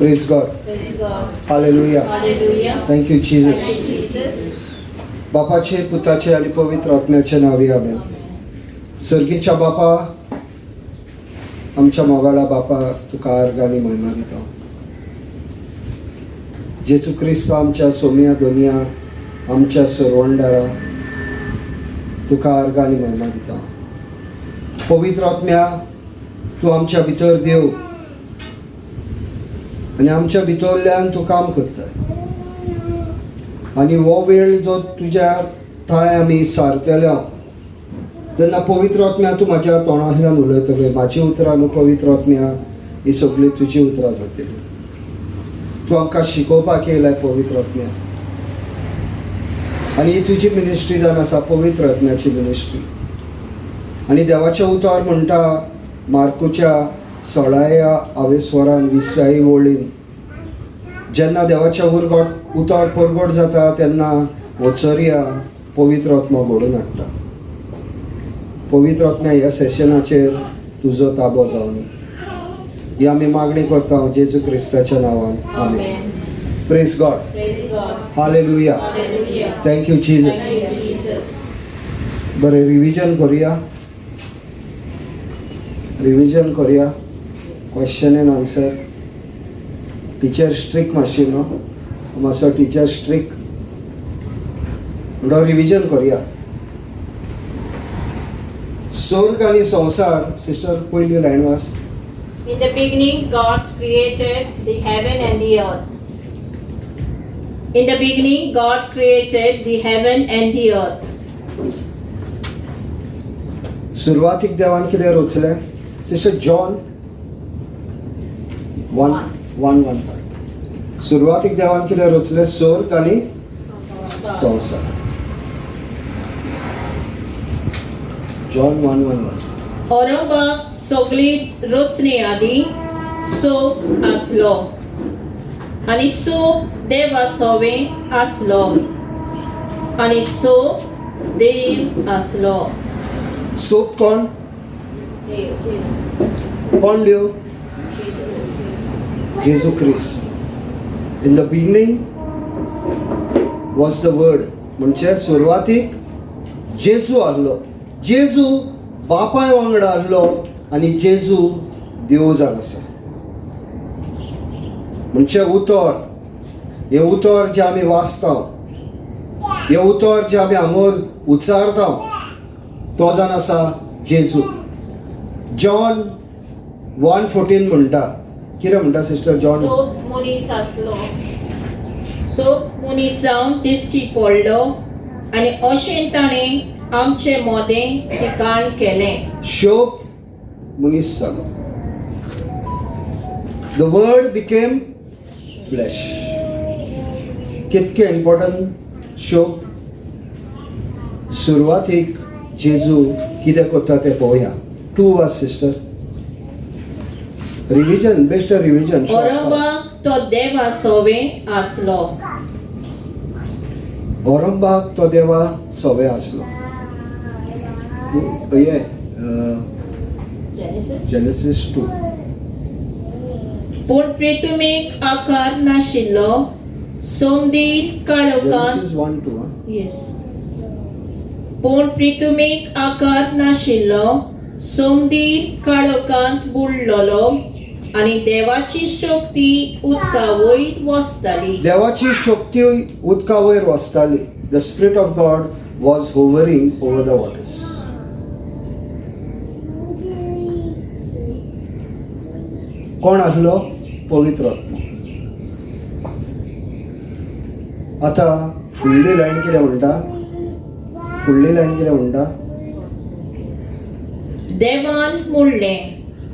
Praise God. Praise God. Hallelujah. Hallelujah. Thank you Jesus. Thank you, Jesus. बापाचे, पुताचे आणि पवित्र आत्म्याच्या नावे आमेन. सर्गीच्या बापा, आमच्या मोगाळा बापा, तुका अर्ग आनी महिमा दिता. जेजू क्रिस्त आमच्या सोम्या दोनया, आमच्या सरवंडारा, तुका अर्ग आनी महिमा दिता. पवित्र आत्म्या, तूं आमच्या भितर देव आनी आमच्या भितरल्यान तूं काम करता. आनी हो वेळ जो तुज्या थंय आमी सारतले तेन्ना पवित्र आत्म्या तूं म्हाज्या तोंडांतल्यान उलयतले. म्हाजी उतरां न्हू पवित्र आत्म्या, ही सगळीं तुजी उतरां जातली. तूं आमकां शिकोवपाक येयलाय पवित्र आत्म्या, आनी ही तुजी मिनिस्ट्री जावन आसा, पवित्र आत्म्याची मिनिस्ट्री. आनी देवाचें उतर म्हणटा मार्कूच्या 16व्या आवेस्वरान 20व्या वळीन, जेन्ना देवाचें उरगट उतर परगट जाता तेन्ना वचरया पवित्र आत्मा घडोवन हाडटा. पवित्र आत्म्या ह्या सेशनाचेर तुजो ताबो जावनी, ही आमी मागणी करता जेजू क्रिस्ताच्या नांवान, आमेन. Praise God. Praise God. Hallelujah. Hallelujah. Thank you Jesus. Thank you, Jesus. बरें, रिविजन करुया, रिविजन करुया. Question and answer. Teacher strict मातशी न्हू, मातसो टिचर स्ट्रीक म्हणटो रिविजन करुया. स्वर्ग आनी संवसार. सिस्टर, पयली लायन वाच. In the beginning, God created the heaven and the earth. In the beginning, God created the heaven and the earth. सुरवातीक देवान कितें रचलें? Sister, John 1:1-5. सुरवातीक देवान कितें रचलें? स्वर्ग आनी संवसार. जॉन 1:1 वाच. औरंगाक सगळी रचणे आदी सोप आसलो आनी सोप देवा सोवें आसलो आनी सोप देव आसलो. सोप कोण? कोण देव? जेजू क्रिस्त. In the beginning was the word, म्हणजे सुरवातीक जेजू आहलो. जेजू बापाय वांगडा आहलो आनी जेजू देव जावन आसा. म्हणजे उतर, हें उतर जें आमी वाचता, हें उतर जें आमी हांगोर उच्चारता, तो जावन आसा जेजू. जॉन 1:14 म्हणटा, कितें म्हणटा सिस्टर जॉन? सोप मनीस आसलो, सोप मनीस जावन दिश्टी पडलो आनी अशें ताणें आमचे मोदें ठिकाण केलें. शोभ मनीस जालो. The word became flesh. कितकें इम्पॉर्टंट शोभ. सुरवातीक जेजू कितें करता तें पळोवया. टू वाच सिस्टर, रिविजन, बेस्ट रिविजन. औरंगाक तो देवा सोवें आसलो. औरंगाक तो देवा सोवे आसलो. हे जेनेसिस 2. पूण प्रितुमीक आकार नाशिल्लो, सोमदीर काळोखांत. जेनेसिस 1:2. येस. पूण प्रितुमीक आकार नाशिल्लो, सोमदीर काळोखांत बुडलेलो आनी देवाची शक्ती उदका वयर वसताली. देवाची शक्ती उदका वयर वसताली. The spirit of God was hovering over the waters. कोण आहलो? पवित्र आत्मा. आतां फुडली लायन कितें म्हणटा? फुडली लायन कितें म्हणटा? देवान म्हणलें,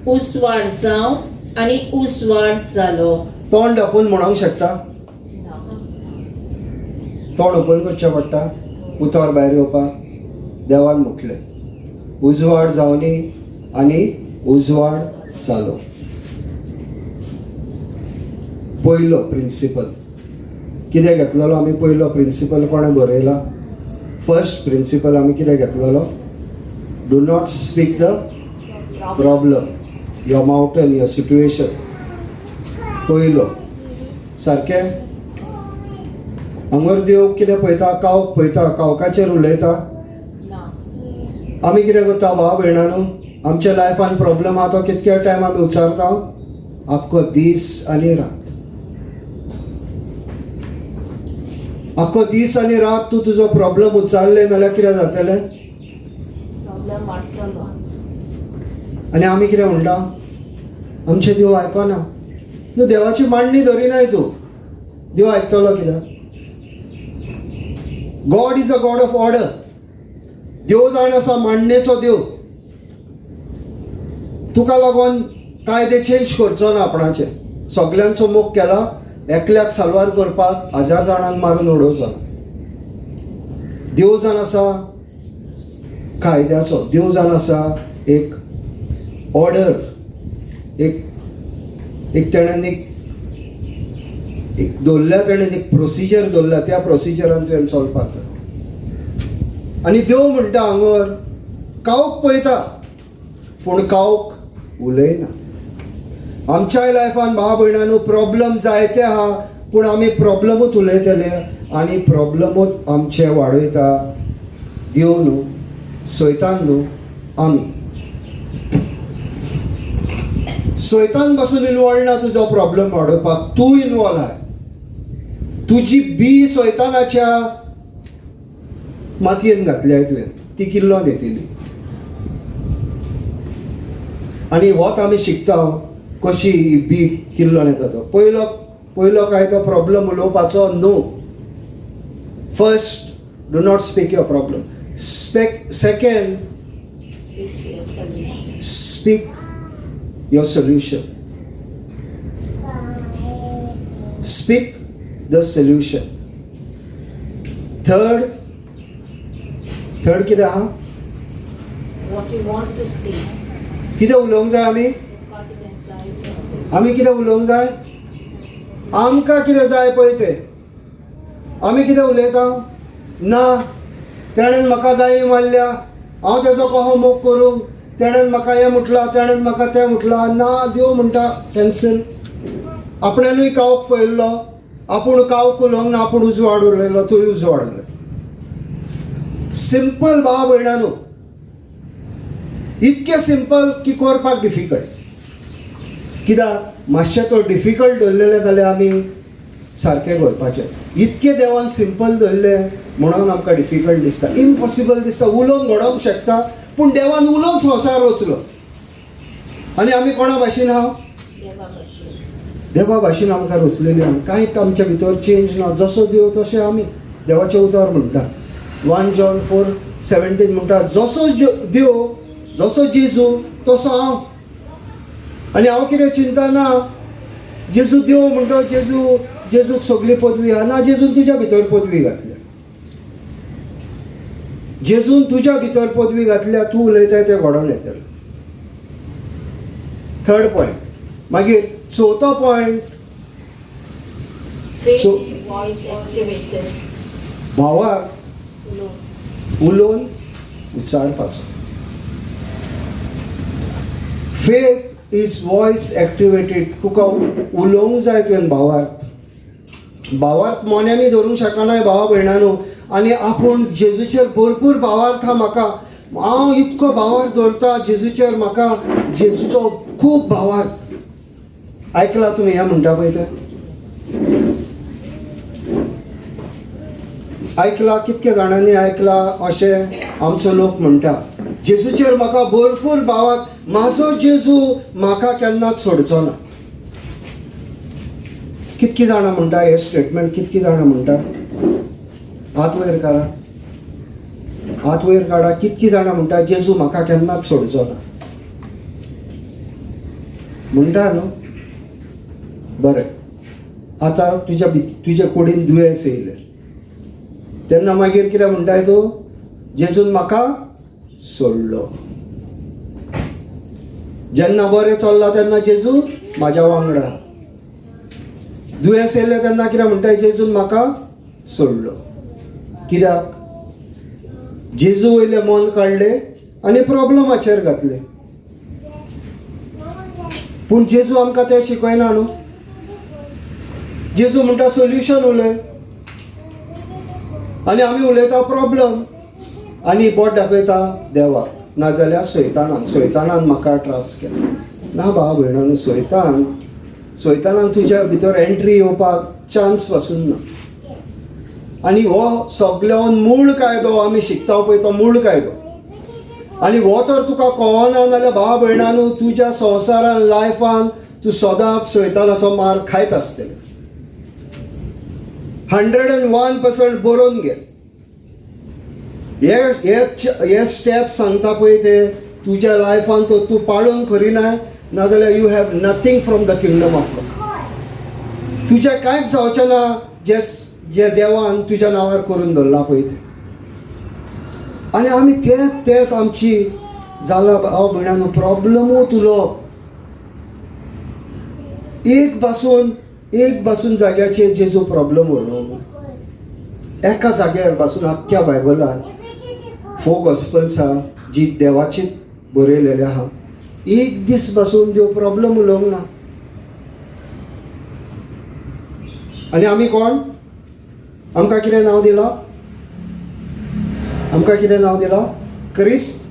उजवाड जावं, आनी उजवाड जालो. तोंड आपून म्हणोंक शकता? तोंड ओपन करचें पडटा उतर भायर येवपाक. देवान म्हटलें उजवाड जावनी आनी उजवाड जालो. पयलो प्रिंसिपल कितें घेतलेलो आमी? पयलो प्रिंसिपल कोणें बरयला? फर्स्ट प्रिंसिपल आमी कितें घेतलेलो? Do not speak the problem, your mountain, your situation. पयलो सारकें हांगर देव कितें पळयता, कावक पळयता, कावकाचेर उलयता. आमी कितें करता भाव भयणांनो, आमच्या लायफान प्रॉब्लम आहा तो कितक्या टायम आमी उच्चारता, आख्खो दीस आनी रात. आख्खो दीस आनी रात तूं तुजो प्रॉब्लम उच्चारलें नाल्यार कितें जातलें? आनी आमी कितें म्हणटा, आमचें देव आयकना. तूं देवाची मांडणी धरिनाय, तूं देव आयकतलो कित्याक? God is a God of order. देव जाण आसा मांडणेचो देव. तुका लागून कायदे चेंज करचो ना आपणाचे. सगल्यांचो मोग केला, एकल्याक साल्वार करपाक 1000 जाणांक मारून उडोवचो ना. देव जाण आसा कायद्याचो, देव जाण आसा एक ऑर्डर, एक एक तेणेन एक एक दवरल्या, तेणेन एक प्रोसिजर दवरल्या, त्या प्रोसिजरान तुवें चलपाक जाय. आनी देव म्हणटा हांगर कावक पळयता पूण कावक उलयना. आमच्याय लायफान भाव भयणांनो प्रॉब्लम जायते आहा, पूण आमी प्रॉब्लमूच उलयतले आनी प्रॉब्लमूच आमचे वाडयता. देव न्हू, सैतान न्हू, आमी. सैतान पासून इनवॉल्व ना तुजो प्रॉब्लम वाडोवपाक, तूं इनवॉल्व आहाय. तुजी बी सैतानाच्या मातयेन घातल्या तुवें, ती किल्लोन येतली. आनी होच आमी शिकता कशी ही बी किल्लोन येता तो. पयलो पयलो काय तो प्रॉब्लम उलोवपाचो न्हू. First do not speak your problem. Second speak your solution. Speak the solution. Third कितें आहा? What you want to see. कितें उलोवंक जाय आमी? आमी कितें उलोवंक जाय? आमकां कितें जाय पळय तें. आमी कितें उलयता? ना तेणेन म्हाका गाळी मारल्या, हांव तेजो कसो मोग करूं, तेणेन म्हाका हें म्हटलां, तेणेन म्हाका तें म्हटलां. ना, देव म्हणटा कॅन्सल. आपणानूय कावक पळयल्लो, आपूण कावक उलोवंक ना, आपूण उजवाड उलयलो, तूंय उजवाड उलय. सिंपल भाव भयणांनो, इतकें सिंपल की करपाक डिफिकल्ट. कित्याक मातशें तो डिफिकल्ट दवरलेलें जाल्यार आमी सारकें करपाचें. इतकें देवान सिंपल दवरलें म्हणून आमकां डिफिकल्ट दिसता, इम्पॉसिबल दिसता. उलोवन घडोवंक शकता, पूण देवान उलोवन संवसार रचलो. आनी आमी कोणा भाशेन आहा? देवा भाशेन आमकां रचलेली आहा. कांयच आमच्या भितर चेंज ना. जसो देव तशें आमी. देवाचें उतर म्हणटा 1 John 4:17 म्हणटा, जसो देव, जसो जेजू तसो हांव. आनी हांव कितें चिंता ना, जेजू देव म्हणटा, जेजू जेजूक सगळी पदवी आहा. ना, जेजून तुज्या भितर पदवी घातल्या, जेजून तुज्या भितर पदवी घातल्या, तूं उलयताय तें घडोवन येतलें. Third point. मागीर चवथो पॉयंट, भावाक उलोवन उच्चारपाचो. Faith is voice activated. तुका उलोवंक जाय तुवें भावार्थ. भावार्थ मोन्यांनी धरूंक शकनाय भावा भयणांनो. आनी आपूण जेजूचेर भरपूर भावार्थ आहा म्हाका, हांव इतको भावार्थ दवरता जेजूचेर, म्हाका जेजूचो खूब भावार्थ. आयकला तुमी हें म्हणटा पळय तें? आयकला? कितक्या जाणांनी आयकला अशें आमचो लोक म्हणटा, जेजूचेर म्हाका भरपूर भावार्थ, म्हाजो जेजू म्हाका केन्नाच सोडचो ना. कितकी जाणां म्हणटा हें स्टेटमेंट? कितकी जाणां म्हणटा? हात वयर काडा, हात वयर काडा. कितकी जाणां म्हणटा जेजू म्हाका केन्नाच सोडचो ना म्हणटा न्हू? बरें, आतां तुज्या तुज्या कुडीन दुयेंस येयलें तेन्ना मागीर कितें म्हणटाय तूं? जेजून म्हाका सोडलो. जेन्ना बरें चल्लां तेन्ना जेजू म्हाज्या वांगडा. दुयेंस येयलें तेन्ना कितें म्हणटाय? जेजून म्हाका सोडलो. कित्याक? जेजू वयलें मन काडलें आनी प्रॉब्लमाचेर घातलें. पूण जेजू आमकां तें शिकयना न्हू. जेजू म्हणटा सोल्युशन उलय आनी आमी उलयता प्रॉब्लम आनी बोट दाखयता देवाक नाजाल्यार सैतानान. सैतानान म्हाका त्रास केला. ना भाव भयणांनो, सैतानान तुज्या भितर एंट्री येवपाक चान्स पासून ना. आनी हो सगळ्यान मूळ कायदो आमी शिकता पळय तो मूळ कायदो. आनी हो तर तुका कळना जाल्यार भाव भयणांनो तुज्या संवसारान लायफान तूं सदांच सैतानाचो मार खायत आसतलें. 101% बरोवन घे. हे हे स्टेप सांगता पळय ते तुज्या लायफान तो तूं पाळून खरी ना, नाजाल्यार you have nothing from the kingdom of God. तुजें कांयच जावचें ना जे जे देवान तुज्या नांवार करून दवरलां पळय तें. आनी आमी तेंच तेंच आमची जाला भाव भयणांनो प्रॉब्लमूच उलोवप. एक बासून जाग्याचेर जेजू प्रॉब्लम उलोवंक एका जाग्यार बासून आख्ख्या बायबलान 4 गॉस्पल्स आहा जी देवाची बरयलेली आहा. एक दीस बासून देव प्रॉब्लम उलोवंक ना. आनी आमी कोण? आमकां कितें नांव दिलां? आमकां कितें नांव दिलां? क्रिस्त.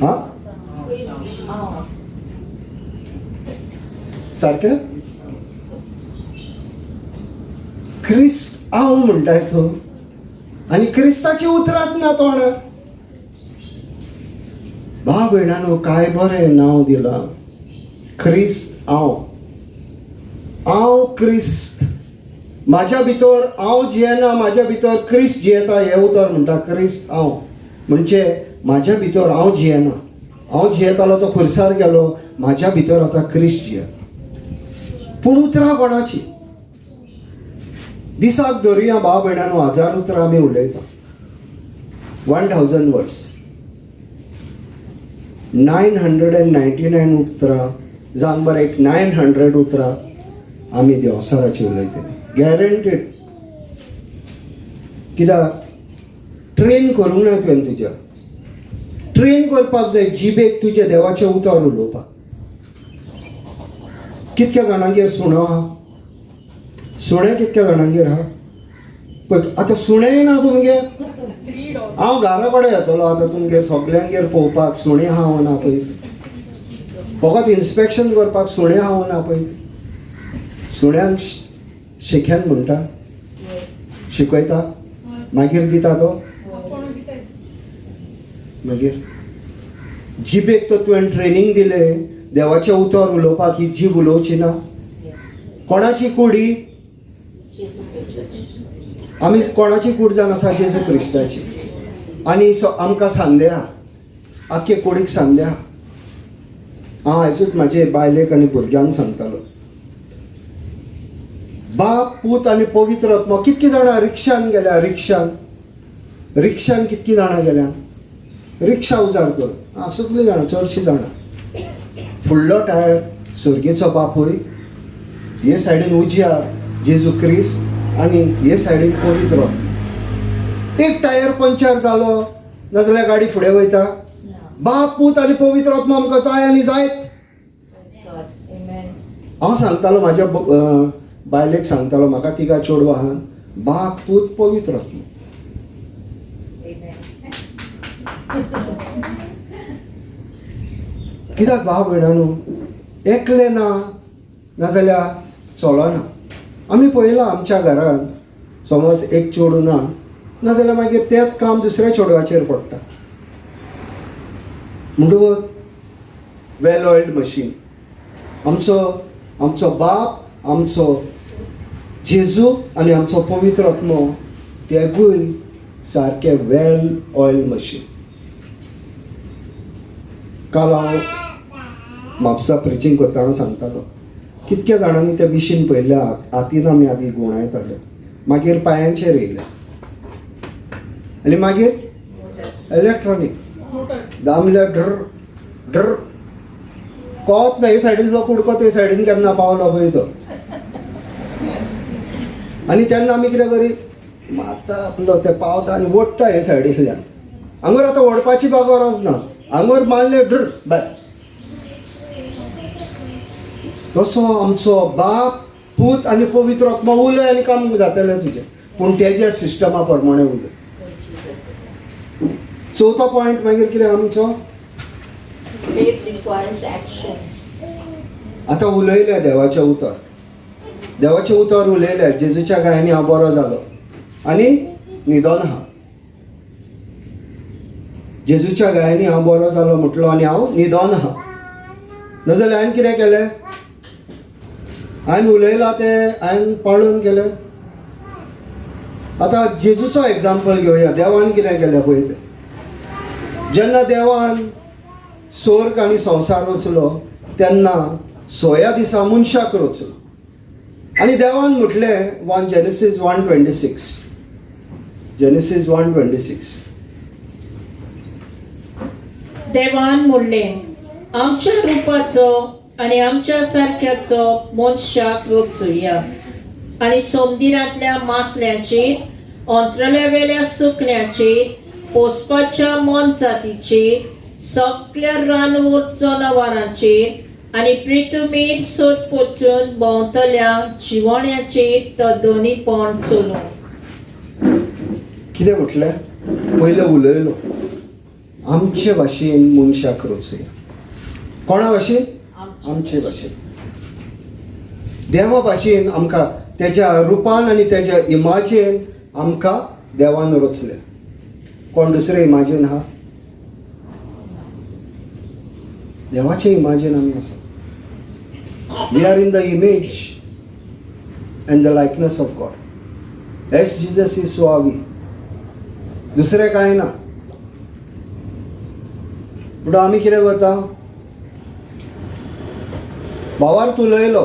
हा सारकें? क्रिस्त हांव म्हणटाय तूं आनी क्रिस्ताची उतरात ना तोंडार. भाव भयणांनो काय बरें नांव दिलां, क्रिस्त हांव. हांव क्रिस्त, म्हाज्या भितर हांव जियेना, म्हाज्या भितर क्रिस्त जियेता. हें उतर म्हणटा क्रिस्त हांव, म्हणजे म्हाज्या भितर हांव जियेना. हांव जियेतालो तो खुर्सार गेलो, म्हाज्या भितर आतां क्रिस्त जियेता. पूण उतरां कोणाची? दिसाक धरुया भाव भयणांनो 1000 उतरां आमी उलयता, 1000 वर्ड्स, 999 उतरां, जावं बरें एक 900 उतरां आमी देवसाराची उलयतली, गॅरंटीड. कित्याक ट्रेन करूंक ना तुवें, तुज्या ट्रेन करपाक जाय जिबेक तुज्या देवाचें उतर उलोवपाक. कितक्या जाणांगेर सुणो आहा? सुणें कितक्या जाणांगेर आहा? पळय आतां सुणें ना तुमगेर. हांव घरा कडेन येतलो आतां तुमगेर सगल्यांगेर पळोवपाक सुणें आहा ना पळय, फकत इन्स्पेक्शन करपाक सुणें आहा ना पळय. सुण्यांक शिक्यान म्हणटा, शिकयता, मागीर दिता तो. मागीर जिबेक तर तुवें ट्रेनींग दिलें देवाचें उतर उलोवपाक, ही जीब उलोवची ना. कोणाची कुडी? आमी कोणाची कूड जावन आसा? जेजू क्रिस्ताची. आनी आमकां सांदे आहा, आख्खे कुडीक सांदे आहा. हांव आयजूच म्हाजे बायलेक आनी भुरग्यांक सांगतालो, बाप पूत आनी पवित्र आत्मो. कितकी जाणां रिक्षान गेल्या? रिक्षान कितकी जाणां गेल्या? रिक्षा उजार करून आं सगळीं जाणां, चडशीं जाणां. फुडलो टायर सर्गेचो बापूय, हे सायडीन उजयार जेजू क्रिस्त आनी हे सायडीन पवित्र आत्मो. एक टायर पंक्चर जालो नाजाल्यार गाडी फुडें वयता. बाप पूत आनी पवित्र आत्मो आमकां जाय आनी जायत. हांव सांगतालो म्हाज्या बायलेक सांगतालो, म्हाका तिगा चेडवां आहात, बाप पूत पवित्र आत्मो. कित्याक भाव भयणांनो एकलें ना नाजाल्यार चलना. आमी पळयलां आमच्या घरांत समज एक चेडूं ना नाजाल्यार मागीर तेंच काम दुसऱ्या चेडवाचेर पडटा. म्हणटकूच वेल ऑयल्ड मशीन. आमचो आमचो बाप, आमचो जेजू आनी आमचो पवित्र आत्मो तेगूय सारके वेल ऑयल मशीन. काल हांव म्हापसा प्रिचींग करतना सांगतालो, कितक्या जाणांनी तें मिशीन पळयल्लें, हातीन आमी आदी गुणायताले, मागीर पांयांचेर येयले आनी मागीर इलेक्ट्रॉनीक दामले ड्र ड्र कोत ना हे सायडीन कुडको ते सायडीन केन्ना पावलो पळय तो. आनी तेन्ना आमी कितें करी मारता आपलो ते पावता आनी ओडटा हे सायडींतल्यान. हांगर आतां ओडपाची बा गरज ना, हांगर मारले ड्र बाय. तसो आमचो बाप पूत आनी पवित्र आत्मा उलय आनी काम जातलें तुजें, पूण तेज्या सिस्टमा प्रमाणे उलय. चवथो पॉयंट मागीर कितें आमचो? Faith requires action. आतां उलयलें देवाचें उतर, देवाचें उतर उलयलें, जेजूच्या गायांनी हांव बरो जालो आनी न्हिदोन आहा. जेजूच्या गायांनी हांव बरो जालो म्हटलो आनी हांव न्हिदोन आहा. नाजाल्यार हांवें कितें केलें? हांवें उलयलां तें हांवें पाळून केलें. आतां जेजूचो एग्जाम्पल घेवया. देवान कितें केलें पळय तें. जेन्ना देवान स्वर्ग आनी संवसार रचलो तेन्ना 6व्या दिसा मनशाक रचलो आनी देवान म्हटलें 1 Genesis 1:26, Genesis 1:26. देवान म्हणलें, आमच्या रुपाचो आनी आमच्या सारक्याचो मनशाक रचुया आनी सोमदिरांतल्या मासल्याचेर, अंतरल्या सुकण्याचेर, पोसपाच्या मोनजातीचेर, सगल्या रानवट जनावरांचेर आनी प्रितुमीर सोदपोचून भोंवतल्या जिवण्याचेर तो दोनीपण चलोवं. कितें म्हटलें? पयलें उलयलो, आमचे भाशेन मनशाक रचुया. कोणा भाशेन? आमचे भाशेन, देवा भाशेन. आमकां तेज्या रुपान आनी तेज्या इमाजेन आमकां देवान रचलें. कोण दुसरें इमाजीन आहा? देवाचें इमाजीन आमी आसा. We are in the image and the likeness of God. As Jesus is so are we. दुसरें कांय ना. म्हणटो आमी कितें करता? भावार्थ उलयलो,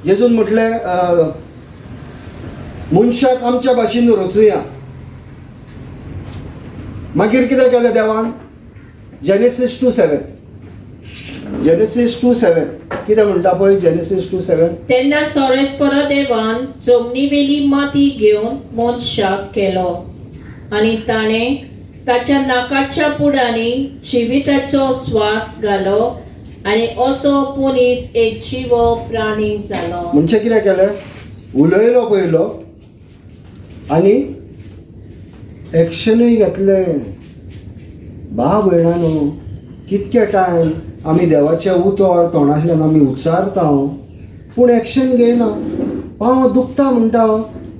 जेजून म्हटलें मनशाक आमच्या भाशेन रचुया. मागीर कितें केलें देवान? जेनेसीस 2:7, जेनेसीस 2:7 कितें म्हणटा पळय, जेनेसीस 2:7. तेन्ना सोरेस्पर देवान जमनीवेली माती घेवन मनशाक केलो आनी ताणें ताच्या नाकाच्या पुडांनी जिविताचो स्वास घालो आनी असो मनीस एक जिवो प्राणी जालो. म्हणजे कितें केलें? उलयलो पयलो आनी एक्शनूय घेतलें. बा भयणानो, कितके टायम आमी देवाचें उतर तोंडांतल्यान आमी उच्चारता पूण एक्शन घेयना. पांव दुखता म्हणटा,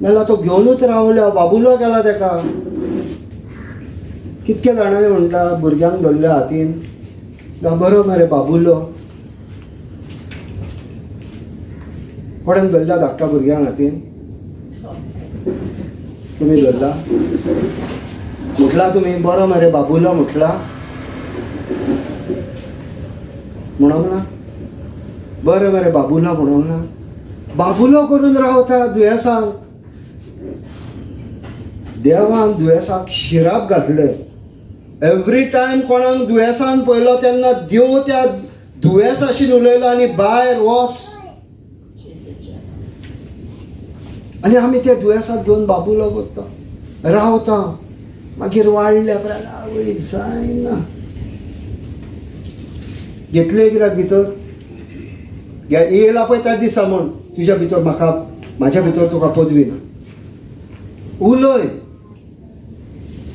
नाल्यार तो घेवनूच रावल्या, बाबुलो केला तेका. कितके जाणांनी म्हणटा भुरग्यांक धरल्या हातीन, बरो मरे बाबुलो. कोणेन धरल्या धाकट्या भुरग्यांक हातीन? तुमी धरला? म्हटला तुमी बरो मरे बाबुलो म्हटला म्हणोंक ना? बरें मरे बाबुलो म्हणोंक ना? बाबुलो करून रावता दुयेंसांक. देवान दुयेंसाक शिराप घातले. एवरी टायम कोणाक दुयेंसान पळयलो तेन्ना देव त्या दुयेंसाशीन उलयलो आनी भायर वस. आनी आमी त्या दुयेंसाक घेवन बाबुलो करता रावता. मागीर वाडल्या उपरांत आवय जायना. घेतले कित्याक भितर येयला पळय त्या दिसा म्हूण तुज्या भितर म्हाका, म्हाज्या भितर तुका पदवी ना. उलय.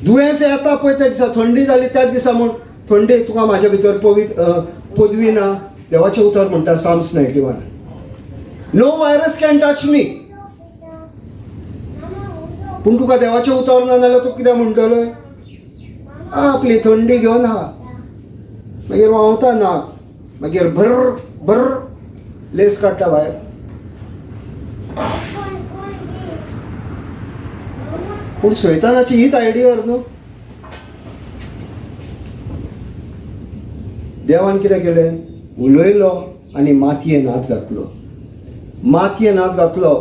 दुयेंस येता पळय त्या दिसा, थंडी जाली त्याच दिसा म्हूण थंडी तुका म्हाज्या भितर पदवी ना. देवाचें उतर म्हणटा Psalms 91, no virus can touch me. पूण तुका देवाचें उतर ना जाल्यार तूं कितें म्हणटलो? आपली थंडी घेवन आहा, मागीर व्हांवता नाक, मागीर भर भर लेस काडटा भायर. पूण सैतानाची हीच आयडिया न्हू. देवान कितें केलें? उलयलो आनी मातयेन हात घातलो. मातयेन हात घातलो,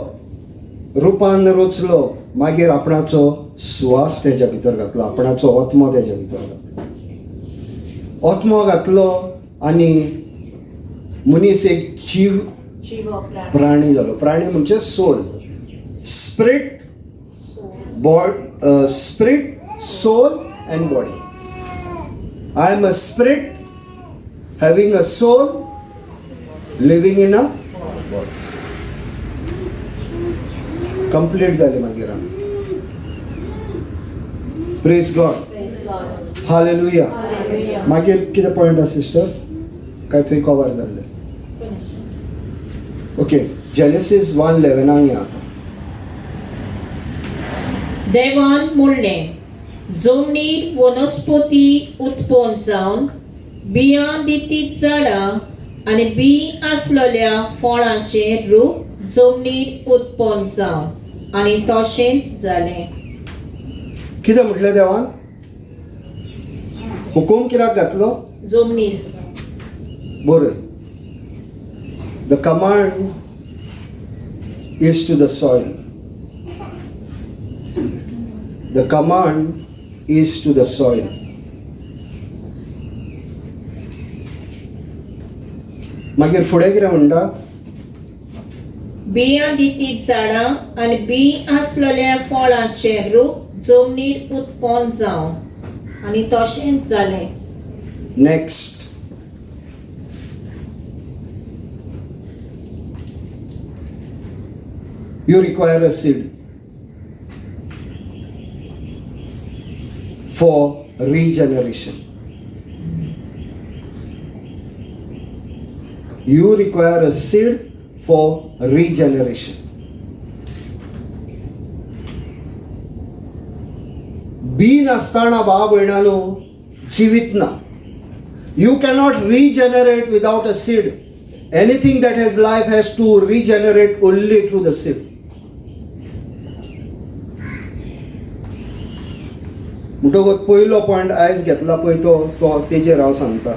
रुपान रचलो, मागीर आपणाचो सुवास तेज्या भितर घातलो, आपणाचो आत्मो तेज्या भितर घातलो. आत्मो घातलो आनी मनीस एक जीव प्राणी जालो. प्राणी म्हणजे soul, spirit, body, spirit, soul and body. I am a spirit having a soul living in a body. Complete जाली मागीर आमी. Praise God, hallelujah. मागीर कितें पॉयंट आसा सिस्टर? काय थंय कवर जाल्लें? ओके, जेनेसीस 1:11 या आतां. देवान म्हणलें, जमनीर वनस्पती उत्पन्न जावन बियां दिती झाडां आनी बी आसलेल्या फळांचे रूख जमनीर उत्पन्न जावन. आनी तशेंच जालें. कितें म्हटलें देवान? हुकूम कित्याक घातलो? जमनीर. बरें, the command is to the soil. The command is to the soil. मागीर फुडें कितें म्हणटा? बियां दिती झाडां आनी बी आसलेल्या फळांचे रूख जमनीर उत्पन्न जावन. आनी तशेंच जालें. Next, you require a seed for regeneration. You require a seed for regeneration. बी नासतना भाव भयणानो जिवीत ना. You cannot regenerate without a seed. Anything that has life has to regenerate only through the seed. म्हणटकच पयलो पॉयंट आयज घेतला पळय तो तो तेजेर हांव सांगता.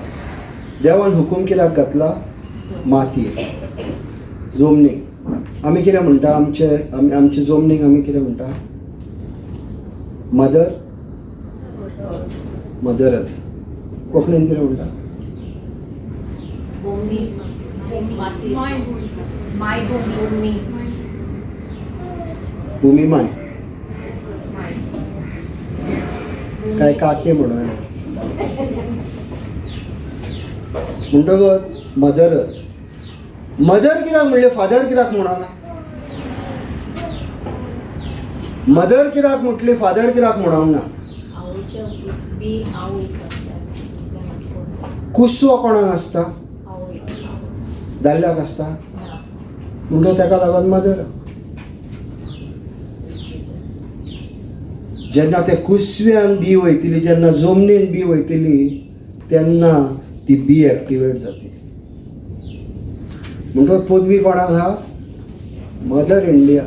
देवान हुकूम कित्याक घातला? मातयेक, जमनीक. आमी कितें म्हणटा? आमचे आमी आमचे जमनीक आमी कितें म्हणटा? Mother, mother earth. कोंकणीन कितें म्हणटा? मायभूमी. भुमी माय काय काके म्हणून. म्हणटकच मदर अर्थ. मदर कित्याक म्हणलें? फादर कित्याक म्हणना? मदर कित्याक म्हटली? फादर कित्याक म्हणूंक ना? कुसवो कोणाक आसता? दादल्याक आसता. म्हणटकच ताका लागून मदर. जेन्ना त्या कुसव्यान बी वयतली, जेन्ना जमनीन बी वयतली, तेन्ना ती बी एक्टिवेट जातली. म्हणटकच पदवी कोणाक आहा? Mother India,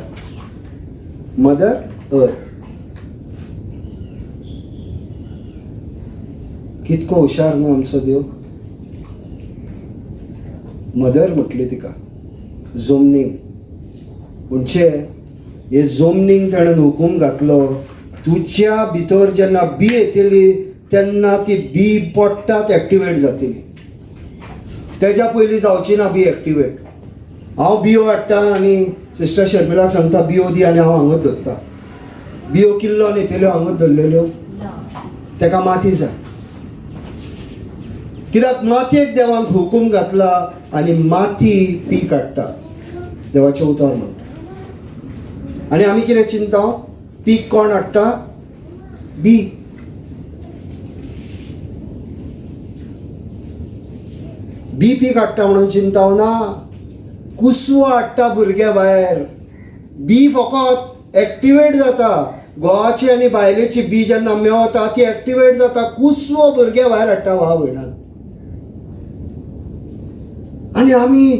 mother earth. कितको हुशार न्हू आमचो देव. मदर म्हटली तिका, जमनीक. म्हणजे हे जमनीक ताणें हुकूम घातलो, तुज्या भितर जेन्ना बी येतली तेन्ना ती बी पडटात एक्टिवेट जातली. तेज्या पयलीं जावची ना बी एक्टिवेट. हांव बियो हाडटा आनी सिस्टर शर्मिलाक सांगता बियो दी आनी हांव हांगूच धरता. बियो किल्लो न्हेतल्यो हांगूच धरलेल्यो, तेका माती जाय. कित्याक मातयेक देवान हुकूम घातला आनी माती पीक हाडटा. देवाचें उतर म्हणटा. आनी आमी कितें चिंता? पीक कोण हाडटा? बी. बी पीक हाडटा म्हणून चिंता ना. कुसवो हाडटा भुरग्या भायर. बी फकत एक्टिवेट जाता. घोवाची आनी बायलेची बी जेन्ना मेवता ती एक्टिवेट जाता. कुसवो भुरग्या भायर हाडटा भाव भयणान. आनी आमी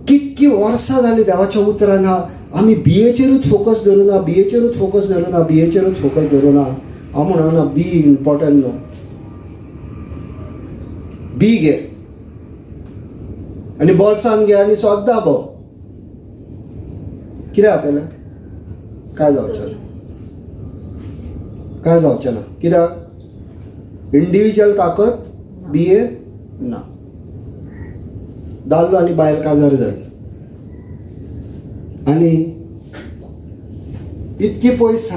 कितकी वर्सां जालीं देवाच्या उतरान आमी बियेचेरूच फोकस धरुना, बियेचेरूच फोकस धरुना, बियेचेरूच फोकस धरुना. हांव म्हणना बी इम्पोर्टंट न्हू. बी घे आनी बोल्सान घे आनी सद्दां भोव. कितें जातलें? काय जावचें ना, काय जावचें ना. कित्याक? इंडिविज्युअल ताकद बिये ना. दादलो आनी बायल काजार जाली आनी इतकी पयस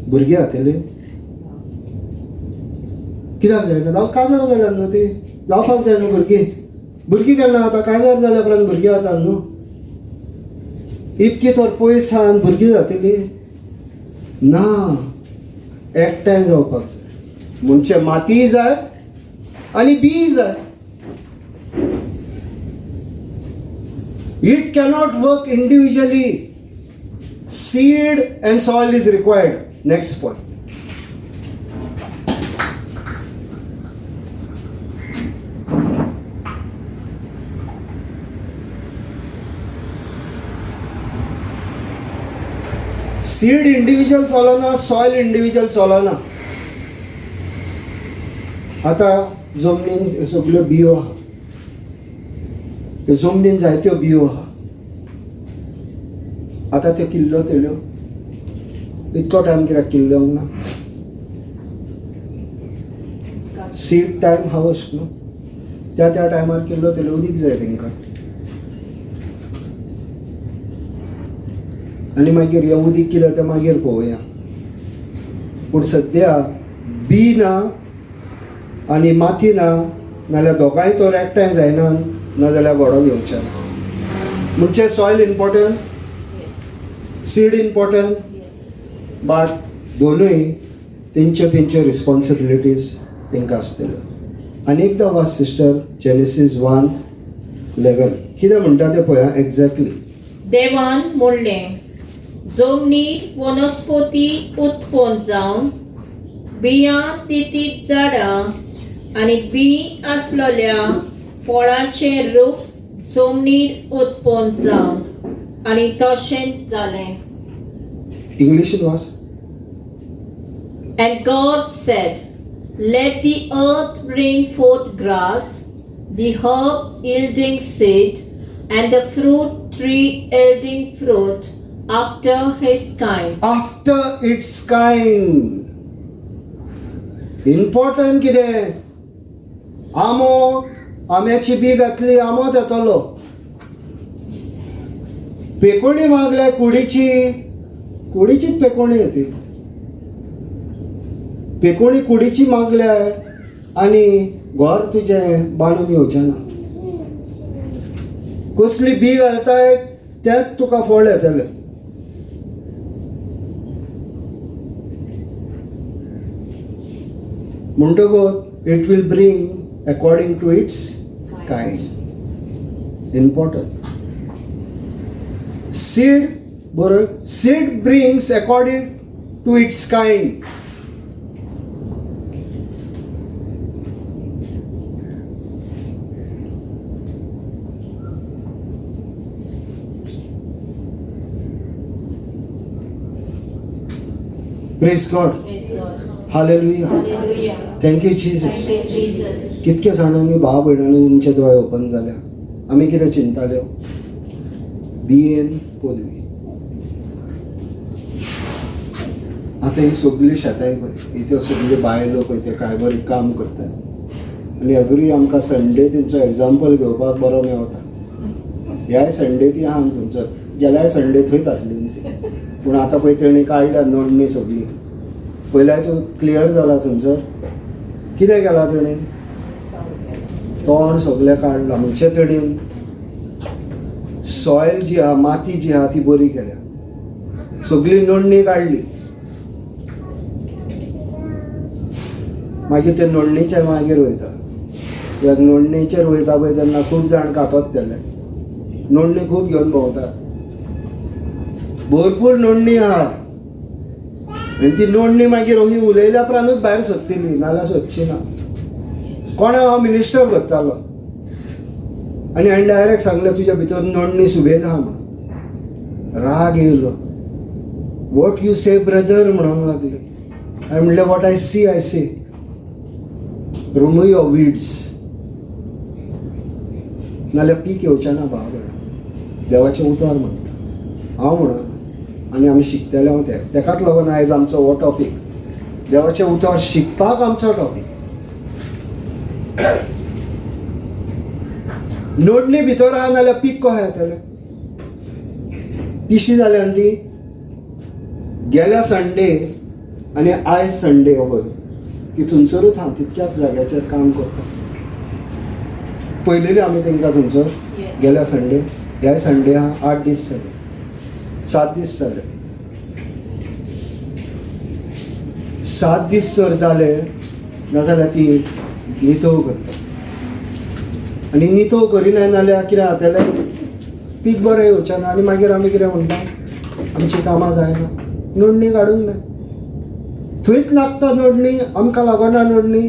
भुरगीं जातली. कित्याक जायना? जावं काजार जाल्या न्हू ती, जावपाक जाय न्हू भुरगीं. भुरगीं केन्ना जाता? काजार जाल्या उपरांत भुरगीं जाता न्हू. इतकी तर पयसान भुरगीं जातली ना, एकठांय जावपाक जाय. म्हणजे मातीय जाय आनी बीय जाय. It cannot work individually. Seed and soil is required. Next point. Seed individual चलना, सॉयल इंडिविज्युअल चलना. आतां जमनीन सगल्यो बियो आहा, जमनीन जायत्यो बियो आहा. आतां त्यो किल्लो तेल्यो इतको टायम कित्याक किल्लोंक ना? सीड टायम हावस न्हू, त्या त्या टायमार किल्लो तेल्यो उदीक जाय तेंकां. आनी मागीर हें उदीक कितें तें मागीर पळोवया. पूण सद्या बी ना आनी माती ना, नाल्यार दोगांय तर एकठांय जायना, नाजाल्यार घडोवन येवचें ना. म्हणजे soil important, seed important, but दोनूय तेंच्यो तेंच्यो रिस्पॉन्सिबिलिटीज तेंकां आसतल्यो. आनी एकदां वाच सिस्टर जेनेसीस 1:11 कितें म्हणटा तें पळया एग्जॅक्टली. देवान म्हणलें, जमनीर वनस्पती उत्पन्न जावन बियां दितीत झाडां आनी बी आसलेल्या फळांचें रूप जमनीर उत्पन्न जावन, आनी तशेंच जालें. इंग्लिशीन वाच. And God said, Let the earth bring forth grass, the herb yielding seed, and the fruit tree yielding fruit after his kind. After its kind. Important कितें? आंबो, आंब्याची बी घातली आंबोच येतलो. पेकोणी मागल्या कुडीची, कुडीचीच पेकोणी येतली. पेकोणी कुडीची मागल्या आनी घर तुजें बांदून येवचें ना. कसली बी घालताय तेंच तुका फळ येतलें. म्हणटकच it will bring according to its kind. Important. Seed बरोबर, seed brings according to its kind. Praise God. Hallelujah. Thank you Jesus. कितके जाणांनी भाव भयणांनी तुमचे दोळे ओपन जाल्या. आमी कितें चिंताल्यो? बी एन पदवी. आतां ही सगळीं शेतां पळय, ही त्यो सगळ्यो बायलो पळय ते काय बरें काम करतात. आनी एवरी आमकां संडे तेंचो एग्जाम्पल घेवपाक बरो मेवता. ह्याय संडे ती आहा थंयसर, गेल्याय संडे थंयच आसली ती. पूण आतां पळय तेणी काडल्या नोंदणी सगळी. पयल्यार तूं क्लियर जाला थंयसर. कितें केलां तेणें? तोंड सगळें काडलां. म्हणजे तेणेन सॉयल जी आहा, माती जी आहा ती बरी केल्या, सगळी नोंदणी काडली. मागीर ते नोंदणीचेर मागीर वयता. ह्या नोंदणीचेर वयता पळय तेन्ना खूब जाण कातत गेले, नोंदणी खूब घेवन भोंवतात, भरपूर नोंदणी आहा. आनी ती नोंदणी मागीर ही उलयल्या उपरांतूच भायर सोदतली, नाल्यार सोदची ना. कोणा हांव मिनिस्टर करतालो आनी हांवें डायरेक्ट सांगलें तुज्या भितर नोंदणी सुबेज आहा म्हणून. राग येयलो. What you say brother म्हणूंक लागले. हांवें म्हणलें what I see I see. Remove your weeds, नाल्यार पीक येवचें ना भाव भयणा. देवाचें उतर म्हणटा, हांव म्हणना. आनी आमी शिकतले हांव तें, तेकाच लागून आयज आमचो हो टॉपीक, देवाचें उतर शिकपाक आमचो टॉपीक. नोडणी भितर आहा नाल्यार पीक कशें येतलें? पिशी जाल्या न्ही ती. गेल्या संडे आनी आयज संडे हो पळय ती थंयसरूच आहा, तितक्याच जाग्याचेर काम करता. पयलेली आमी तांकां थंयसर गेल्या संडे, ह्याय संडे आहा, 8 दीस जाले. 7 दीस जाले. 7 दीस जर जाले नाजाल्यार ती नितळ करता आनी नितळ करिना जाल्यार कितें जातलें, पीक बरें येवचें ना आनी मागीर आमी कितें म्हणटा, आमचीं कामां जायना, नडणी काडूंक ना. थंयच लागता नडणी, आमकां लागना नडणी.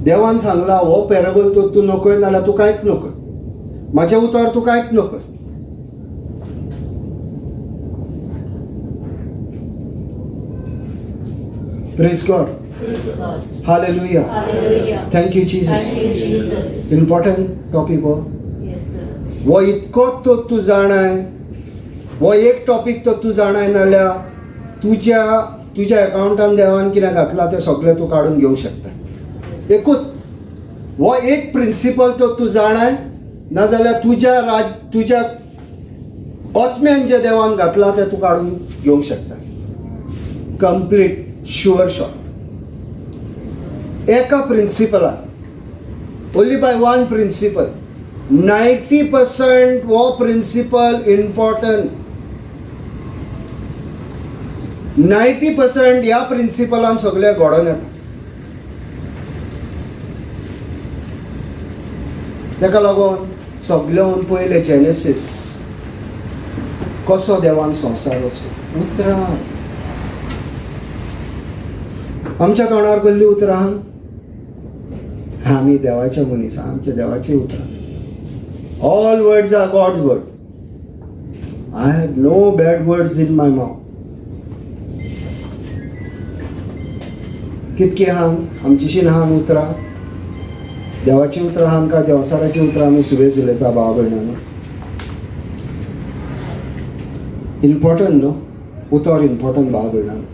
देवान सांगला हो पॅरेबल तर तूं नकय नाल्यार तूं कांयच नकय, म्हाजें उतर तूं कांयच नकय. Praise God. Hallelujah. Thank you Jesus. Important topic हो. हो इतको तर तूं जाणाय, हो एक टॉपीक तर तूं जाणाय नाल्यार तुज्या तुज्या एकावंटान देवान कितें घातलां तें सगळें तूं काडून घेवंक शकता. एकूच हो एक प्रिंसिपल तर तूं जाणाय नाजाल्यार तुज्या राज तुज्या आत्म्यान जें देवान घातलां तें तूं काडून घेवंक शकता. Complete sure shot. एका प्रिंसिपलान, ओन्ली बाय वन प्रिंसिपल, 90% हो प्रिंसिपल इम्पॉर्टंट. 90% ह्या प्रिंसिपलान सगळें घडोवन येता. ताका लागून सगळ्याहून पयलें जेनेसीस कसो देवान संवसार वचो उतरां आमच्या तोंडार कसलीं उतरां आहा, आमी देवाच्या मनीस, आमच्या देवाचीं उतरां. All words are God's word. I have no bad words in my mouth. कितकी आहान आमचीशीं आहान उतरां, देवाचीं उतरां आहान काय देवसाराचीं उतरां आमी सुबेज उलयता भाव भयणांनो. इम्पॉर्टंट न्हू उतर, इम्पॉर्टंट भाव भयणांनो.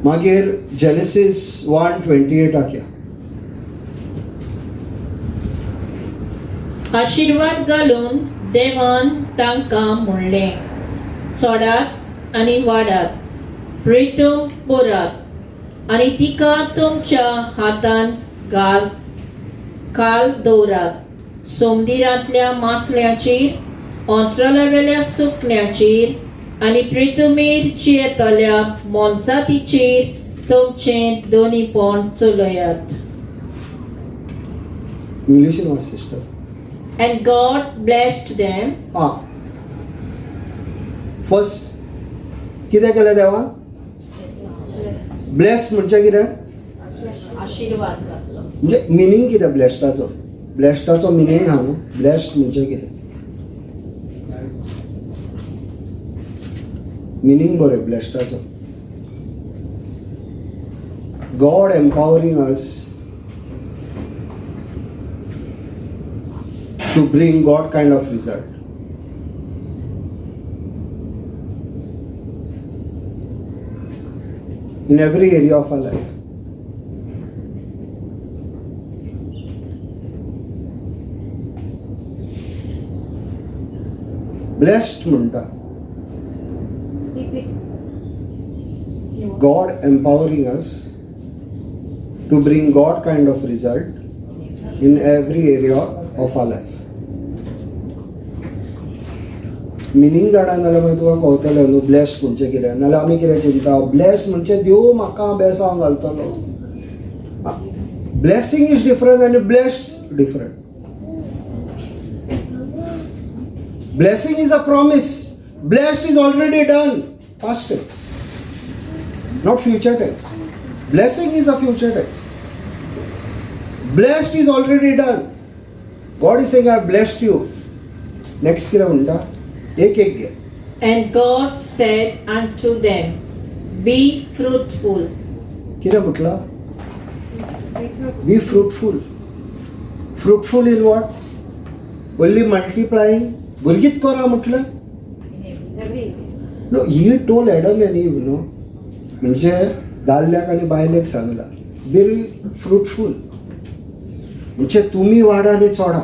मागीर जेनेसीस 1:28 या. आशिर्वाद घालून देवान तांकां म्हणलें, चडात आनी वाडात, प्रितम पुरात आनी तिका तुमच्या हातान घाल काल दवरात. सोमदिरांतल्या मासल्याचेर, अंतराळावेल्या सुकण्याचेर आनी प्रितुमीर जियेतल्या मोनजातीचेर तुमचें दोनीपण चलयात. इंग्लिशीन वाच sister. And God blessed them. आं, फर्स्ट कितें केलें देवान? ब्लेस म्हणजे कितें? आशिर्वाद घातलो. म्हणजे मिनींग कितें ब्लेस्डाचो? ब्लेस्डाचो मिनींग आहा न्हू, ब्लेस्ड म्हणजे कितें मिनींग? बरें, ब्लेस्डाचो God empowering us to bring God kind of result. In every area of our life. Blessed म्हणटा God empowering us to bring God kind of result in every area of our life. Meaning जाणा नाल्यार मागीर तुका कळटलें न्हू blessed म्हणजे कितें. नाल्यार आमी कितें चिंता, ब्लेस म्हणजे देव म्हाका बेसांव घालतलो. ब्लेसिंग is different आनी blessed different. Blessing is a promise, blessed is already done, past tense, not future tense. Blessing is a future tense. Blessed is already done. God is saying I blessed you. Next कितें म्हणटा? एक एक घे. And God said unto them, Be fruitful. कितें म्हटलं? Be fruitful. Fruitful in what? Only multiplying. भुरगीत करा म्हटलं? No, he told Adam and Eve, no, म्हणजे दादल्याक आनी बायलेक सांगला बी फ्रुटफूल, म्हणजे तुमी वाडा आनी चोडा.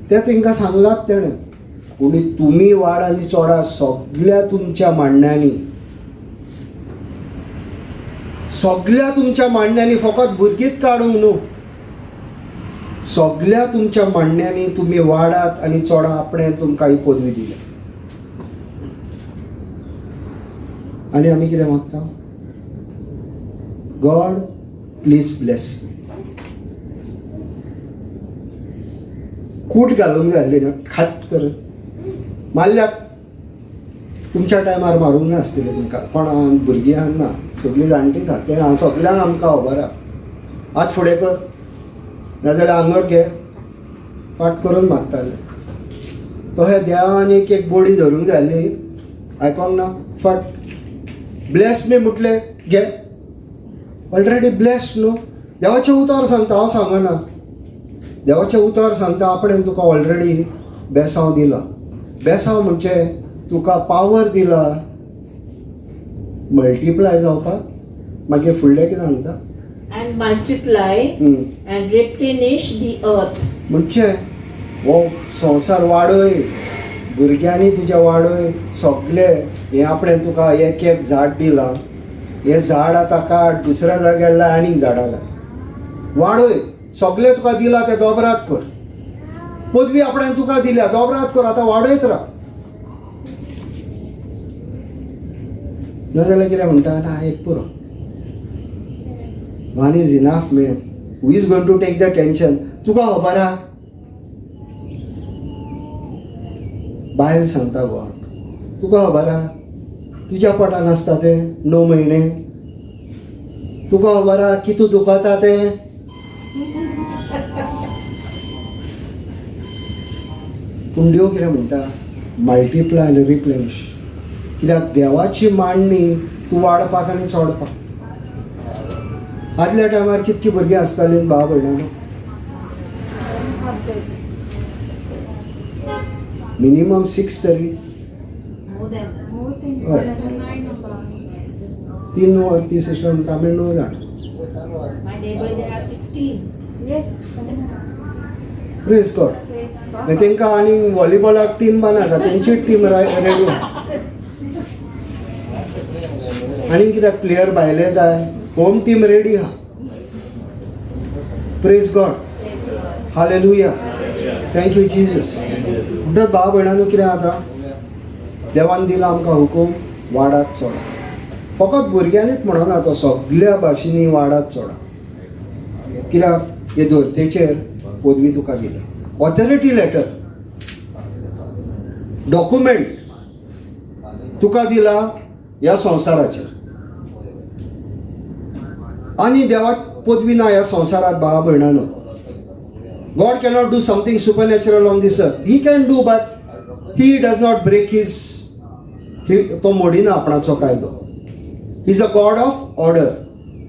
तें तांकां सांगलात तेणें, पूण तुमी वाड आनी चोडा सगल्या तुमच्या मांडण्यांनी, सगल्या तुमच्या मांडण्यांनी, फकत भुरगींच काडूंक न्हू. सगल्या तुमच्या मांडण्यांनी तुमी वाडात आनी चोडा आपणें तुमकां ही पदवी दिल्या. आनी आमी कितें मागता? गॉड प्लीज ब्लेस मी. कूट घालूंक जाय आसली न्हू, खाट कर मारल्याक. तुमच्या टायमार मारूंक नासतलें तुमकां, कोण भुरगीं आहा ना, सगळीं जाणटीं आहा. तें सगल्यांक आमकां खबर आहा. हात फुडें कर नाजाल्यार आंगर घे, फाट करून मारताले. तशें देवान एक एक बोडी धरूंक जाय आसली, आयकोंक ना, फाट ब्लेस मी म्हटलें घे, ऑलरेडी ब्लेस्ड न्हू. देवाचें उतर सांगता, हांव सांगना, देवाचें उतर सांगता आपणें तुका ऑलरेडी बेसांव दिला. बेसांव म्हणजे तुका पावर दिला मल्टिप्लाय जावपाक. मागीर फुडलें कितें सांगता? And multiply and replenish the earth. म्हणजे हो संवसार वाडय, भुरग्यांनी तुज्या वाडय, सगळे हें आपणें तुका एक एक झाड दिलां, हें झाड आतां काड दुसऱ्या जाग्यार लाय, आनीक झाडां लाय, वाडय, सगळें तुका दिलां तें दोबरात कर. पदवी आपणें तुका दिल्या, दोबरात कर, आतां वाडयत राव. नाजाल्यार कितें म्हणटा? ना एक पुरो, one is enough man, who is going to take the tension? तुका खबर आहा, बायल सांगता घोवाक, तुका खबर आहा तुज्या पोटान आसता तें 9 म्हयने, तुका खबर आहा कितू दुखता तें. पूण देव कितें म्हणटा? मल्टिप्लाय आनी रिप्लेनिश. कित्याक देवाची मांडणी तूं वाडपाक आनी चोडपाक. आदल्या टायमार कितकी भुरगीं आसतालीं भाव भयणांनो? मिनिमम 6 तरी. हय, 3 वर ती सिस्टर म्हणटा आमी 9 जाण. Praise God. तांकां आनी व्हॉलीबॉलाक टीम बानाका, तेंची टीम रेडी आहा. आनी कित्याक प्लेयर भायले जाय, होम टीम रेडी आहा. Praise God, hallelujah, thank you Jesus. म्हणटात भाव भयणांनो कितें जाता, देवान दिला आमकां हुकूम वाडात चोडा. फकत भुरग्यांनीच म्हणना, तो सगल्या भाशेंनी वाडात चोडा. कित्याक हे धर्तेचेर पदवी तुका दिल्या, ऑथॉरिटी लेटर डॉक्युमेंट तुका दिला ह्या संवसाराचेर. आनी देवाक पदवी ना ह्या संवसारांत भावा भयणांनो. God cannot do something supernatural on this earth. He can do, but he does not break his, तो मोडिना आपणाचो कायदो. He is a God of order.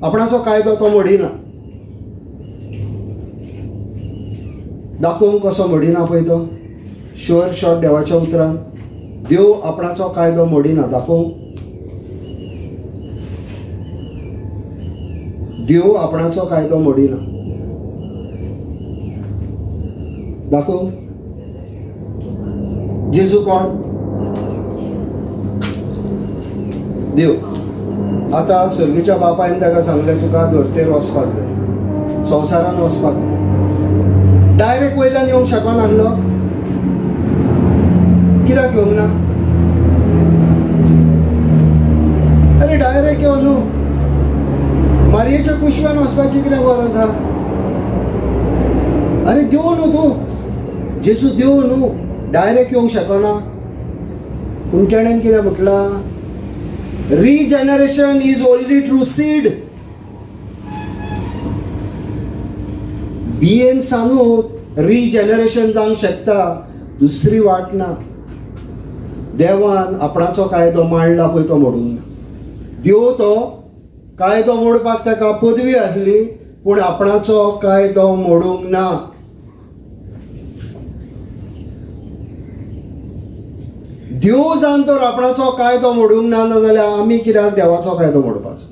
आपणाचो कायदो तो मोडिना. दाखोवंक कसो मोडिना पळय तो, शुअर शॉर्ट देवाच्या उतरान देव आपणाचो कायदो मोडिना. दाखोवंक देव आपणाचो कायदो मोडिना. दाखोवंक जेजू कोण? देव. आतां सर्गीच्या बापायन ताका सांगलें तुका धर्तेर वचपाक जाय, संवसारान वचपाक जाय. डायरेक्ट वयल्यान येवंक शकनासलो, कित्याक येवंक ना? अरे डायरेक्ट येवन न्हू, मारयेच्या कुशव्यान वचपाची कितें गरज आहा? अरे देव न्हू तूं, जेजू देव न्हू, डायरेक्ट येवंक शकना. पूण तेणेन कितें म्हटलां? Regeneration is only through seed. बियेन सानूत रिजनरेशन जावंक शकता, दुसरी वाट ना. देवान आपणाचो कायदो मांडला पळय तो मोडूंक ना. देव तो कायदो मोडपाक ताका पदवी आसली, पूण आपणाचो कायदो मोडूंक ना. देव जावन तर आपणाचो कायदो मोडूंक ना, नाजाल्यार आमी कित्याक देवाचो कायदो मोडपाचो?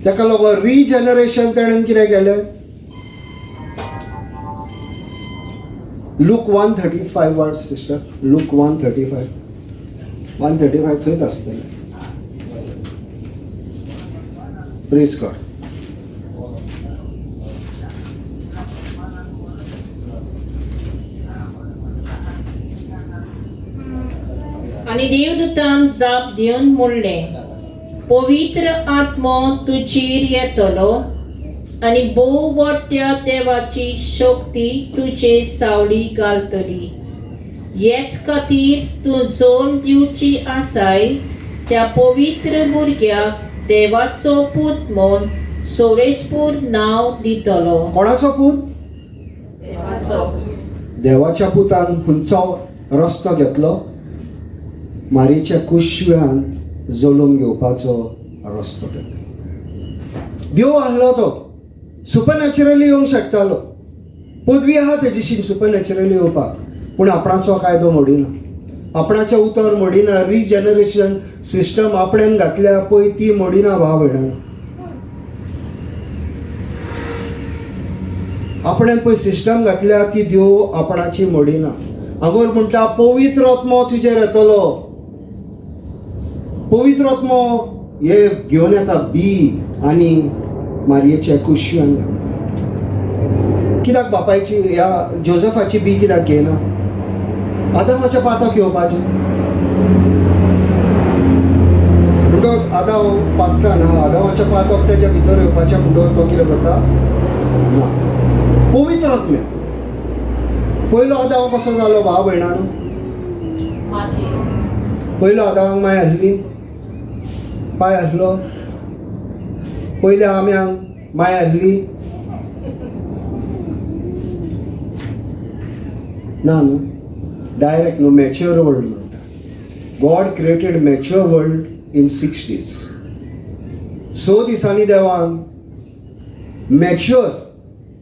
ताका लागून रिजनरेशन तेणेन कितें केलें? लूक 135 वाट सिस्टर, लूक 135, 135 थंयच आसतलें. Praise God. आनी देवदूतान जाप दिवन म्हणलें, पवित्र आत्मो तुजीर येतलो आनी भोव वट्ट्या देवाची शक्ती तुजे सावळी घालतली. हेच खातीर तूं जल्म दिवची आसाय त्या पवित्र भुरग्याक देवाचो पूत म्हूण सोरेसपूर नांव दितलो. कोणाचो पूत? देवाचो. देवाच्या पुतान खंयचो रस्तो घेतलो? मारीच्या कुशव्यान जल्म घेवपाचो रस्तो घेतलो. देव आहलो तो सुपरनॅचरली येवंक शकतालो, पदवी आहा तेजीशीन सुपरनॅचरली येवपाक, पूण आपणाचो कायदो मोडिना, आपणाचें उतर मोडिना. रिजनरेशन सिस्टम आपणेन घातल्या पळय ती मोडिना. भाव भयणान, आपणेन पळय सिस्टम घातल्या ती देव आपणाची मोडिना. हांगोर म्हणटा पवित्र आत्मो तुजेर येतलो. पवित्र आत्मो हे घेवन येता बी आनी मारयेच्या कुशव्यान घालता. कित्याक बापायची ह्या जोजफाची बी कित्याक घेयना? आदामाच्या पाताक येवपाचें म्हणटकच आदाव पातकान हा, आदामाच्या पातक तेच्या भितर येवपाचें म्हणटकच तो कितें करता ना. पवित्र आत्म्या पयलो आदाव कसो जालो भाव भयणानो? पयलो आदावांक माय आसली, पाय आसलो. पयल्या आम्यांक माय आसली ना न्हू? डायरेक्ट न्हू, मॅच्युअर वर्ल्ड म्हणटा. God created mature world in 6 days. 6 दिसांनी देवान मॅच्युअर,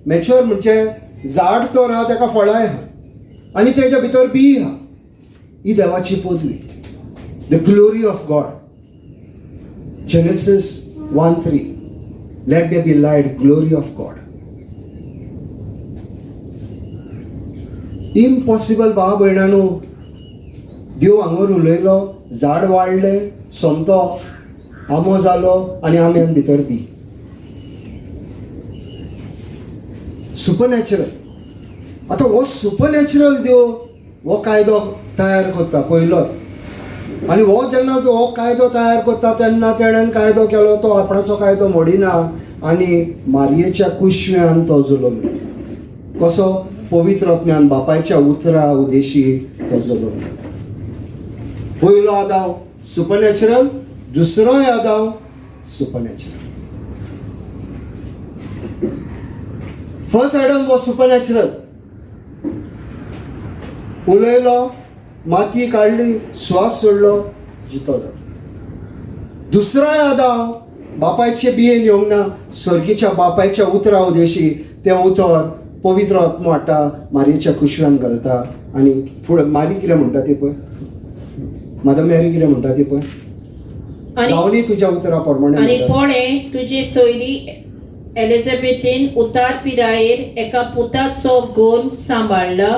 मॅच्युअर म्हणजे झाड तर आहा तेका फळांय आहा आनी तेच्या भितर बी आहा. ही देवाची पदवी, the glory of God. Genesis 1:3, let there be light, glory of God. Impossible भाव भयणानो. देव हांगर उलयलो, झाड वाडलें, सोमतो आंबो जालो आनी आंब्यान भितर बी. सुपरनॅचरल. आतां हो सुपरनॅचरल देव हो कायदो तयार करता पयलोच. आनी हो जेन्ना हो कायदो तयार करता तेन्ना तेणेन कायदो केलो, तो आपणाचो कायदो मोडिना आनी मारयेच्या कुशव्यान तो जल्म घेता. कसो? पवित्र आत्म्यान बापायच्या उतरा उदेशी तो जल्म घेता. पयलो आदाव supernatural, दुसरोय आदाव supernatural. First Adam was supernatural. उलयलो, माती काडली, श्वास सोडलो, जितो जालो. दुसरोय आदाव बापायचे बियेन येवंक ना, सर्गीच्या बापायच्या उतरा उदेशी तें उतर पवित्र आत्मो हाडटा, मारयेच्या कुशव्यान घालता. आनी फुडें मारी कितें म्हणटा ती पळय, मदर मॅरी कितें म्हणटा ती पळय, जावनी तुज्या उतरा प्रमाणे. आनी कोणें तुजी सोयरी एलिझाबेथीन उतार पिरायेर एका पुताचो गोल सांबाळ्ळा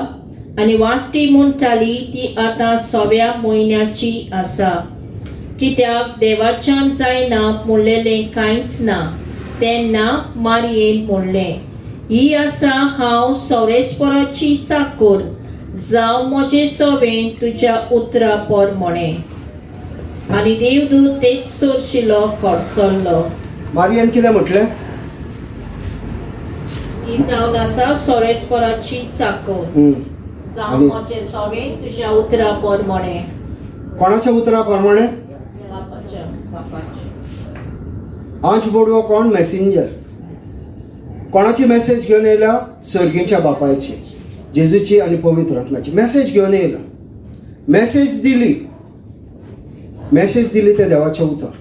आनी वास्टी म्हणटाली ती आतां 6व्या म्हयन्याची आसा, कित्याक देवाच्यान जायना म्हणलेलें कांयच ना. तेन्ना मारयेन म्हणलें, ही आसा हांव सौरेस्पराची चाकोर, जावं म्हजे सवें तुज्या उतरा प्रमाणे. आनी देवदूत तेच सोरशिलो कडसरलो. मारयेन कितें म्हटलें? ही जावन आसा सोरेस्पराची चाकोर, जावं म्हजे सवें तुज्या उतरा प्रमाणे. कोणाच्या उतरा प्रमाणे? आंच बोडवो कोण? मॅसेंजर. कोणाची मॅसेज घेवन येयला? सर्गीच्या बापायची, जेजूची आनी पवित्र आत्म्याची मॅसेज घेवन येयला. मॅसेज दिली, मॅसेज दिली तें देवाचें उतर.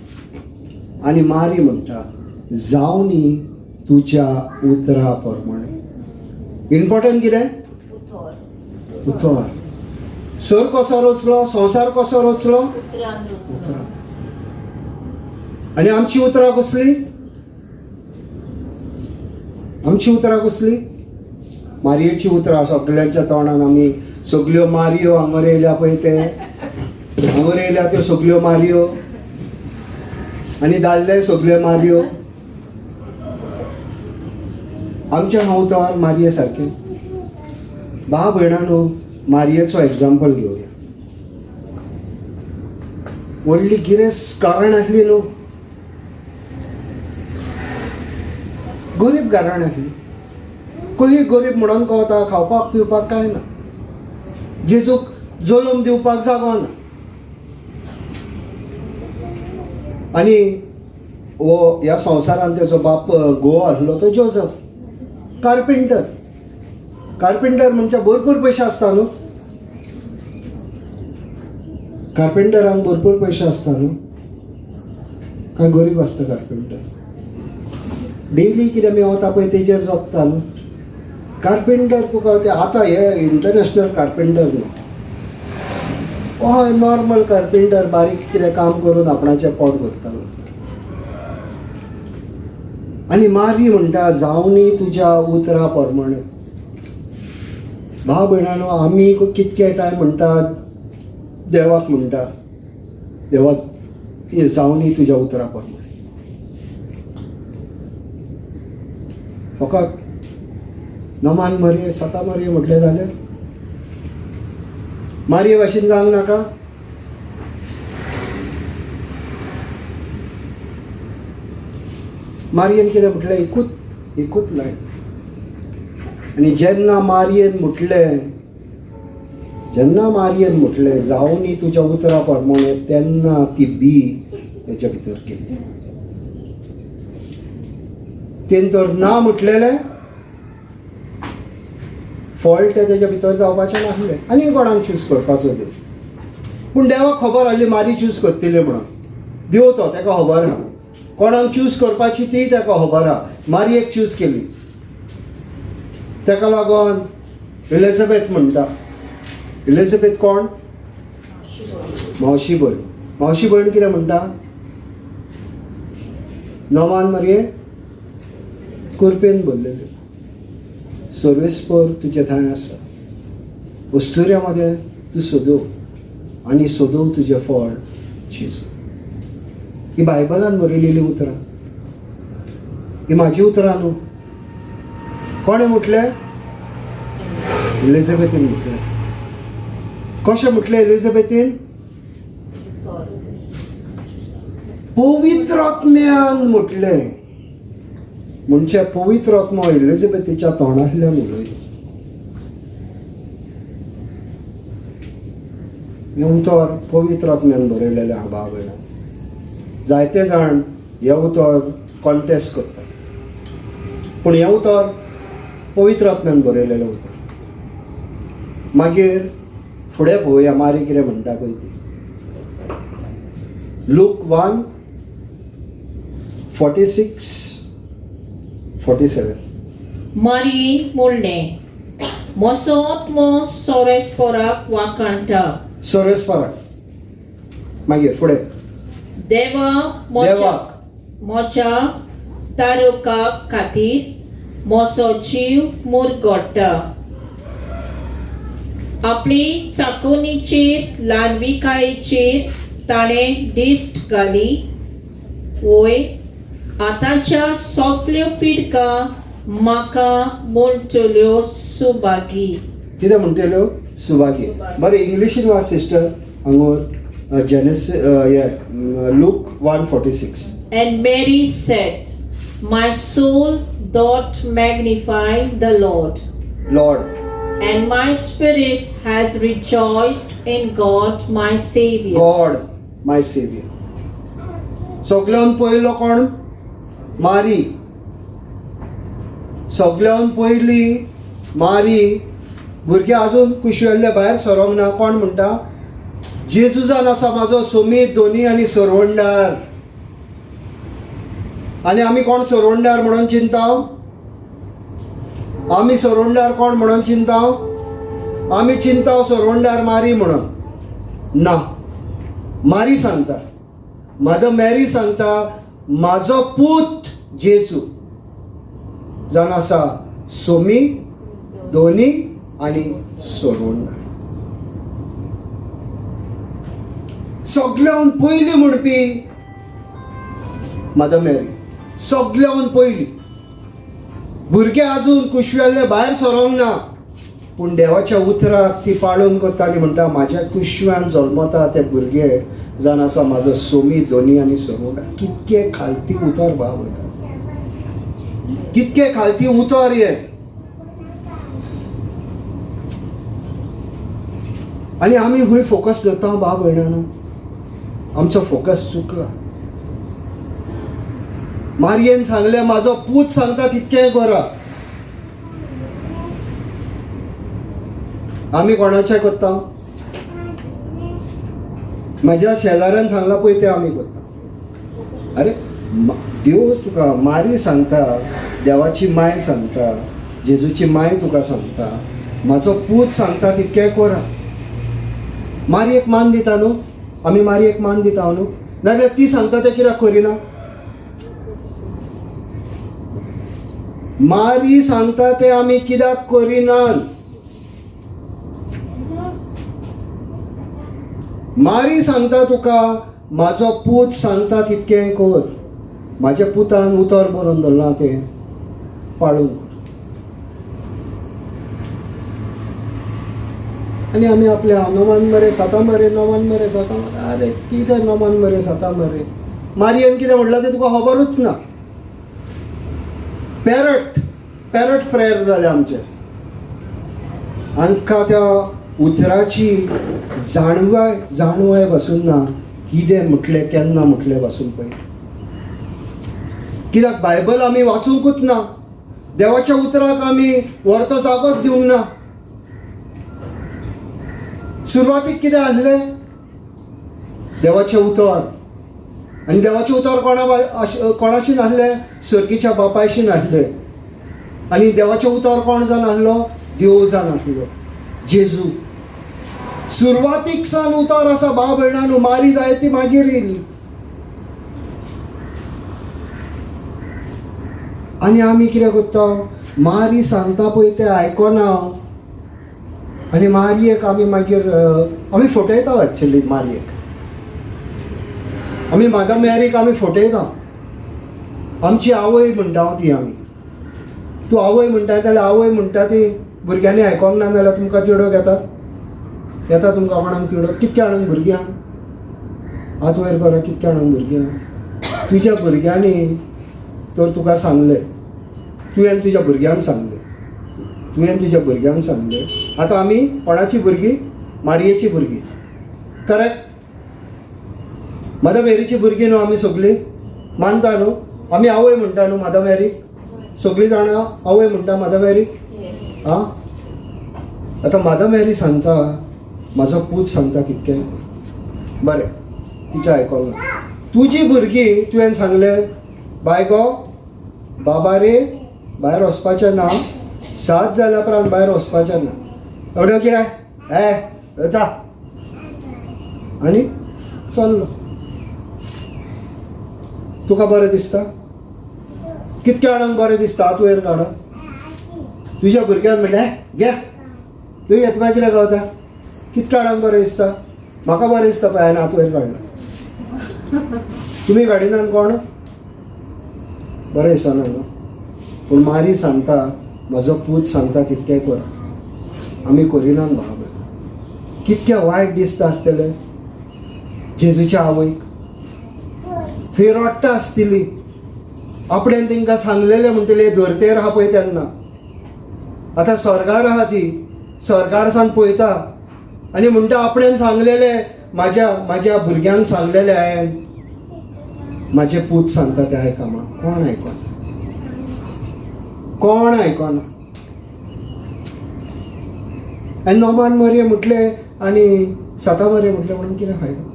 आनी मारी म्हणटा जावनी तुज्या उतरा प्रमाणे. इम्पॉर्टंट कितें? उतर. सर कसो रचलो? संवसार कसो रचलो? उतरां. आनी आमची उतरां कसली? आमची उतरां कसली? मारयेची उतरां सगल्यांच्या तोंडान. आमी सगल्यो मारयो हांगर येयल्या पळय, ते हांगर येयल्या त्यो सगल्यो मारयो आनी दादले सगल्यो मारयो. आमचें हांव उतर मारये सारकें. भाव भयणानो, मारयेचो एग्जाम्पल घेवया. व्हडली गिरेस्त कारण आसली न्हू, गरीब घराण आसली. कशी गरीब म्हणून कळता, खावपाक पिवपाक कांय ना, जेजूक जल्म दिवपाक जागो ना. आनी हो ह्या संवसारान तेजो बाप घोव आसलो तो जोजफ कार्पेंटर. कार्पेंटर म्हणजे भरपूर पयशे आसता न्हू, कार्पेंटरांक भरपूर पयशे आसता न्हू, काय गरीब आसता कार्पेंटर. डेली कितें मेवता पळय तेजेर जगता न्हू कार्पेंटर. तुका ते आतां हे इंटरनॅशनल कार्पेंटर न्हू, हय नॉर्मल कार्पेंटर बारीक कितें काम करून आपणाचें पोट भरतालो. आनी मारी म्हणटा जावनी तुज्या उतरा प्रमाणे. भाव भयणानो, आमी कितके टायम म्हणटा देवाक म्हणटा, देवा जावनी तुज्या उतरा प्रमाणे. फकत नमान मारये सता मारये म्हटलें जाल्यार मारये भाशेन जावंक नाका. मारयेन कितें म्हटलें, एकूच एकूच लायन. आनी जेन्ना मारयेन म्हटलें, जेन्ना मारयेन म्हटलें जावनी तुज्या उतरा प्रमाणे, तेन्ना ती बी तेच्या भितर गेली. तेन तर ना म्हटलेलें फॉल्ट तें तेच्या भितर जावपाचें नासलें. आनी कोणाक चूज करपाचो देव, पूण देवाक खबर आसली मारी चूज करतली म्हणून. देव तो तेका खबर आहा कोणाक चूज करपाची ती तेका खबर आहा. मारयेक चूज केली, तेका लागून एलिझाबेथ म्हणटा. एलिझाबेथ कोण? मावशी भयण. मावशी भयण कितें म्हणटा? नवान मारये कुरपेन भरलेली, सर्वेस्पर तुजे थंय आसा, अस्तुऱ्या मदें तूं सोदो आनी सोदो तुजें फळ जेजू. ही बायबलान बरयलेली उतरां, ही म्हाजी उतरां न्हू. कोणें म्हटलें? एलिझाबेथीन म्हटलें. कशें म्हटलें एलिझाबेथीन? पवित्र आत्म्यान म्हटलें. म्हणजे पवित्र आत्मो एलिझाबेथीच्या तोंडांतल्यान उलयलो. हें उतर पवित्र आत्म्यान बरयलेलें आहा भाव भयणां. जायते जाण हें उतर कॉन्टेस्ट करतात, पूण हें उतर पवित्र आत्म्यान बरयलेलें उतर. मागीर फुडें पळोवया मारी कितें म्हणटा पळय ती. लूक 1:46-47. मारी म्हणलें, म्हजो आत्मो सोरेस्पराक वाखाणटा. सोरेस्पराक. मागीर फुडें देवा देवाक म्हज्या तारुका खातीर म्हजो जीव मुरगोडटा. आपली चाकोनीचेर ल्हानविकायेचेर ताणें दिश्ट घाली. वय आतांच्या सगल्यो पिडका म्हाका म्हणटल्यो सुभागी. कितें म्हणटल्यो? सुभागी. बरें, इंग्लिशीन वाच सिस्टर हांगोर जेनेस हे Luke 1:46. And Mary said, My soul doth magnify the Lord. Lord. And my spirit has rejoiced in God my Savior. God my Savior. सगल्यान पयलो कोण? मारी. सगल्यान पयली मारी. भुरगे अजून कुशवेल्ले भायर सरोंक ना. कोण म्हणटा? जेजूजान आसा म्हाजो सोमीत दोनी आनी सरवंडार. आनी आमी कोण सरवंडार म्हणून चिंता? आमी सरवंडार कोण म्हणून चिंता? आमी चिंता सरवंडार मारी म्हणून ना. मारी सांगता, मदर मॅरी सांगता, म्हाजो पूत जेजू जावन आसा सोमी दोनी आनी सरवंडार. सगल्यान पयली म्हणपी मदर मॅरी. सगल्यान पयली. भुरगे अजून कुशवेल्ले भायर सरोंक ना. पूण देवाच्या उतराक ती पाळून करता आनी म्हणटा म्हाज्या कुशव्यान जल्मता ते भुरगे जावन आसा म्हाजो सोमी धोनी आनी सरोडा. कितके खालती उतर भाव भयणा, कितके खालती उतर हें. आनी आमी खंय फोकस धरता भाव भयणांनो, आमचो फोकस चुकला. मारयेन सांगलें म्हाजो पूत सांगता तितकें करा. आमी कोणाचें करता? म्हज्या शेजाऱ्यान सांगलां पळय तें आमी करता. अरे देव तुका मारी सांगता, देवाची माय सांगता, जेजूची माय तुका सांगता म्हाजो पूत सांगता तितकें करा. मारयेक मान दिता न्हू आमी, मारयेक मान दिता न्हू, नाजाल्यार ती सांगता तें कित्याक करिना? मारी सांगता तें आमी कित्याक करिनात? मारी सांगता तुका म्हाजो पूत सांगता तितकें कर, म्हाज्या पुतान उतर बरोवन दवरलां तें पाळून कर. आनी आमी आपल्या नोमान मरे सातां मरे, नोमान मरे सातां मरे, अरे कितें नोमान मरे सातां मरे? मारयेन कितें म्हणलां तें तुका खबरूच ना. पॅरट पॅरट प्रेयर जालें आमचें. आमकां त्या उतराची जाणवाय जाणवाय पासून ना, कितें म्हटलें केन्ना म्हटलें पासून पळय. कित्याक बायबल आमी वाचूंकूच ना, देवाच्या उतराक आमी व्हरतो जागोच दिवंक ना. सुरवातीक कितें आसलें? देवाचें उतर. आनी देवाचें उतर कोणाशी नासलें? सर्गीच्या बापायशी नासलें. आनी देवाचें उतर कोण जावन आसलो? देव जावन आसलो, जेजू. सुरवातीक सावन उतर आसा भाव भयणांनो, मारी जाय ती मागीर येयली. आनी आमी कितें करता? मारी सांगता पळय तें आयकना आनी मारयेक आमी मागीर आमी फटयता. एक्चुली मारयेक आमी, मादर मॅरीक आमी फटयता. आमची आवय म्हणटा ती आमी. तूं आवय म्हणटा जाल्यार आवय म्हणटा ती भुरग्यांनी आयकोंक ना जाल्यार तुमकां तिडक येता? येता तुमकां कोणाक तिडक? कितक्या जाणांक भुरगीं आहा? हात वयर करा, कितक्या जाणांक भुरगीं आहा? तुज्या भुरग्यांनी तर तुका सांगलें, तुवें तुज्या भुरग्यांक सांगलें, तुवें तुज्या भुरग्यांक सांगलें. आतां आमी कोणाची भुरगीं? मारयेची भुरगीं, करेक्ट? मदर मेरीची भुरगीं न्हू आमी सगळीं मानता न्हू? आमी आवय म्हणटा न्हू मदर मेरीक? सगळीं जाणां आवय म्हणटा मदर मेरीक? आं, आतां मदर मेरी सांगता म्हाजो पूत सांगता तितकें कर, बरें तिचें आयकोंक ना. तुजी भुरगीं तुवें सांगलें बाय गो बाबा रे भायर वचपाचें ना, 7 जाल्या उपरांत भायर वचपाचें ना, एवढ्यो कितें ए वता आनी चल्लो. तुका बरें दिसता? कितक्या जाणांक बरें दिसता? हात वयर काडा. तुज्या भुरग्यान म्हणलें घे तूं येता तुका कितें गावता? कितक्या जाणांक बरें दिसता? म्हाका बरें दिसता पळय, हांवें हात वयर काडला. तुमी काडिनात कोण? बरें दिसना न्हू? पूण मारी सांगता म्हाजो पूत सांगता तितकें कर, आमी करिनात भाव. कितकें वायट दिसता आसतलें जेजूच्या आवयक, थंय रडटा आसतली. आपणेन तांकां सांगलेलें म्हणटलें धरतेर आहा पळय तेन्ना, आतां स्वर्गार आहा ती, स्वर्गार सावन पळयता आनी म्हणटा आपणेन सांगलेलें म्हाज्या म्हाज्या भुरग्यांक सांगलेलें हांवें, म्हाजे पूत सांगता ते आयका म्हणून. कोण आयकोना? कोण आयकोना? आनी नोमान मरये म्हटलें आनी साता मरये म्हटलें म्हणून कितें फायदो?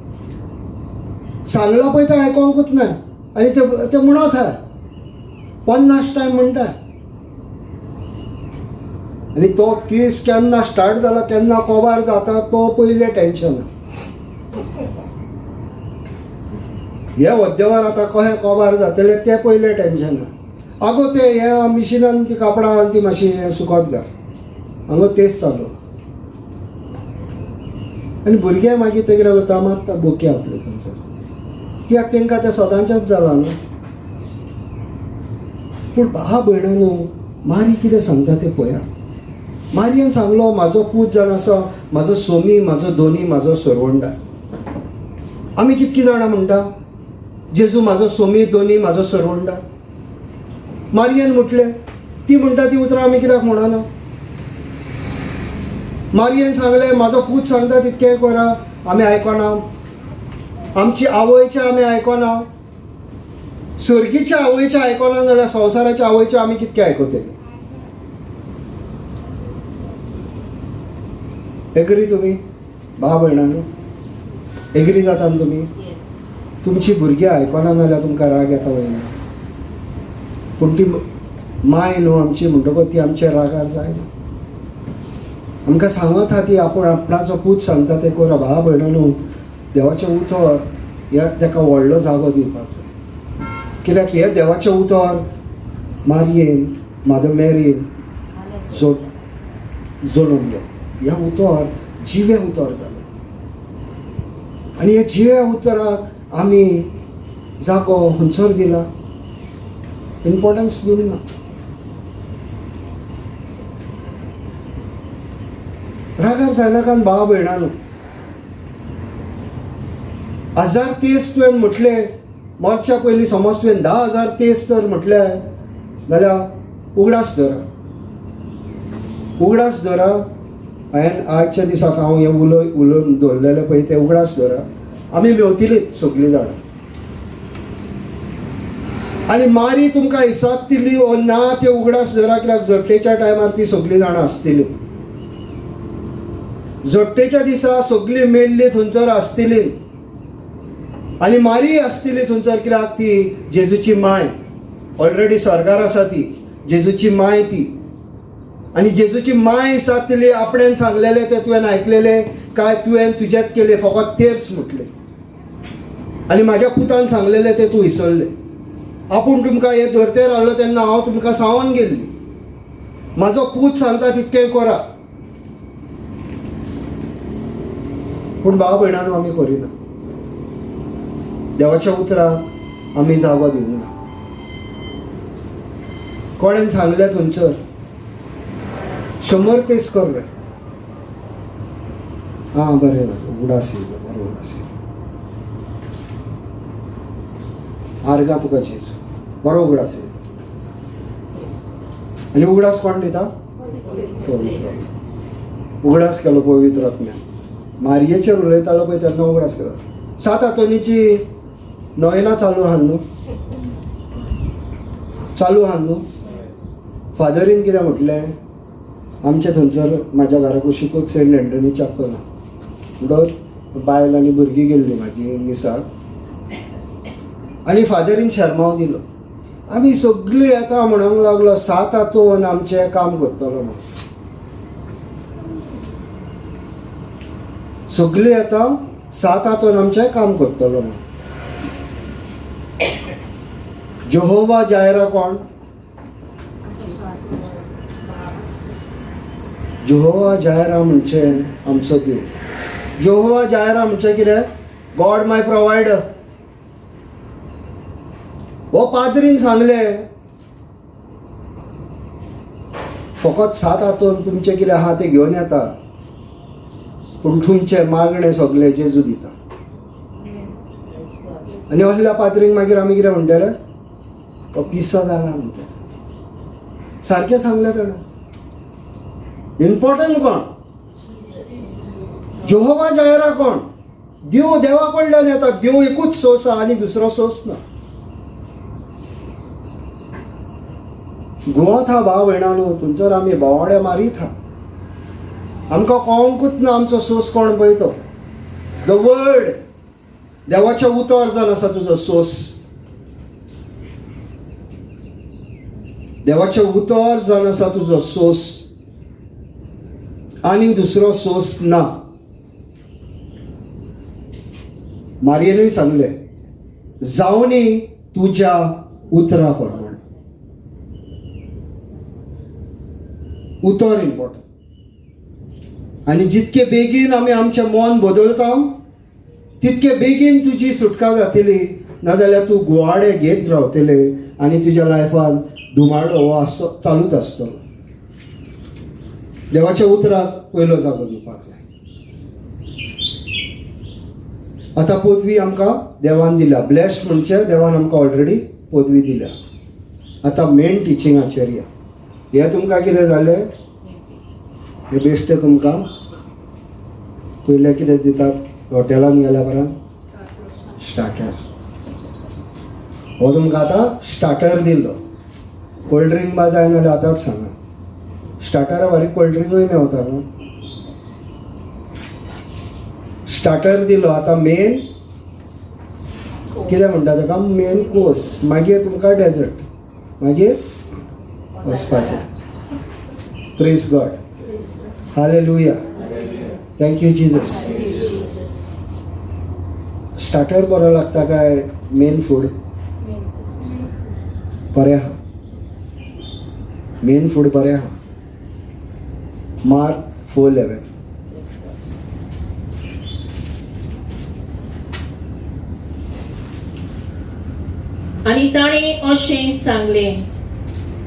सांगलां पळय तें आयकोंकूच ना आनी ते म्हणत आहा 50 टायम म्हणटा. आनी तो केस केन्ना स्टार्ट जाला केन्ना कोबार जाता तो पयलें टेंशन. हे होद्देवार आतां कशें कोबार जातलें तें पयलें टेंशन. आगो ते ह्या मिशिनान ती कापडां ती मातशी सुकत घाल, हांगा तेच चालू. आनी भुरगे मागीर ते कितें करता मारता बोके आपले थंयसर, कित्याक तांकां तें सदांचेंच जालां न्हू. पूण भाव भयणांनो मारी कितें सांगता तें पळया. मारयेन सांगलो म्हाजो पूत जाण आसा, म्हाजो सोमी, म्हाजो दोनी, म्हाजो सरवंडा. आमी कितकी जाणां म्हणटा जेजू म्हाजो सोमी, दोनी, म्हाजो सरवंडा? मारयेन म्हटलें, ती म्हणटा ती उतरां आमी कित्याक म्हणना? मारयेन सांगलें म्हाजो पूत सांगता तितकें करा, आमी आयकना. आमची आवयचें आमी आयकना, सर्गीच्या आवयचें आयकना जाल्यार संवसाराच्या आवयचें आमी कितकें आयकतलीं? एग्री तुमी भाव भयणांनो? एग्री जाता न्हू तुमी? तुमची भुरगीं आयकना जाल्यार तुमकां राग येता वयना, पूण ती माय न्हू आमची, म्हणटकच ती आमच्या रागार जायना. आमकां सांगत आहा ती आपूण आपणाचो पूत सांगता तें करा. भाव भयणांनो, देवाचें उतर ह्या ताका व्हडलो जागो दिवपाक जाय. कित्याक हें देवाचें उतर मारयेन, मादर मेरीन जणून घेतलें. ह्या उतर जिवें उतर जालें आनी ह्या जिव्या उतराक आमी जागो खंयसर दिला? इम्पॉर्टन्स दिवंक ना. रागार जायनाकान भाव भयणांनो. 1000 तेज तुवें म्हटलें मरच्या पयलीं, समज तुवें 10,000 तेज तर म्हटलें जाल्यार उगडास धरा, उगडास धरा. हांवें आयच्या दिसाक हांव हें उलोवन दवरलेलें पळय तें उगडास धरा. आमी मेवतलींच सगळीं जाणां. आनी मारी तुमकां हिसाब दिली ओ ना ते उगडास धरा, कित्याक झडटेच्या टायमार ती सगळीं जाणां आसतली. झडटेच्या दिसा सगळीं मेल्ली थंयसर आसतली आनी मारी आसतली थंयसर, कित्याक ती जेजूची माय ऑलरेडी स्वर्गार आसा, ती जेजूची माय ती. आनी जेजूची माय हिसाब दिली आपणेन सांगलेलें तें तुवें आयकलेलें काय तुवें तुजेंच केलें, फकत तेच म्हटलें आनी म्हाज्या पुतान सांगलेलें तें तूं विसरलें. आपूण तुमकां हे धरतेर हाडलो तेन्ना हांव तुमकां सांगून गेल्ली, म्हाजो पूत सांगता तितकें करा. पूण भाव भयणांनो आमी करिना. देवाच्या उतराक आमी जागो दिवंक ना. कोणेन सांगलें थंयसर 100 तेज कर रे, आं बरें जालें, उगडास येयलो, बरो उगडास येयलो, आर्गां तुका जेजू, बरो उगडास येयलो. आनी उगडास कोण दिता? पवित्र आत्मा. उगडास केलो पवित्र आत्म्यान. मारयेचेर उलयतालो पळय तेन्ना उगडास केलो. 7 आंतोनीची नोयना चालू आहा न्हू, चालू आहा न्हू. फादरीन कितें म्हटलें, आमचे थंयसर म्हाज्या घरा कुशीकूच सेंट एंटनी चॅपल आहा, म्हणटकच बायल आनी भुरगीं गेल्लीं म्हाजी मिसाक आनी फादरीन शेरमांव दिलो. आमी सगळीं येता म्हणूंक लागलो 7 आंतोन आमचें काम करतलो म्हणून. सगळीं येता 7 आंतोन आमचें काम करतलो म्हणून. जेहोवा जायरा कोण? जेहोवा जायरा म्हणजे आमचो देव. जेहोवा जायरा म्हणजे कितें? गॉड माय प्रोवायडर. हो पाद्रीन सांगलें फकत 7 आंतोन तुमचें कितें आहा तें घेवन येता, पूण तुमचें मागणें सगळें जेजू दिता. आनी असल्या पाद्रींक मागीर आमी कितें म्हणटले? तो पिसो जाला म्हणटा. सारकें सांगलें ताणें. इम्पॉर्टंट कोण? जेहोवा जायरा कोण? देव देवा कडल्यान येता. देव एकूच सोर्स आहा आनी दुसरो सोर्स ना. गोंत हा भाव भयणांनो, थंयसर आमी भोंवाडे मारीत हा, आमकां कळोंकूच ना आमचो सोर्स कोण पळय तो. The word, देवाचें उतर जावन आसा तुजो सोर्स. देवाचें उतर जावन आसा तुजो सोर्स आनी दुसरो सोर्स ना. मारयेनूय सांगलें जावनी तुज्या उतरा प्रमाणे. उतर इम्पॉर्टंट. आनी जितके बेगीन आमी आमचें मन बदलता तितके बेगीन तुजी सुटका जातली, नाजाल्यार तूं गुवाडे घेत रावतले आनी तुज्या लायफान धुमाडो हो आसतो चालूच आसतलो. देवाच्या उतराक पयलो जागो दिवपाक जाय. आतां पदवी आमकां देवान दिल्या, ब्लेस्ड म्हणजे देवान आमकां ऑलरेडी पदवी दिल्या. आतां मेन टिचिंगाचेर या. हें तुमकां कितें जालें, हें बेश्टें तुमकां पयलें कितें दितात हॉटेलान गेल्या उपरांत स्टार्टर. हो तुमकां आतां स्टार्टर दिलो. कोल्ड ड्रिंक बा जाय नाल्यार आतांच सांगा. स्टार्टरा बारीक कोल्ड ड्रिंकूय मेवता न्हू. स्टार्टर दिलो, आतां मेन कितें म्हणटा ताका, मेन कोर्स, मागीर तुमकां डेजर्ट, मागीर वचपाचें. Praise God, hallelujah, thank you Jesus. Starter बरो लागता काय मेन फूड? बरें आहा, मेन फूड बरें आहा. मार्क 4:11. आनी ताणें अशें सांगलें,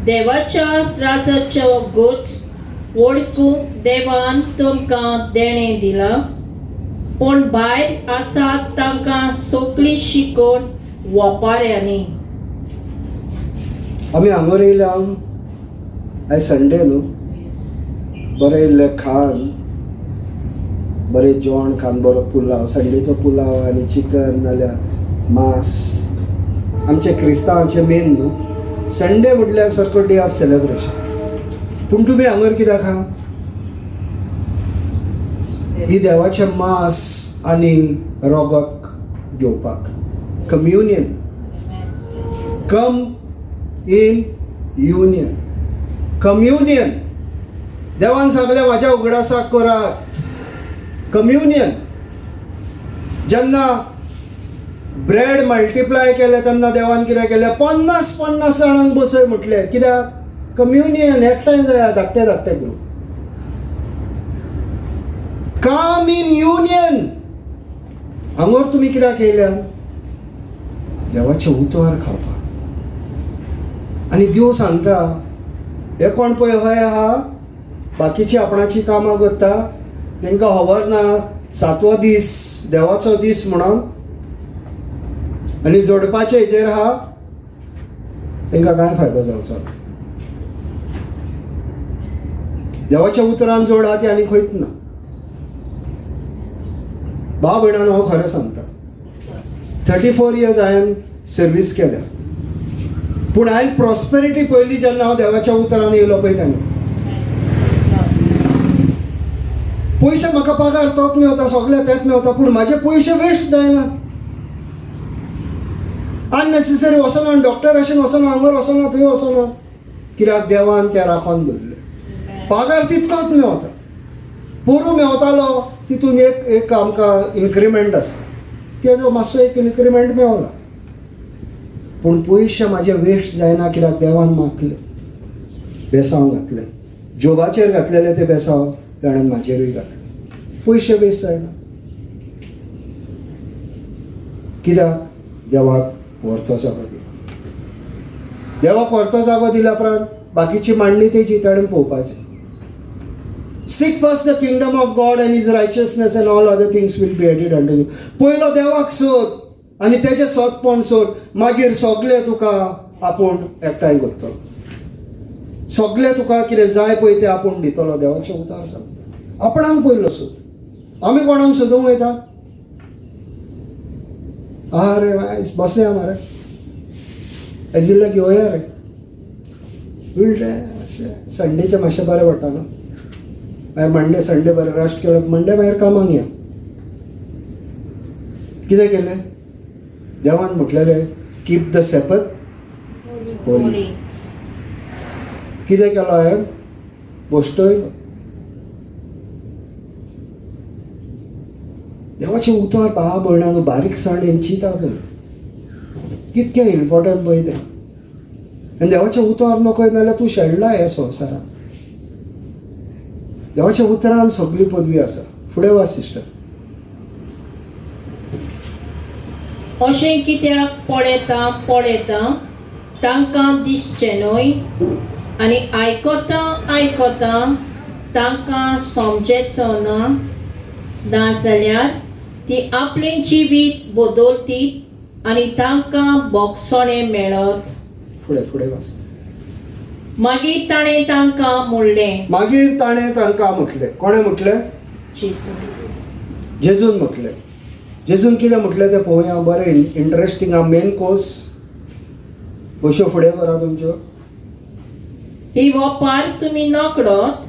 देवाच्या राजाचो गोट वळखूंक देवान तुमकां देणें दिलां, पूण भायर आसात तांकां सगळी शिकोवन वपाऱ्यांनी. आमी हांगा येयल्या, आयज संडे न्हू, बरें इल्लें खाण, बरें जेवण खाण, बरो पुलाव, संडेचो पुलाव आनी चिकन नाल्यार मांस, आमचे क्रिस्तांवाचें मेन न्हू. संडे म्हटल्यार सारको डे ऑफ सेलेब्रेशन. पूण तुमी हांगर कित्याक आहा? ही देवाचें मांस आनी रोगत घेवपाक, communion, cum in union, communion. देवान सांगलें म्हाज्या उगडासाक करात, कम्युनियन. जेन्ना ब्रेड मल्टिप्लाय केलें तेन्ना देवान कितें केलें, 50-50 जाणांक बसय म्हटलें. कित्याक? कम्युनियन एकठांय जाय, धाकटे धाकटे ग्रूप, काम इन युनियन. हांगर तुमी कित्याक येयल्या? देवाचें उतर खावपाक. आनी देव सांगता, हे कोण पळय हय आहा, बाकीची आपणाची कामां करता, तांकां खबर ना सातवो दीस देवाचो दीस म्हणून, आनी जोडपाचे हेजेर आहा, तांकां कांय फायदो जावचो ना. देवाच्या उतरान जोड आहा ती आनी खंयच ना. भाव भयणान हांव खरें सांगता, 34 इयर्स हांवें सर्वीस केल्या, पूण हांवें प्रॉस्पेरिटी पयली जेन्ना हांव देवाच्या उतरान येयलो पळय तेन्ना पयशे म्हाका पगार तोच मेवता, सगळे तेच मेवता, पूण म्हाजे पयशे वेस्ट जायना. अननेसेसरी वचना, डॉक्टर अशें वचना, हांगर वचना, थंय वचना, कित्याक देवान तें राखोन दवरलें. पगार तितकोच मेवता, पोरूं मेवतालो तितून एक एक आमकां इन्क्रिमेंट आसता, तेजो मातसो एक इन्क्रिमेंट मेवला, पूण पयशे म्हाजे वेस्ट जायना, कित्याक देवान मागले बेसांव घातले, जोबाचेर घातलेले ते बेसांव ताणें म्हाजेरूय घातले, पयशे वेस्ट जायना. कित्याक? देवाक व्हरतो जागो दिला. देवाक व्हरतो जागो दिल्या उपरांत बाकीची मांडणी तेजी ताणें पळोवपाची. Seek first the kingdom of God and His righteousness and all other things will be added unto you. पयलो देवाक सोद आनी तेजें सोदपण सोद, मागीर सगळें तुका आपूण एकठांय करतलो, सगळें तुका कितें जाय पळय तें आपूण दितलो. देवाचें उतार सांगता, आपणाक पयलो सोद. आमी कोणाक सोदूंक वयता? आरे बसया मरे, आयज इल्लें घेवया रे, उलटें मातशें संडेचें मातशें बरें पडटा न्हू, मागीर मंडे संडे बरें रेस्ट केलो, मंडे मागीर कामाक या. कितें केलें? देवान म्हटलेलें कीप the सेपत होली. कितें केलो हांवें? बश्टो येयलो. देवाचें उतर भाव भयणांनो बारीकसाणेन चिंता तुमी, कितकें इम्पोर्टंट पळय तें. आनी देवाचें उतर नकळत नाल्यार तूं शेणला ह्या संवसारांत. देवाच्या उतरान सगळी पदवी आसा. फुडें वाच सिस्टर. अशें कित्याक पळयता पळयता तांकां दिसचें न्हय, आनी आयकता आयकता तांकां समजेचो ना, नाजाल्यार ती आपलें जिवीत बदलतीत आनी तांकां बोगसणें मेळत. फुडें फुडें वाच. मागीर ताणें तांकां म्हणलें. मागीर ताणें तांकां म्हटलें. कोणें म्हटलें? जेजू. जेजून म्हटलें. जेजून कितें म्हटलें तें पळोवया. बरें इंट्रस्टींग आहा. मेन कोर्स बश्यो फुडें करा तुमच्यो. ही वपार तुमी नकडत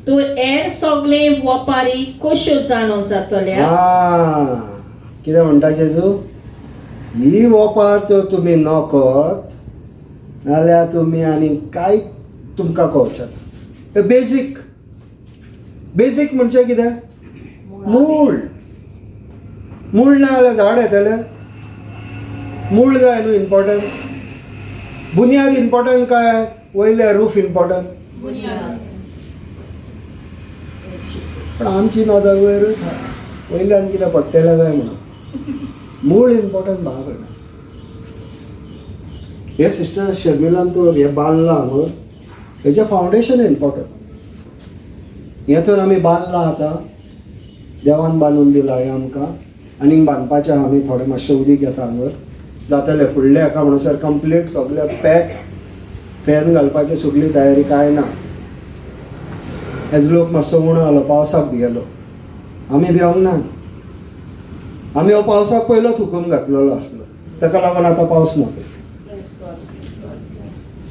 तर हेर सगळे वपारी कश्यो जाणो जातल्या? आं, कितें म्हणटा जेजू? ही वपार तर तुमी नकत नाल्यार तुमी आनी कांय तुमकां कळचें ना. बेजीक बेजीक म्हणजे कितें? मूळ. मूळ ना जाल्यार झाड येतलें? मूळ जाय न्हू इम्पोर्टंट. बुन्याद इम्पोर्टंट काय वयलें रूफ इम्पोर्टंट? पण आमची नदर वयरूच आहा, वयल्यान कितें पडटलें काय म्हणून. मूळ इम्पोर्टंट भाव भयणा. हे सिस्टर शर्मिलान तर हें बांदलां हांगर, हेजें फावंडेशन इम्पोर्टंट. हें तर आमी बांदलां आतां, देवान बांदून दिलां हें आमकां. आनीक बांदपाचें आहा आमी, थोडें मातशें उदीक येता हांगर जातलें फुडलें हेका म्हणसर कंप्लीट सगळें पॅक. फॅन घालपाची सगळी तयारी कांय ना. एज लोक मातसो उणो जालो, पावसाक भियेलो. आमी भिवंक ना. आमी हो पावसाक पयलोच हुकूम घातलेलो आसलो, ताका लागून आतां पावस ना.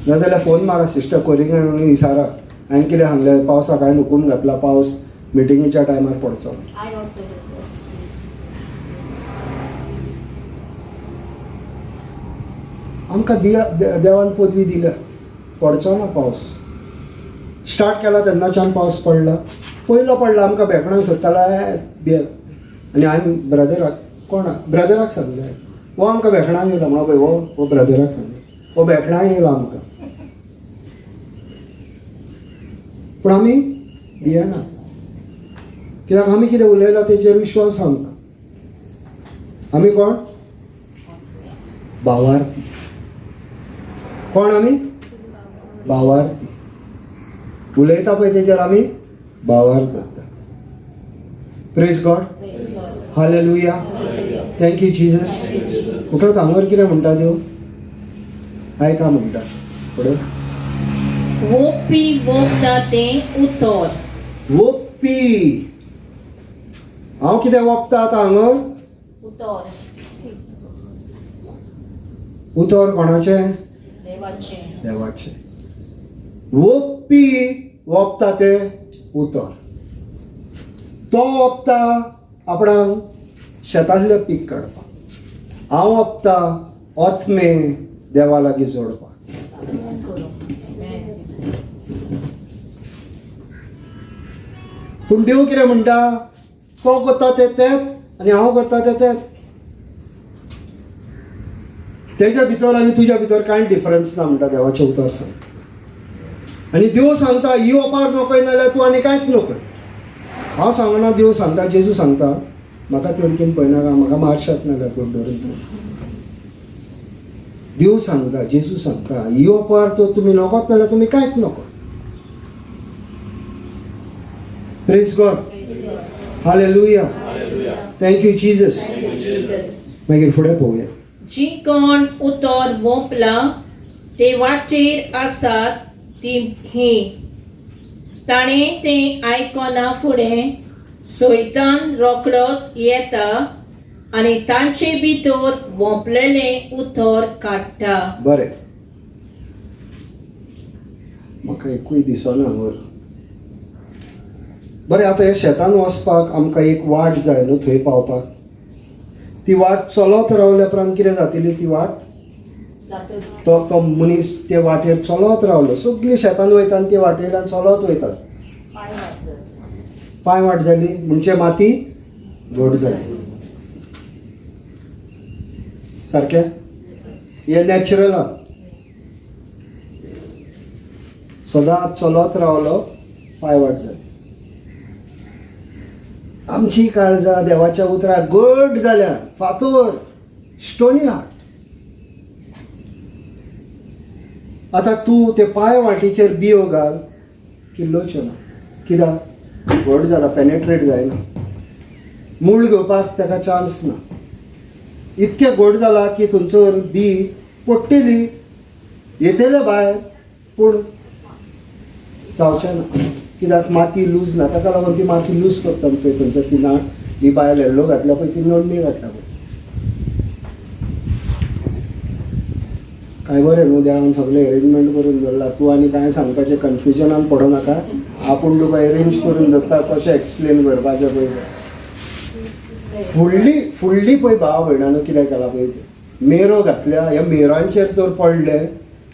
नाजाल्यार फोन मारा सिस्टर कोरिंगान आनी इसाराक, हांवें कितें सांगलें पावसाक हांवें हुकूम घातला, पावस मिटिंगेच्या टायमार पडचो. आमकां देवान पदवी दिल्या, पडचो ना पावस. स्टार्ट केला तेन्नाच्यान पावस पडला. पयलो पडला आमकां भेकणां सोदताला भियेल. आनी हांवें ब्रदराक, कोण ब्रदराक सांगलें, हो आमकां भेकणां येयला म्हणून पळय, हो ब्रदराक सांगलें, हो भेकणां येयला आमकां. पूण आमी भियेना, कित्याक आमी कितें उलयला तेचेर विश्वास आमकां. आमी कोण? भावार्थी. कोण आमी? भावार्थी. उलयता पळय तेचेर आमी भावार्थ करता. Praise God. Hallelujah. Thank you Jesus. कुठं हांगर कितें म्हणटा देव? आयका म्हणटा फुडें. वोपी वोपता तें उतर. वोपी. हांव कितें वोपता आतां हांगर? उतर. उतर कोणाचें? देवाचें. देवाचें. वोपी वोपता तें उतर. तो वोपता आपणाक शेतांतलें पीक काडपाक. हांव वोपता ओतमे देवा लागीं जोडपाक. पूण देव कितें म्हणटा? तो करता तें तेंच आनी हांव करता तें तेंच. तेज्या भितर आनी तुज्या भितर कांय डिफरन्स ना म्हणटा देवाचें उतर सांगता. आनी देव सांगता ही ओपार नोकय नाल्यार तूं आनी कांयच नोकय. हांव सांगना, देव सांगता, जेजू सांगता, म्हाका तिडकीन पळयनाका, म्हाका मारशात नाल्यार बोट धरून. देव सांगता, जेजू सांगता, ही ओपार तर तुमी नकोत नाल्यार तुमी कांयच नको. Praise God. Hallelujah. Thank you Jesus. मागीर फुडें पळोवया. जी कोण उतर वोंपला ते वाटेर आसात ती ही, ताणें तें आयकना फुडें सैतान रोकडोच येता आनी तांचे भितर वोंपलेलें उतर काडटा. बरें, म्हाका एकूय दिसना हांगर. बरें, आतां ह्या शेतान वचपाक आमकां एक वाट जाय न्हू थंय पावपाक. ती वाट चलत रावल्या उपरांत कितें जातली? ती वाट तो तो मनीस ते वाटेर चलत रावलो, सगळीं शेतान वयता आनी ते वाटेल्यान चलत वयतात. पांय वाट जाली म्हणजे माती घट जाली. सारकें हें नॅचरल आहा. सदांच चलत रावलो, पांय वाट जाली. आमची काळजां देवाच्या उतराक घट जाल्या, फातोर, स्टोनी हार्ट. आतां तूं ते पांय वाटीचेर बियो घाल, किल्लोच्यो ना. कित्याक घट जाला, पेनेट्रेट जायना, मूळ घेवपाक ताका चान्स ना. इतकें घट जाला की थंयसर बी पडटली, येतले भायर, पूण जावचें ना, कित्याक माती लूज ना. ताका लागून ती माती लूज करता पळय थंयसर ती नाट ही बायल येल्लो घातल्या पळय ती नडणी घातल्या पळय. काय बरें न्हू, देवान सगळें एरेंजमेंट करून दवरला. तूं आनी कांय सांगपाचें कन्फ्युजनान पडो नाका, आपूण तुका एरेंज करून दवरता कशें एक्सप्लेन करपाचें पळय. फुडली फुडली पळय भाव भयणानो कितें केलां पळय तें, मेरो घातल्या, ह्या मेरांचेर तर पडलें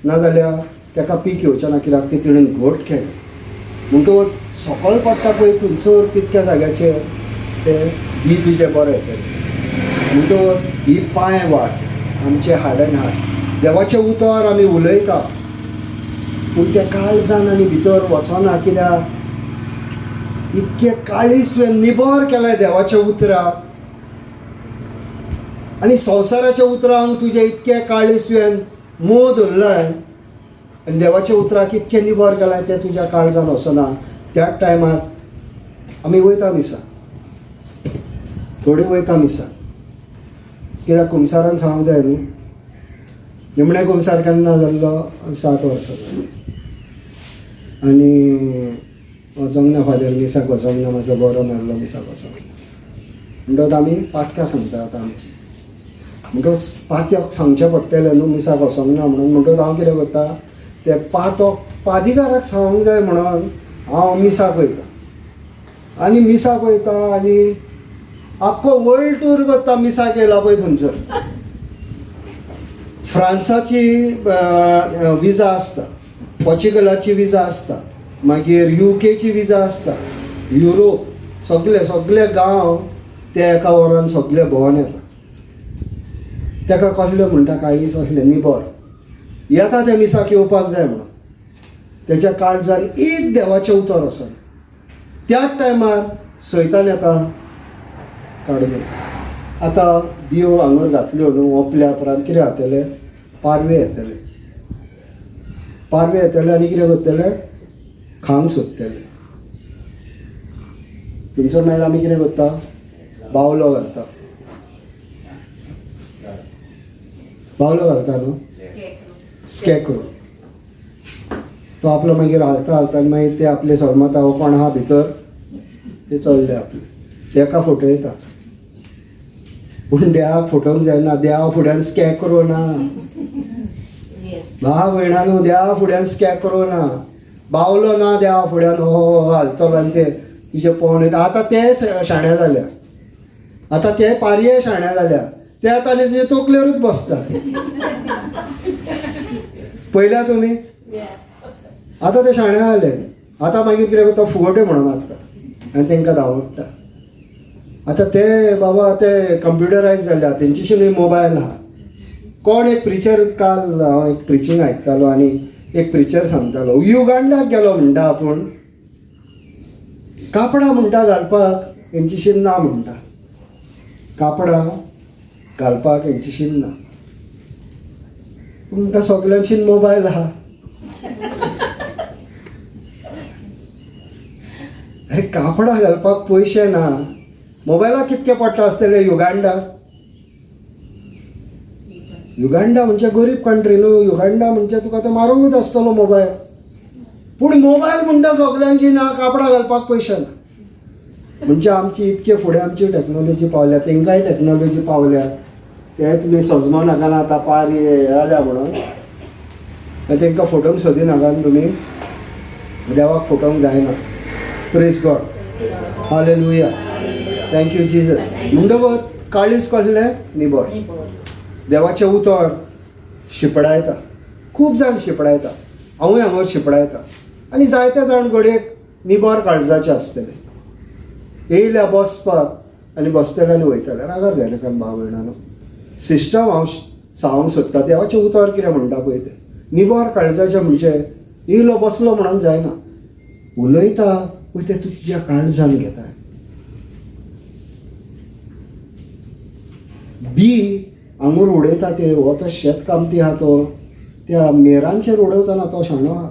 ना जाल्यार ताका पीक येवचें ना, कित्याक तें तिणें घट केलें. म्हणटकूच सकयल पडटा पळय थंयसर तितक्या जाग्याचेर तें बी तुजें बरें येतलें. म्हणटकूच ही पांय वाट आमचें हाड एन हार्ट. देवाचें उतर आमी उलयता पूण तें काळजान आनी भितर वचना, कित्याक इतकें काळीज तुवें निबर केलें देवाच्या उतराक आनी संवसाराच्या उतरांक तुजें इतकें काळीज तुवें मोह धरलाय आनी देवाच्या उतराक इतकें निबर केलां तें तुज्या काळजान वचना. त्याच टायमार आमी वयता मिसाक, थोडी वयता मिसाक, कित्याक कुमसारान सांगूंक जाय न्हू. निमणें कुमसार केन्ना जाल्लो? 7 वर्सां जालीं. आनी वचोंक ना फादर, मिसाक वचोंक ना, मातसो बरो नासलो, मिसाक वचोंक ना. म्हणटकच आमी पातकां सांगता आतां आमची, म्हणटकच पातक सांगचें पडटलें न्हू मिसाक वचोंक ना म्हणून. म्हणटकच हांव कितें करता, ते पातक पादिकाराक सांगूंक जाय म्हणून हांव मिसाक वयता आनी मिसाक वयता आनी आख्खो वर्ल्ड टूर करता. मिसाक येयला पळय थंयसर फ्रांसाची विजा आसता, पोर्चुगलाची विजा आसता, मागीर युकेची विजा आसता, युरोप सगळे सगळे गांव ते एका वरान सगळे भोंवन येता. ताका कसलें म्हणटा काळीज असलें निबर येता ते मिसाक येवपाक जाय म्हणून. तेच्या काळजार एक देवाचें उतर आसना. त्याच टायमार सैतान येता काडून येता. आतां बियो हांगर घातल्यो न्हू, ओंपल्या उपरांत कितें जातलें? पारवे येतले, पारवे येतले आनी कितें करतले? खावंक सोदतले. थंयसर मागीर आमी कितें करता? बावलो घालता, बावलो घालता न्हू, स्कॅक्रो. तो आपलो मागीर हालता हालता मागीर ते आपले सलमाता हो कोण आहा भितर ते चल्ले आपले, तेका फटयता. पूण देवाक फटोवंक जायना, देवा फुड्यान स्कॅक्रो ना. भाव भयणानो देवा फुड्यान स्कॅक्रो ना, बावलो ना देवा फुड्यान हो हालतलो आनी ते तुजे पोवन येता. आतां ते शाण्या जाल्या, आतां ते पारये शाण्या जाल्या, ते आतां आनी तुजे तकलेरूच बसतात. पयल्या तुमी आतां ते शाण्या जाले. आतां मागीर कितें करता? फुगोटे म्हणून मारता आनी तांकां धांवडटा. आतां ते बाबा ते कंप्युटरायज जाल्या, तेंच्याशी मोबायल आहा. कोण एक प्रिचर, काल हांव एक प्रिचींग आयकतालो आनी एक प्रिचर सांगतालो, युगांडाक गेलो म्हणटा आपूण, कापडां म्हणटा घालपाक हेंच्याशी ना म्हणटा, कापडां घालपाक हेंच्याशी ना, पूण म्हणटा सगल्यांशी मोबायल आहा. अरे कापडां घालपाक पयशे ना, मोबायलाक कितके पडटा आसतले युगांडाक? युगांडा म्हणजे गरीब कंट्री न्हू, युगांडा म्हणजे तुका आतां मारूंकूच आसतलो मोबायल. पूण मोबायल म्हणटा सगल्यांची ना, कापडां घालपाक पयशे ना. म्हणजे आमची इतके फुडें आमची टॅक्नोलॉजी पावल्या, तेंकांय टॅक्नोलॉजी पावल्या, ते तुमी सजमो नाका ना आतां पार जाल्या म्हणून तेंकां फटोवंक सोदिनाका तुमी, देवाक फटोवंक जायना. Praise God, hallelujah, thank you Jesus. म्हणटकच काळीज कसलें? निबर. देवाचें उतर शिपडायता, खूब जाण शिपडायता, हांवूय हांगर शिपडायता आनी जायते जाण घडयेक निबर काळजाचे आसतले, येयल्या बसपाक आनी बसतले आनी वयतले. रागार जायना कारण भाव भयणानो, सिस्टम हांव सांगूंक सोदता. देवाचें उतर कितें म्हणटा पळय तें, निबर काळजाचें म्हणजे येयलो बसलो म्हणून जायना, उलयता पळय तें तूं तुज्या काळजान घेता. बी आंगूर उडयता ते, हो तो शेत कामती आहा तो त्या मेरांचेर उडोवचो ना, तो शाणो आहा,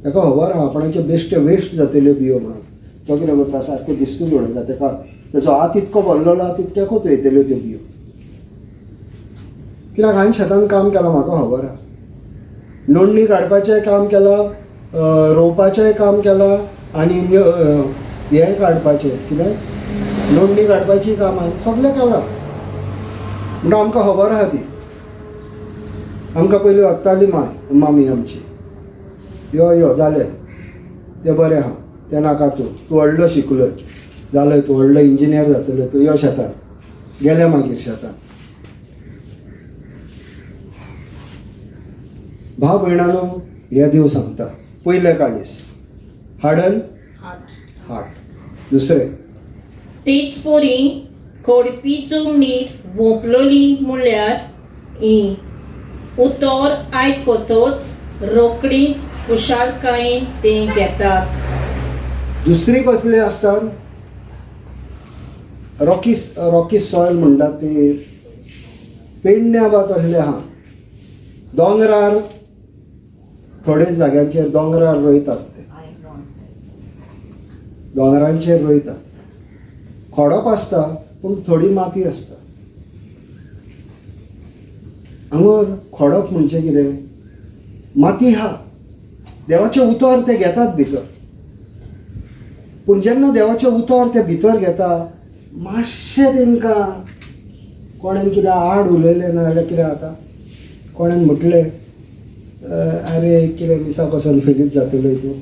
ताका खबर आहा आपणाचे बेश्टे वेस्ट जातल्यो बियो म्हणून. तो कितें करता, सारको दिस्तूच उडयता ताका, तेजो हात इतको भरलेलो आहा तितक्याकूच वयतल्यो त्यो बियो. कित्याक हांवें शेतान काम केलां, म्हाका खबर आहा. नोंदणी काडपाचेंय काम केलां, रोवपाचेंय काम केलां आनी हें काडपाचें कितें नोंदणी काडपाचीय कामां सगळें केलां. म्हणटा आमकां खबर आहा ती. आमकां पयलीं वत्ताली माय मामी आमची, यो यो जालें तें बरें आहा, तें नाका, तूं तूं व्हडलो शिकलोय जालोय, तूं व्हडलो इंजिनियर जातलो, तूं यो शेतान. गेले मागीर शेतान. भाव भयणानो, हे देव सांगता, पयलें काडीस हार्डन हार्ट, दुसरें तेच परी खोडपी जमनीर वोंपलोली म्हणल्यार ही उतर आयकतच रोकडीच खुशालकायेन तें घेतात. दुसरी कसली आसता, रॉकी रॉकी सॉयल म्हणटात ती, पेडण्या बा तसले आहा, दोंगरार थोडे जाग्यांचेर दोंगरार रोयतात, ते दोंगरांचेर रोयतात. खोडप आसता पूण थोडी माती आसता. हांगर खोडप म्हणजे कितें, माती आहा, देवाचें उतर ते घेतात भितर, पूण जेन्ना देवाचें उतर ते भितर घेता, मातशें तेंकां कोणेन कितें आड उलयलें ना जाल्यार कितें जाता, कोणेन म्हटलें अरे कितें मिसाक वचोन फेलीत जातलो तूं,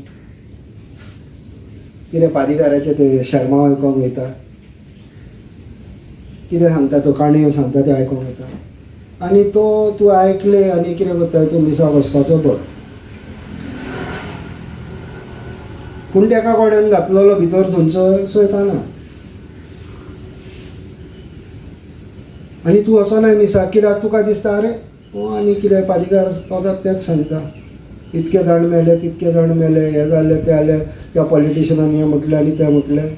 कितें पादिकाराचें तें शर्मा आयकोंक वयता, कितें सांगता तो काणयो सांगता तें आयकोंक वयता, आनी तो तूं आयकलें आनी कितें करता, तूं मिसाक वचपाचो बरो. पूण तेका कोणेन घातलेलो भितर थंयसर चोयताना, आनी तूं वचनाय मिसाक, कित्याक तुका दिसता अरे आनी कितें पादिकार तो तेंच सांगता, इतके जाण मेले तितके जाण मेले, हें जालें तें जालें, त्या पॉलिटिशनान हें म्हटलें आनी तें म्हटलें.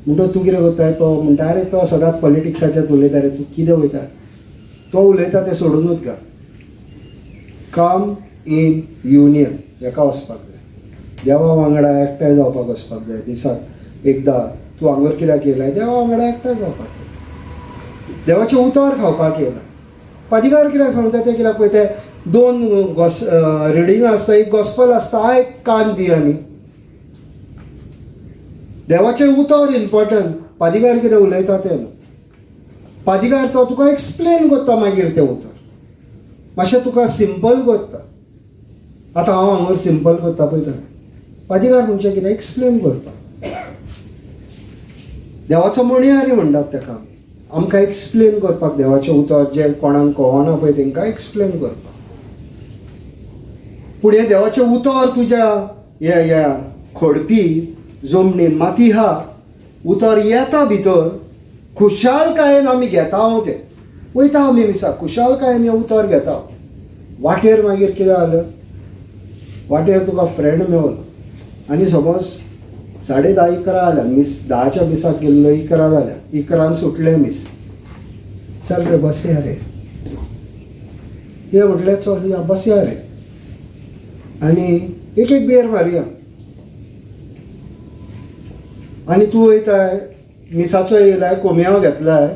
म्हणटकच तूं कितें करताय, तो म्हणटा अरे तो सदांच पॉलिटिक्साचेंच उलयता रे, तूं कितें वयता, तो उलयता तें सोडुनूच घाल. कम इन युनियन हेका वचपाक जाय, देवा वांगडा एकठांय जावपाक वचपाक जाय. दिसाक एकदां तूं हांगर कित्याक येयलाय, देवा वांगडा एकठांय जावपाक येयला, देवाचें उतर खावपाक येयला. पादिकार कित्याक सांगता तें कित्याक पळय, ते दोन गोस रिडिंगां आसता, एक गॉस्पल आसता, आयक कान दी आनी देवाचें उतर इम्पोर्टंट. पादिकार कितें उलयता तें न्हू, पादिकार तो तुका एक्सप्लेन करता, मागीर तें उतर मातशें तुका सिंपल करता. आतां हांव हांगर सिंपल करता पळयता, पादिकार म्हणजे कितें एक्सप्लेन करता. देवाचो म्हणयारी म्हणटात ताका आमी, आमकां एक्सप्लेन करपाक देवाचें उतर जें कोणाक कळना पळय तांकां एक्सप्लेन करपाक. पूण हें देवाचें उतर तुज्या ह्या ह्या खोडपी जमनीन माती आहा, उतर येता भितर, खुशालकायेन आमी घेता हांव तें, वयता आमी मिसाक खुशालकायेन हें उतर घेता. वाटेर मागीर कितें जालें, वाटेर तुका फ्रेंड मेवलो आनी समज 10:30 11 जाल्या, मीस 10च्या मिसाक गेल्लो, 11 जाल्या, 11 सुटलें मीस, चल रे बसया रे, हे म्हटलें चल या बसया रे आनी एक एक बियर मारया. आनी तूं वयताय मिसाचो येयलाय, कोमयाव घेतलाय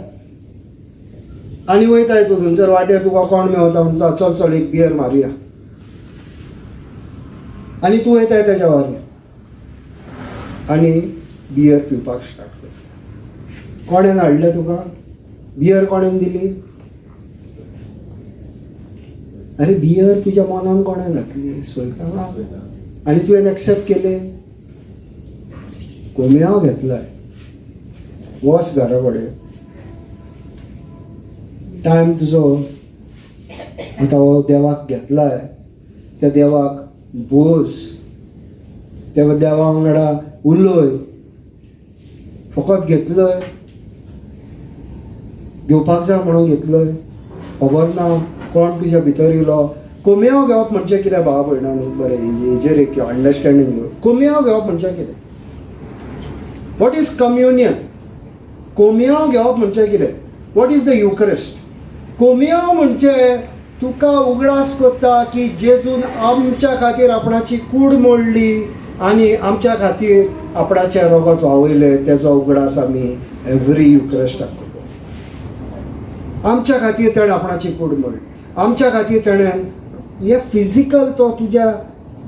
आनी वयताय तूं थंयसर वाटेर तुका कोण मेवता म्हणटा चल चल एक बियर मारुया, आनी तूं वयताय तेज्या वारेर आनी बियर पिवपाक स्टार्ट करता. कोणेन हाडलें तुका बियर, कोणेन दिली? अरे बियर तुज्या मनान कोणें घातली, सोयता आनी तुवें एक्सेप्ट केलें, कोमयाव घेतलाय, वच घरा कडेन, टायम तुजो आतां हो देवाक घेतलाय, त्या देवाक बोस, त्या देवा वांगडा उलय, फकत घेतलय घेवपाक जाय म्हणून घेतलय, खबर ना कोण तुज्या भितर येयलो. कोमयाव घेवप म्हणजे कितें भाव भयणा न्हू, बरें हेजेर एक अंडरस्टँडींग घेवप. कोमयाव घेवप म्हणजे कितें, what is communion? कोमयाव घेवप म्हणजे कितें, what is the Eucharist? कोमयाव म्हणजे तुका उगडास करता की जेजून आमच्या खातीर आपणाची कूड मोडली, आनी आमच्या खातीर आपणाचें रगत व्हांवयलें तेजो उगडास आमी एवरी युक्रेस्टाक करता. आमच्या खातीर तेणें आपणाची कूड मोडली, आमच्या खातीर तेणें हे फिजिकल तो तुज्या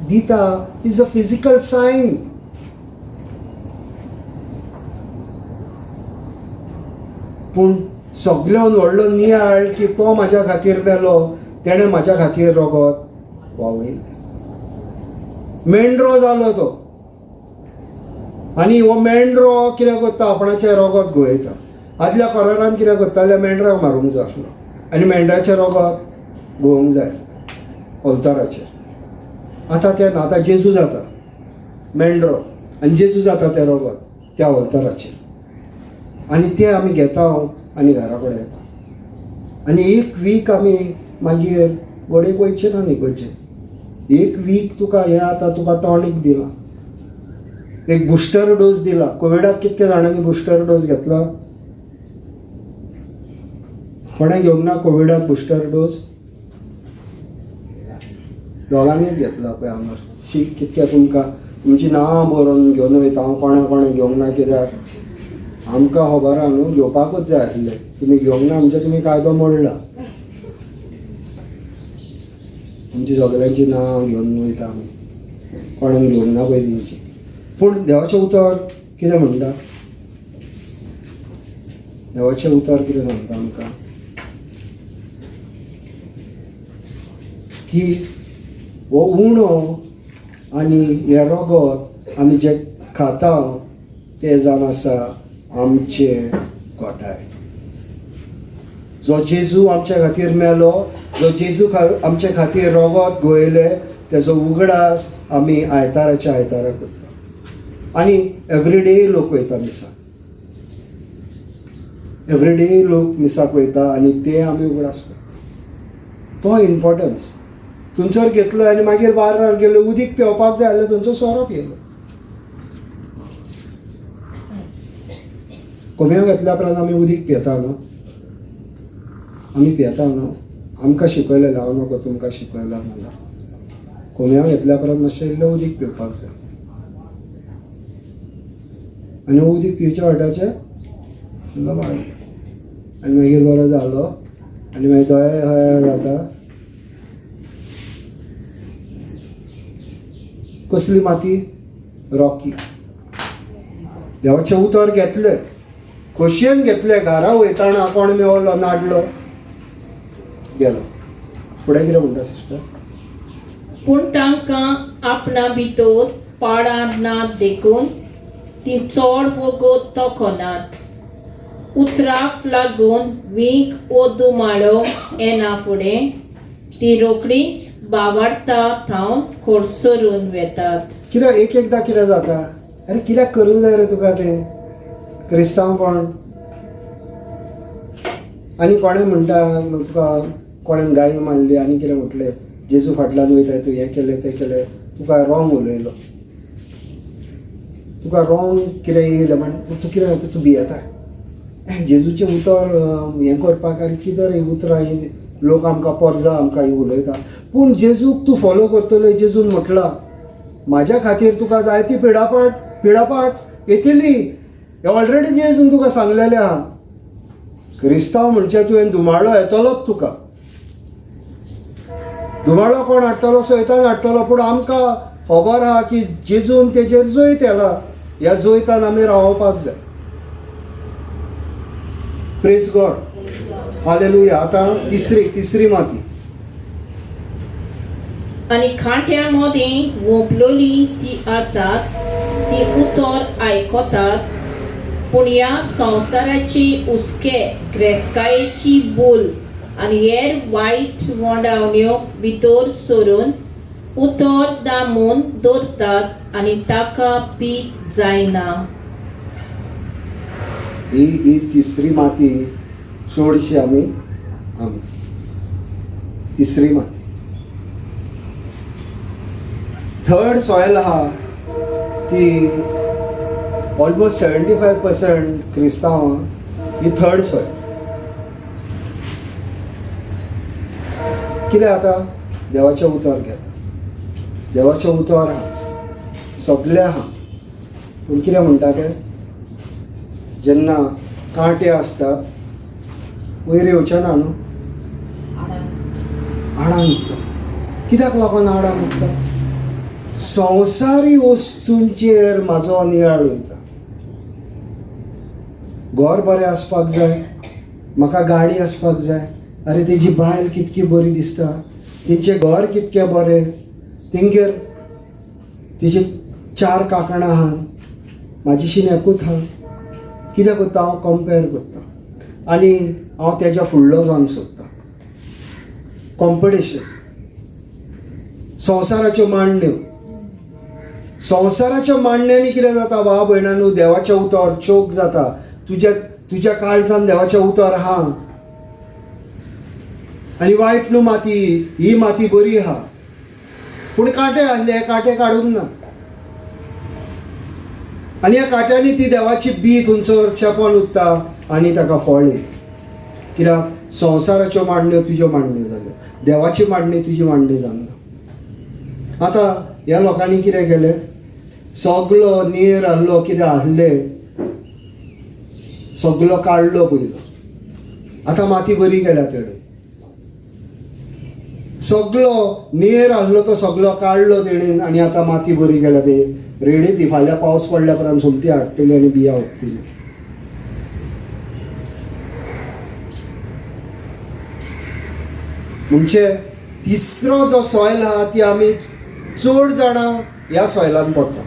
दिता is a physical sign. पूण सगळ्यान व्हडलो नियाळ की तो म्हाज्या खातीर मेलो, तेणें म्हाज्या खातीर रगत व्हांवयलें. मेंढरो जालो तो आनी हो मेंढरो कितें करता, आपणाचें रगत गळयता. आदल्या करारान कितें करताले, मेंढराक मारूंक जाय आसलो आनी मेंढराचें रगत गळोवंक जाय ऑल्ताराचेर. आतां तें ना, आतां जेजू जाता मेंढरो आनी जेजू जाता तें रगत त्या ऑल्ताराचेर आनी तें आमी घेता आनी घरा कडेन येता. आनी एक वीक आमी मागीर गोडेक वयचें ना न्ही गोंयचें. एक वीक तुका हें आतां तुका टॉनीक दिलां, एक बुस्टर डोस दिला. कोविडाक कितके जाणांनी बुस्टर डोस घेतला? कोणें घेवंक ना कोविडाक बुस्टर डोस? दोगांनीच घेतला पळय हांगा. शी कितके तुमकां तुमची नांवां बरोवन घेवन वयता हांव, कोणा कोणें घेवंक ना कित्याक आमकां खबर आहा न्हू, घेवपाकूच जाय आसलें. तुमी घेवंक ना म्हणजे तुमी कायदो मोडला. तुमची सगल्यांची नांवां घेवन वयता आमी, कोणाक घेवंक ना पळय तेंची. पूण देवाचें उतर कितें म्हणटा, देवाचें उतर कितें सांगता आमकां की हो उणो आनी हें रगत आमी जें खाता तें जावन आसा आमचें गोठाय. जो जेजू आमच्या खातीर मेलो, जो जेजू आमचे खातीर रगत गळयलें, तेजो उगडास आमी आयताराच्या आयतारा करता. आनी एवरीडे लोक वयता मिसाक, एवरीडे लोक मिसाक वयता आनी ते आमी उगडास करता. तो इम्पोर्टन्स थंयसर घेतलो आनी मागीर बारार गेलो, उदीक पिवपाक जाय जाल्यार थंयचो सोरो पियेलो. कोमेव घेतल्या उपरांत आमी उदीक पियेता न्हू, आमी पियेता न्हू. आमकां शिकयलें, हांव नको तुमकां शिकयलां नाल्यार कोमेव घेतल्या उपरांत मातशें इल्लें उदीक पिवपाक जाय आनी उदीक पिवच्या वाट्याचें इल्लो वाडलो आनी मागीर बरो जालो आनी मागीर दोळे हय जाता. कसली माती? रॉकी. देवाचें उतर घेतलें, खोशयेन घेतलें, घरा वयतना कोण मेवलो नाडलो गेलो. फुडें कितें म्हणटा सिस्टर? पूण तांकां आपणा भितर पाळां नात देखून ती चड वगत तोखनात. उतराक लागून वीख वो दुमाळो येना फुडें ती रोखडीच बावारता थावन खोडसरून वेतात. कित्याक एक एकदां कितें जाता, अरे कित्याक करूंक जाय रे तुका तें क्रिस्तांवपण. आनी कोणें म्हणटा तुका, कोणें गाय मारली आनी कितें म्हटलें, जेजू फाटल्यान वयता तूं हें केलें तें केलें, तुका रॉंग उलयलो, तुका रॉंग कितें येयलें म्हण तूं कितें जाता, तूं भियेता. जेजूचें उतर हें करपाक आनी कितें रे उतरां ही लोक आमकां पोरजा आमकां ही उलयता. पूण जेजूक तूं फॉलो करतलो. जेजून म्हटलां म्हाज्या खातीर तुका जायती पिडापाट येतली, हें ऑलरेडी जेजून तुका सांगलेलें आहा. क्रिस्तांव म्हणजे तुवें धुमाळो येतलोच तुका, धुमाळो कोण हाडटलो? सैतान हाडटलो. पूण आमकां खबर आहा की जेजून तेजेर जैत येला, ह्या जैतान आमी रावपाक जाय. Praise God, hallelujah. आतां तिसरी माती. आनी खांट्या मदीं वोंपलोली ती आसात, ती उतर आयकतात, पूण ह्या संवसाराची हुस्के, ग्रेस्कायेची बोल आनी हेर वायट वोंडावण्यो भितर सरून उतर दामून दवरतात आनी ताका पीक जायना. ही ही तिसरी माती चडशी आमी आमी तिसरी माती थर्ड सॉयल आहा ती ऑलमोस्ट 75% क्रिस्तांव ही थर्ड सॉयल. कितें जाता, देवाचें उतर घेता, देवाचें उतर आहा, सगळें आहा, पूण कितें म्हणटा तें, जेन्ना कांटे आसतात वयर येवचें ना न्हू, आडान उरता. कित्याक लागून आडान उरता? संवसारी वस्तूंचेर म्हाजो नियाळ वयता. घर बरें आसपाक जाय, म्हाका गाडी आसपाक जाय, अरे तेजी बायल कितकी बरी दिसता, तेंचें घर कितकें बरें, तेंगेर तेजी 4 कांकणां आहात, म्हाजी एकूच आहा. कितें करता हांव? कंपेर करता आनी हांव तेज्या फुडलो जावंक सोदता. कॉम्पिटिशन, संवसाराच्यो मांडण्यो, संवसाराच्या मांडण्यांनी कितें जाता भाव भयणांनो, देवाचें उतर चोक जाता. तुज्या तुज्या काळजान देवाचें उतर आहा आनी वायट न्हू माती, ही माती बरी आहा, पूण कांटे आसले, कांटे काडूंक ना आनी ह्या कांट्यांनी ती देवाची बी थंयसर चेपोन उरता आनी ताका फळ येता. कित्याक संवसाराच्यो मांडण्यो तुज्यो मांडण्यो जाल्यो, देवाची मांडणी तुजी मांडणी जावंक ना. आतां ह्या लोकांनी कितें केलें, सगलो नेर आहलो, कितें आहलें सगलो काडलो पयलो, आतां माती बरी केल्या तेणें, सगलो नेर आहलो तो सगलो काडलो तेणेन आनी आतां माती बरी केल्या. ती रेडी, ती फाल्यां पावस पडल्या उपरांत सोमती हाडटली आनी बियां ओंपतली. म्हणजे तिसरो जो सॉयल आहा ती आमी चड जाणां ह्या सॉयलान पडटा.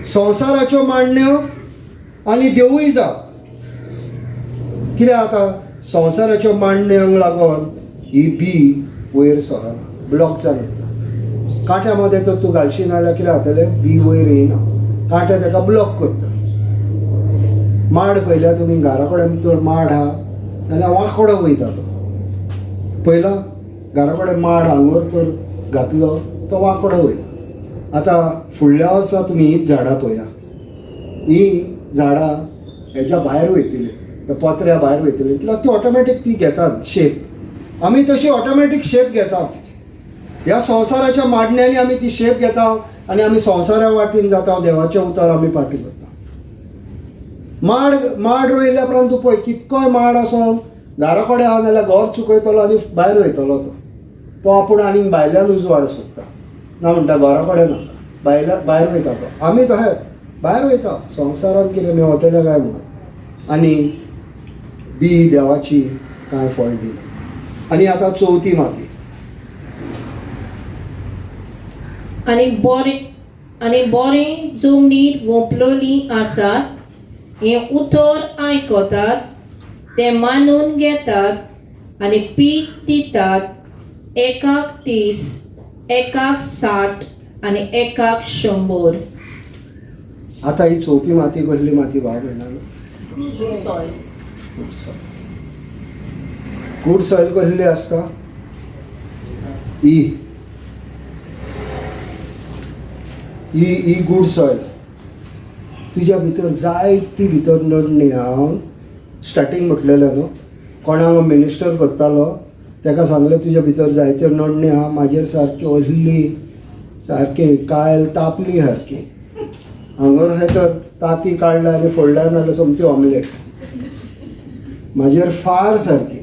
संवसाराच्यो मांडण्यो आनी देवूय जावं, कितें आतां संवसाराच्यो मांडण्यांक लागून ही बी वयर सरना, ब्लॉक जावन वता. कांट्या मदें तर तूं घालशी ना जाल्यार कितें जातलें, बी वयर येयना, कांटे ताका ब्लॉक करता. माड पळयल्या तुमी, घरा कडेन तर माड आहा जाल्यार वांकडो वयता तो, पयला घरा कडेन माड हांगर तर घातलो तो वांकडो वयता. आतां फुडल्या वर्सा तुमी हीच झाडां पळया, हीं झाडां हेज्या भायर वयतली, पत्र्या भायर वयतली, कित्याक ती ऑटोमॅटीक ती घेतात शेप. आमी तशी ऑटोमॅटीक शेप घेता. ह्या संवसाराच्या मांडण्यांनी आमी ती शेप घेता आनी आमी संवसारा वाटेन जाता, देवाचें उतर आमी फाटी करता. माड माड रोयल्या उपरांत तूं पळय कितकोय माड आसोन घरा कडेन आहा जाल्यार घर चुकयतलो आनी भायर वयतलो तो, तो आपूण आनीक भायल्यान उजवाड सोदता, ना म्हणटा घरा कडेन नाका, भायल्या भायर वयता तो. आमी तशेंच भायर वयता संवसारांत कितें मेवतलें काय म्हणून, आनी बी देवाची कांय फळ दिना. आनी आतां चवथी माती, आनी बरें जमनीर वोंपलोली आसात, हें उतर आयकतात, तें मानून घेतात आनी पीक दितात, एकाक 30, एकाक 60 आनी एकाक 100. आतां ही चवथी माती कसली माती भाव भयणांनो? Good soil. Good soil. Good soil कसली आसता? ही ही ही गूड सॉयल. तुज्या भितर जायती भितर नडणी. हांव स्टार्टींग म्हटलेलें न्हू, कोणाक मिनिस्टर करतालो ताका सांगलें तुज्या भितर जायत्यो नडणी आहा, म्हाजेर सारकी ओल्ली सारकी कायल तापली सारकी, हांगर अशें तर ताती काडल्या आनी फोडल्या नाल्यार सोमती ऑमलेट म्हाजेर फार सारकी.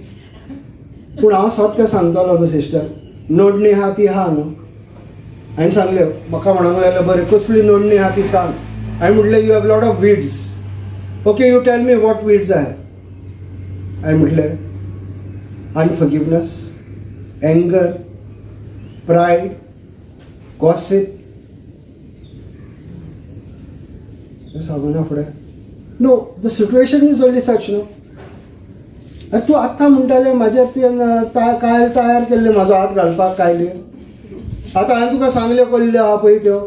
पूण हांव सत्य सांगतलो न्हू सिस्टर, नडणी आहा ती आहा न्हू. हांवें सांगलें, म्हाका म्हणूंक लागलें बरें कसली नडणी आहा ती सांग. हांवें म्हटलें you have lot of weeds, okay you tell me what weeds I have. हांवें म्हटलें अनफॉरगिवनस, एंगर, प्रायड, गॉसीप. हें सांगूना फुडें no the situation is only such न्हू. आरे तूं आत्तां म्हणटालें म्हाज्या तुवें कायल तयार केल्लें म्हाजो हात घालपाक कायली, आतां हांवें तुका सांगल्यो कसल्यो आहा पळय त्यो,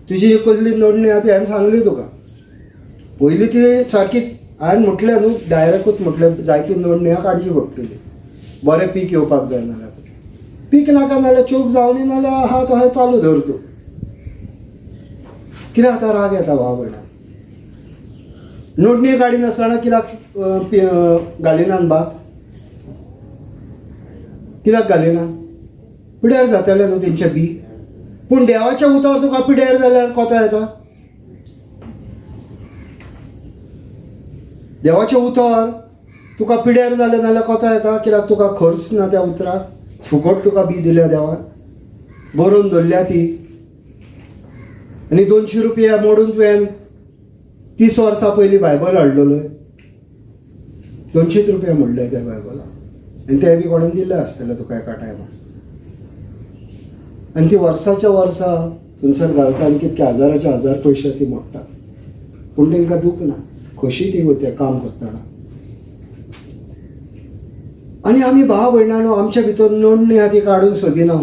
तुजी कसली नडणी आहा ती हांवें सांगली तुका. पयलीं ती सारकी हांवें म्हटलें न्हू, डायरेक्टूच म्हटलें जायती नडणी आहा काडची पडटली, बरें पीक येवपाक जाय नाल्यार तुका पीक नाका नाल्यार चोक जावनी नाल्यार आहा तशें चालू धर तूं. कित्याक आतां राग येता भाव भयणां, नडणी काडी नासतना कित्याक घालिनात भात, कित्याक घालिनात? पिड्यार जातलें न्हू तेंचें बी. पूण देवाचें उतर तुका पिड्यार जाल्यार कोता येता? देवाचें उतर तुका पिड्यार जालें जाल्यार कोता येता? कित्याक तुका खर्च ना त्या उतराक, फुकट तुका बी दिल्या देवान, बरोवन दवरल्या ती. आनी 200 रुपया मोडून तुवें 30 वर्सां पयलीं बायबल हाडलेलो, 200 रुपया मोडले त्या बायबलाक, आनी तें बी कोणें दिल्लें आसतलें तुका एका टायमार. आनी ती वर्साच्या वर्सा थंयसर घालता आनी कितके हजाराचे हजार पयशे ती मोडटा, पूण तांकां दूख ना, खोशी ती वयता काम करतना. आनी आमी भाव भयणांनो आमच्या भितर नडणी आहा ती काडूंक सोदिना.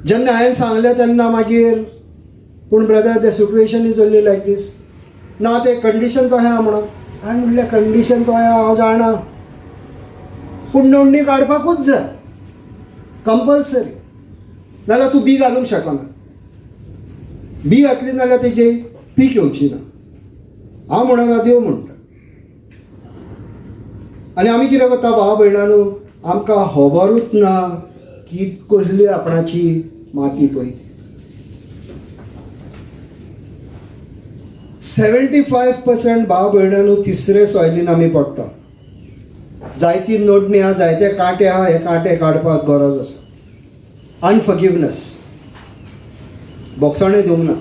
जेन्ना हांवें सांगलें तेन्ना मागीर पूण brother the situation is only like this, ना तें कंडिशन तो आहा म्हणून. हांवें म्हणलें कंडिशन तो आहा हांव जाणा, पूण नडणी काडपाकूच जाय कंपल्सरी, नाल्यार तूं बी घालूंक शकना, बी घातली नाल्यार तेजी पीक येवची ना. हांव म्हणना, देव म्हणटा. आनी आमी कितें करता भाव भयणांनो, आमकां खबरूच ना की कसली आपणाची माती पळय ती. 75% भाव भयणांनो तिसरे सॉयलीन आमी पडटा. जायती नडणी आहा, जायते कांटे आहा, हे कांटे काडपाक गरज आसा. अनफॉरगिवनस, बोगसाणें दिवंक ना,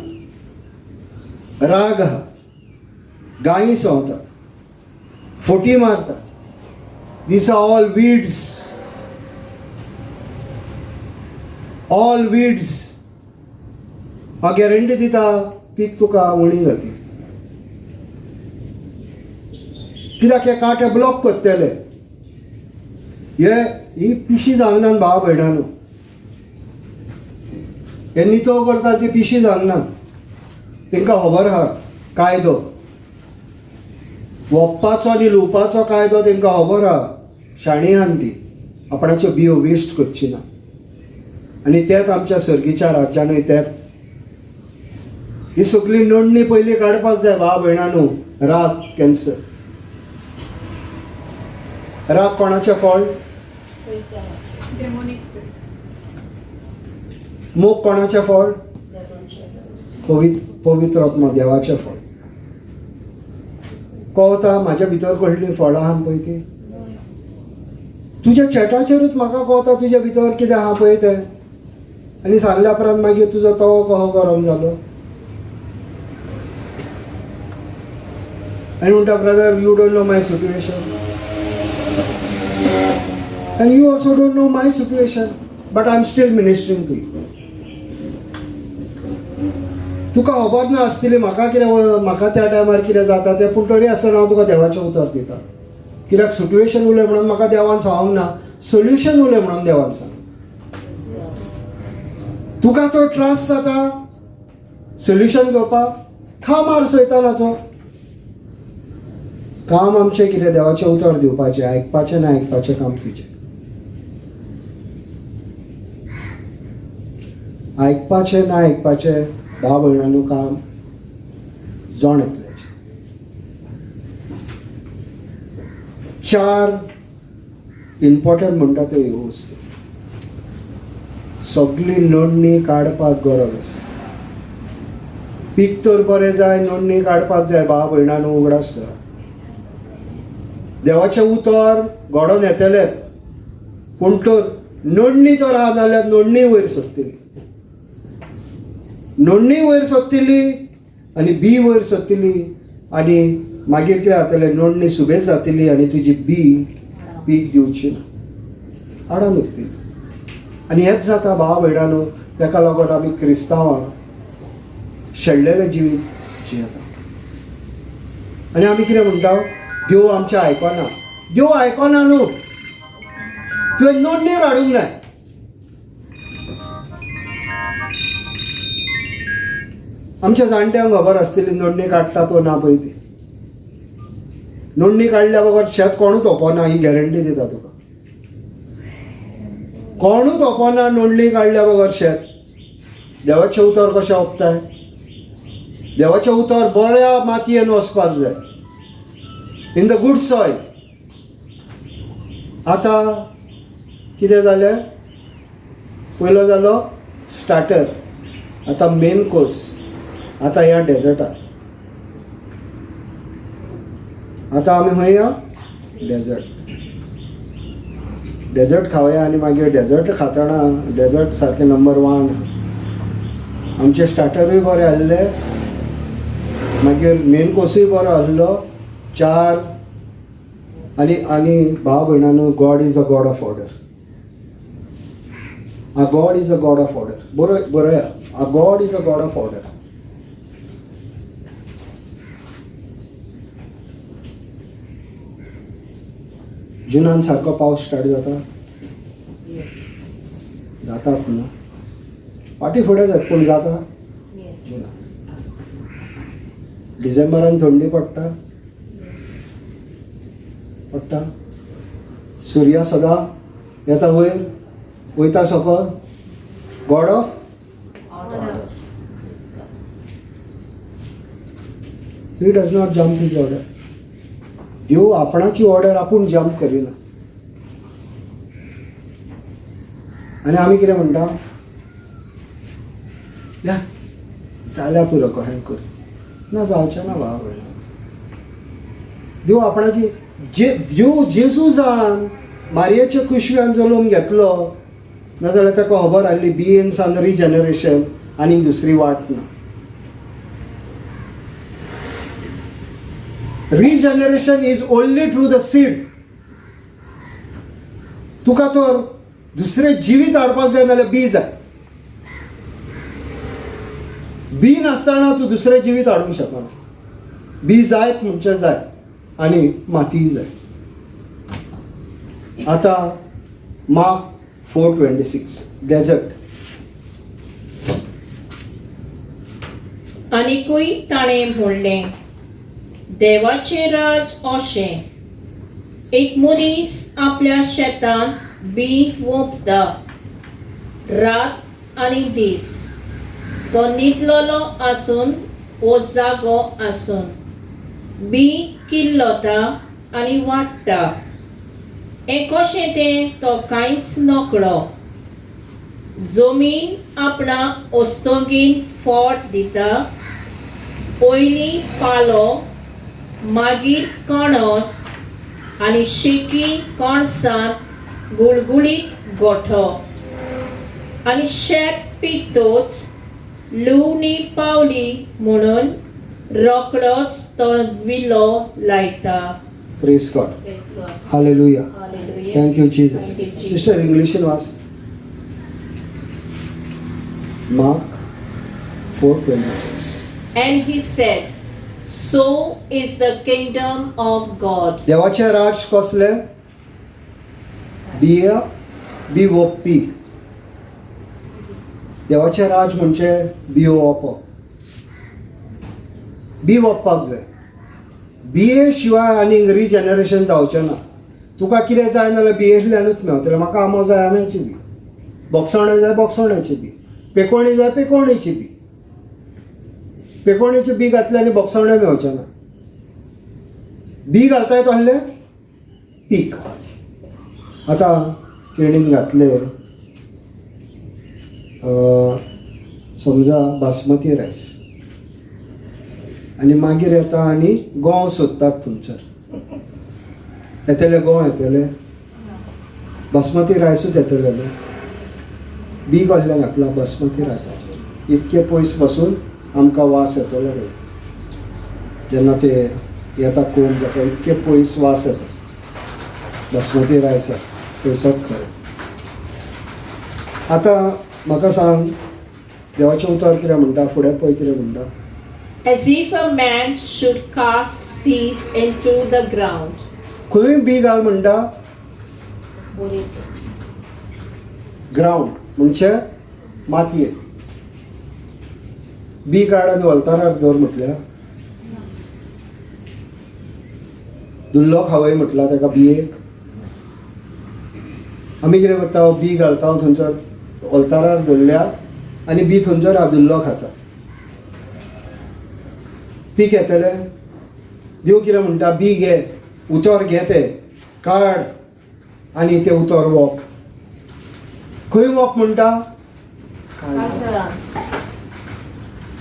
राग आहा, गायी संवतात, फोटी मारतात. These are all weeds, all weeds. हांव गॅरंटी दिता पीक तुका उणी जातली, कित्याक हे कांटे ब्लॉक करतले. हे ही पिशी जावना भाव भयणांनो, हे नितो करता ती पिशी जावना, तांकां खबर आहा कायदो वोप्पाचो आनी लुवपाचो कायदो तांकां खबर आहा. शाणी आहा ती, आपणाच्यो बियो वेस्ट करची ना. आनी तेंच आमच्या सर्गीच्या राज्यानूय तेंच. ही सगळी नडणी पयलीं काडपाक जाय भाव भयणांनो. राग कॅन्सर, राग कोणाचें फॉल्ट? मोग कोणाचें फॉल्ट? पवित्र आत्मा देवाचें फॉल्ट. कवता म्हाज्या भितर कसलीं फळां आहा पळय ती, तुज्या चॅटाचेरूच म्हाका कळता तुज्या भितर कितें आहा पळय तें. आनी सांगल्या उपरांत मागीर तुजो तवो कसो गरम जालो आनी म्हणटा brother you don't know my situation and you also don't know my situation, but I am still ministering to you. तुका खबर ना आसतली म्हाका कितें, म्हाका त्या टायमार कितें जाता तें, पूण तरी आसतना हांव तुका देवाचें उतर दिता, कित्याक सिट्युएशन उलय म्हणून म्हाका देवान सांगूंक ना, सोल्युशन उलय म्हणून देवान सांग. तुका तो त्रास जाता सोल्युशन घेवपाक, खा मार सैतानाचो. काम आमचें कितें? देवाचें उतर दिवपाचें, आयकपाचें ना आयकपाचें काम तुजें. आयकपाचें ना आयकपाचें भाव भयणांनो काम जण एकल्याचें. 4 इम्पॉर्टंट म्हणटा त्यो ह्यो वस्तू. सगळी नडणी काडपाक गरज आसा. पीक तर बरें जाय, नडणी काडपाक जाय भाव भयणांनो, उगडास धरा. देवाचें उतर घडोवन येतलें, पूण तर नडणी तर आहा जाल्यार नडणी वयर सरतली, नडणी वयर सरतली आनी बी वयर सरतली, आनी मागीर कितें जातलें, नडणी सुबेज जातली आनी तुजी बी पीक दिवची ना, आडान उरतली. आनी हेंच जाता भाव भयणांनो, ताका लागून आमी क्रिस्तांवां शेणलेलें जिवीत जियेता. आनी आमी कितें म्हणटा, देव आमचें आयकना. देव आयकना न्हू, तुवें नडणी हाडूंक जाय. आमच्या जाणट्यांक खबर आसतली नडणी काडटा तो ना पळय ती. नडणी काडल्या बगर शेत कोणूच ओपना, ही गॅरंटी दिता तुका. कोणूच ओपना नडणी काडल्या बगर शेत. देवाचें उतर कशें ओपताय? देवाचें उतर बऱ्या मातयेन वचपाक जाय, इन the good soil. आतां कितें जालें, पयलो जालो स्टार्टर, आतां मेन कोर्स, आतां ह्या डेजर्टार. आतां आमी खंय या? डेजर्ट. डेजर्ट खावया आनी मागीर डेजर्ट खातना डेजर्ट सारकें नंबर 1. आमचे स्टार्टरूय बरें आहले, मागीर मेन कोर्सूय बरो आहलो. 4 आनी आनी भाव भयणांनो, God is a God of order. A God is a God of order. बरोया, a God is a God of order. जुनान सारको पावस स्टार्ट जाता, जातात न्हू, फाटीं फुडें जात पूण जाता जुनान. डिसेंबरान थंडी पडटा, पडटा. सुर्या सदां येता वयर, वयता सकल. God of order. He does not jump his order. देव आपणाची ऑर्डर आपूण जम्प करिना. आनी आमी कितें म्हणटा, या जाल्यार पुरो कहें कर ना, जावचें ना भाव भयणा. देव आपणाची जे देव जेजूजान मारयेच्या कुशव्यान जल्म घेतलो, नाजाल्यार ताका खबर आहली बियेन सान रिजनरेशन आनी दुसरी वाट ना. Regeneration is only through the seed. तुका तर दुसरें जिवीत हाडपाक जाय नाल्यार बी जाय. बी नासतना तूं दुसरें जिवीत हाडूंक शकना. बी जायत म्हणचे जाय आनी मातीय जाय. आतां मार्क 4:26 डेजर्ट. आनिकूय ताणें म्हणलें, देवाचें राज अशें, एक मनीस आपल्या शेतांत बी वोंपता रात आनी दीस, तो न्हिदलेलो आसून वो जागो आसून बी किल्लता आनी वाडटा. हें कशें तें तो कांयच नकळो. जमीन आपणा अस्तोगीन फोट दिता, पयलीं पालो, मागीर कणस आनी शेकी कणसांत गुळगुळीत गोठो. आनी शेत पिकतच लुवणी पावली म्हणून रोकडोच तो विलो लायता. Praise God. Hallelujah. Hallelujah. Thank you Jesus. Thank you, Jesus. Sister इंग्लिशीन watch. Mark 4:26. And he said, So is the kingdom of God. देवाचें राज कसलें? बिया बी वोपी. देवाचें राज म्हणजे बियो वोपप. बी वोपपाक जाय. बिये शिवाय आनीक रिजनरेशन जावचें ना. तुका कितें जाय नाल्यार बियेंतल्यानूच मेवतलें. म्हाका आंबो जाय, आंब्याची बी. बोगसणें जाय, बोगसण्याची बी. पेकोणी जाय, पेकोणेची बी. पेकोणेची बी घातली आनी बोगसणें मेवचें ना. बी घालताय तसलें पीक. आतां केणीन घातले समजा बासमती रायस आनी मागीर येता आनी गोंव सोदतात थंयसर. येतले गोंव, येतले बासमती रायसूच येतले न्हू. बी कसलें घातलां? बासमती रायसाचें. इतके पयस पासून आमकां वास येतलो रे जेन्ना ते येता कोण जाका, इतके पयस वास येता बासमती रायसाक पयसोच खरें. आतां म्हाका सांग, देवाचें उतर कितें म्हणटा? फुडें पळय कितें म्हणटा. As if a man should cast seed into the ground. खंय बी घाल म्हणटा? ग्रावंड म्हणजे मातयेन. बी काड आनी वल्तारार दवर म्हटल्या. दुल्लो खावय म्हटला ताका बियेक. आमी कितें करता, बी घालता थंयसर वल्तारार दवरल्या आनी बी थंयसर आदुल्लो खाता. पीक येतलें? देव कितें म्हणटा, बी घे, उतर घे, तें काड आनी तें उतर वोप. खंय वोप म्हणटा? काळजान.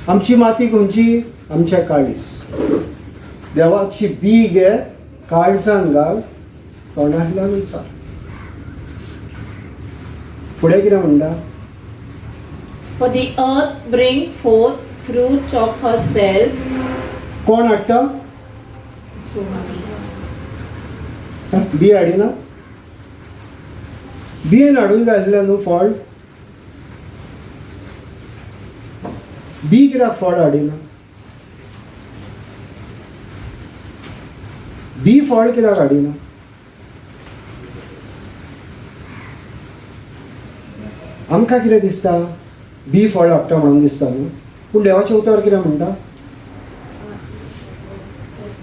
आमची माती खंयची? आमच्या काळीस. देवाची बी घे, काळजान घाल, तोंडांतल्यान विचार. फुडें कितें म्हणटा? For the earth bring forth fruit of herself. कोण हाडटा? जमनी. बी हाडिना? बियेन हाडूंक जाय आसलें न्हू फळ. बी कित्याक फळ हाडिना? बी फळ कित्याक हाडिना? आमकां कितें दिसता? बी फळ हाडटा म्हणून दिसता न्हू, पूण देवाचें उतर कितें म्हणटा?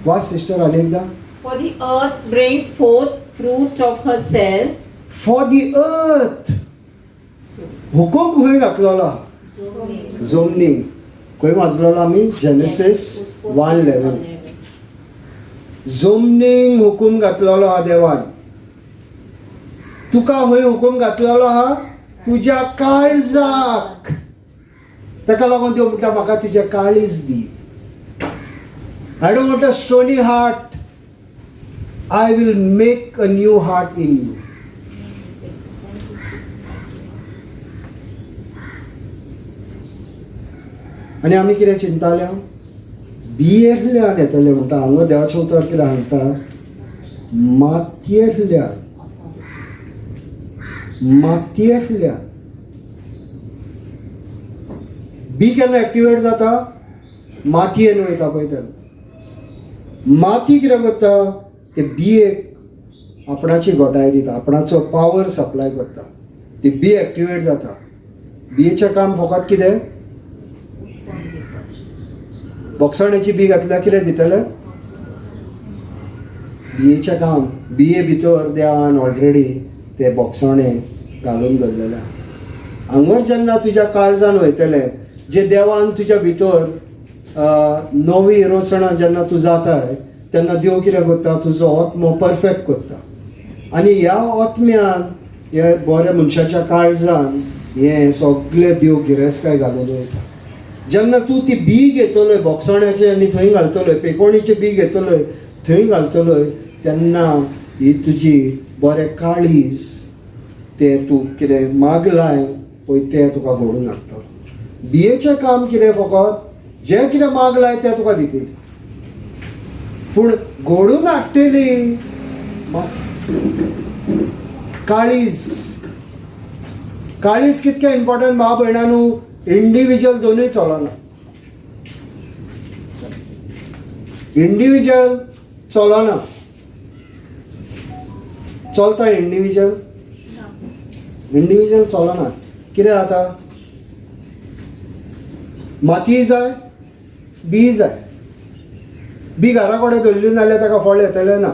वाच सिस्टर आनी एकदां. For the earth bring forth fruit of herself. For the earth. हुकूम खंय घातलेलो आहा? जमनीक. खंय वाचलेलो आमी? जेनेसीस 1:11. जमनीक हुकूम घातलेलो आहा देवान. तुका खंय हुकूम घातलेलो आहा? तुज्या काळजाक. ताका लागून देव म्हणटा म्हाका तुजें काळीज दी. I don't want a stony heart. I will make a new heart in you. आनी आमी कितें चिंताल्या? बियेल्ल्यान येतलें म्हणटा. हांगा देवाचें उतर कितें सांगता? मातयेंतल्यान, मातयेंतल्यान. बी केन्ना एक्टिवेट जाता? मातयेन वयता पळय तेन्ना. माती कितें करता? ते बियेक आपणाची घटाय दिता, आपणाचो पावर सप्लाय करता. ती बी एक्टिवेट जाता. बियेचें काम फकत कितें? बोगसाणेची बी घातल्यार कितें दितलें? बियेचें काम, बिये भितर देवान ऑलरेडी ते बोगसाणे घालून दवरलेले आहा. हांगर जेन्ना तुज्या काळजान वयतलें, जे देवान तुज्या भितर नवी रचणा जेन्ना तूं जाताय तेन्ना देव कितें करता? तुजो आत्मो परफेक्ट करता. आनी ह्या आत्म्यान, ह्या बऱ्या मनशाच्या काळजान हें सगळें देव गिरेस्तकाय घालून वयता. जेन्ना तूं ती बी घेतलोय बोगसाण्याचें आनी थंय घालतलोय, पेकोणीचें बी घेतलोय थंय घालतलोय, तेन्ना ही तुजी बरें काळीज तें तूं कितें मागलाय पळय तें तुका घडून हाडटलो. बियेचें काम कितें? फकत जें कितें मागलाय तें तुका दितली, पूण घडून हाडटली मात काळीज. काळीज कितकें इम्पोर्टंट भाव भयणानू? इंडिविज्युअल दोनूय चलना. इंडिविज्युअल चलना. चलता इंडिविज्युअल? इंडिविज्युअल चलना. कितें जाता? माती जाय, बी जाय. बी घरा कडेन दवरली ना जाल्यार ताका फळ येतलें ना.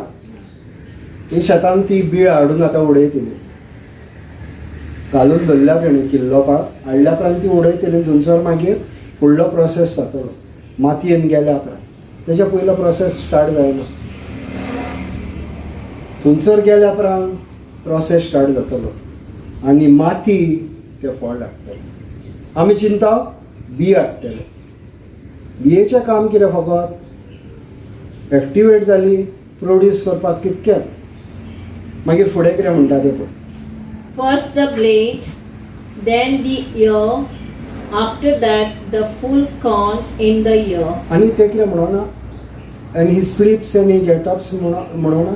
ती शेतान ती बी हाडून आतां उडयतली, घालून दवरल्या तेणें किल्लोवपाक, हाडल्या उपरांत ती उडयतली. थंयसर मागीर फुडलो प्रोसेस जातलो मातयेन गेल्या उपरांत. तेच्या पयलो प्रोसेस स्टार्ट जायना. थंयसर गेल्या उपरांत प्रोसेस स्टार्ट जातलो आनी माती तें फळ हाडटलें. आमी चिंता बी हाडटले. बियेचें काम कितें? फकत एक्टिवेट जाली, प्रोड्यूस करपाक कितकेंच. मागीर फुडें कितें म्हणटा तें पळय. First the blade, then the ear, after that the full corn in the ear. आनी तें कितें म्हणना? And he sleeps and he get ups म्हणना.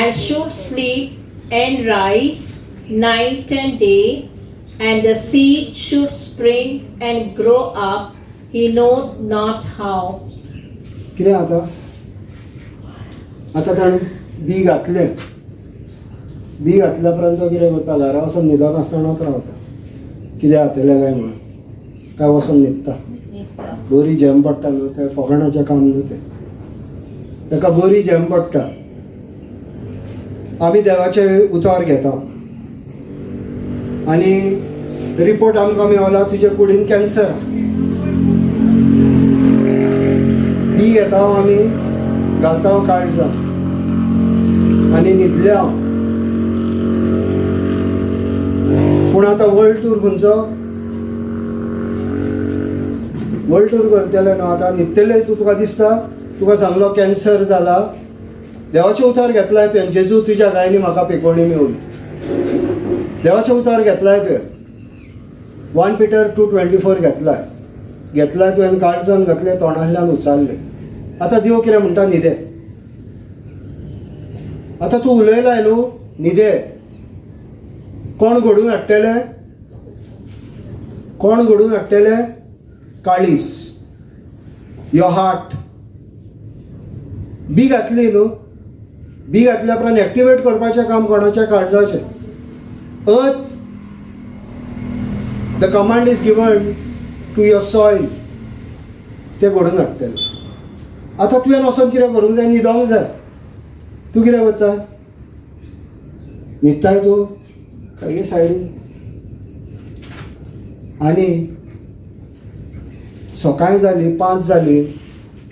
And should sleep and rise night and day, and the seed should spring and grow up, he knoweth not how. कितें आतां? आतां ताणें बी घातलें. बी घातल्या उपरांत तो कितें करता? घरा वचून न्हिदनासतनाच रावता. कितें जातलें काय म्हणून काय वचून न्हिदता. बरी झेम पडटा न्हू, तें फकाणाचें काम न्हू तें. ताका बरी झेम पडटा. आमी देवाचें उतर घेता आनी रिपोर्ट आमकां मेवला तुजे कुडीन कॅन्सर. बी घेता आमी, घालता काळजां आनी न्हिदल्या हांव. पूण आतां वर्ल्ड टूर खंयचो? वर्ल्ड टूर करतले न्हू. आतां न्हिदतले तूं, तुका दिसता तुका सांगलो कॅन्सर जाला, देवाचें उतार घेतलाय तुवें, जेजू तुज्या गायनी म्हाका पिकोवणी मेवली, देवाचें उतार घेतलाय तुवें, 1 Peter 2:24 घेतलाय, घेतलाय तुवें, काळजान घातलें, तोंडांतल्यान उचारलें. आतां देव कितें म्हणटा, न्हिदे. आतां तूं उलयलाय न्हू, न्हिदे. कोण घडून हाडटले? कोण घडून हाडटले? काळीज, your heart. बी घातली न्हू, बी घातल्या उपरांत एक्टिवेट करपाचें काम कोणाच्या? काळजाचें. Earth, the command is given to your soil, तें घडोवन हाडटलें. आतां तुवें वचोन कितें करूंक जाय? न्हिदोंक जाय. तूं कितें करता? न्हिदताय तूं खंय सायडीन. आनी सकाळ जाली, 5 जाली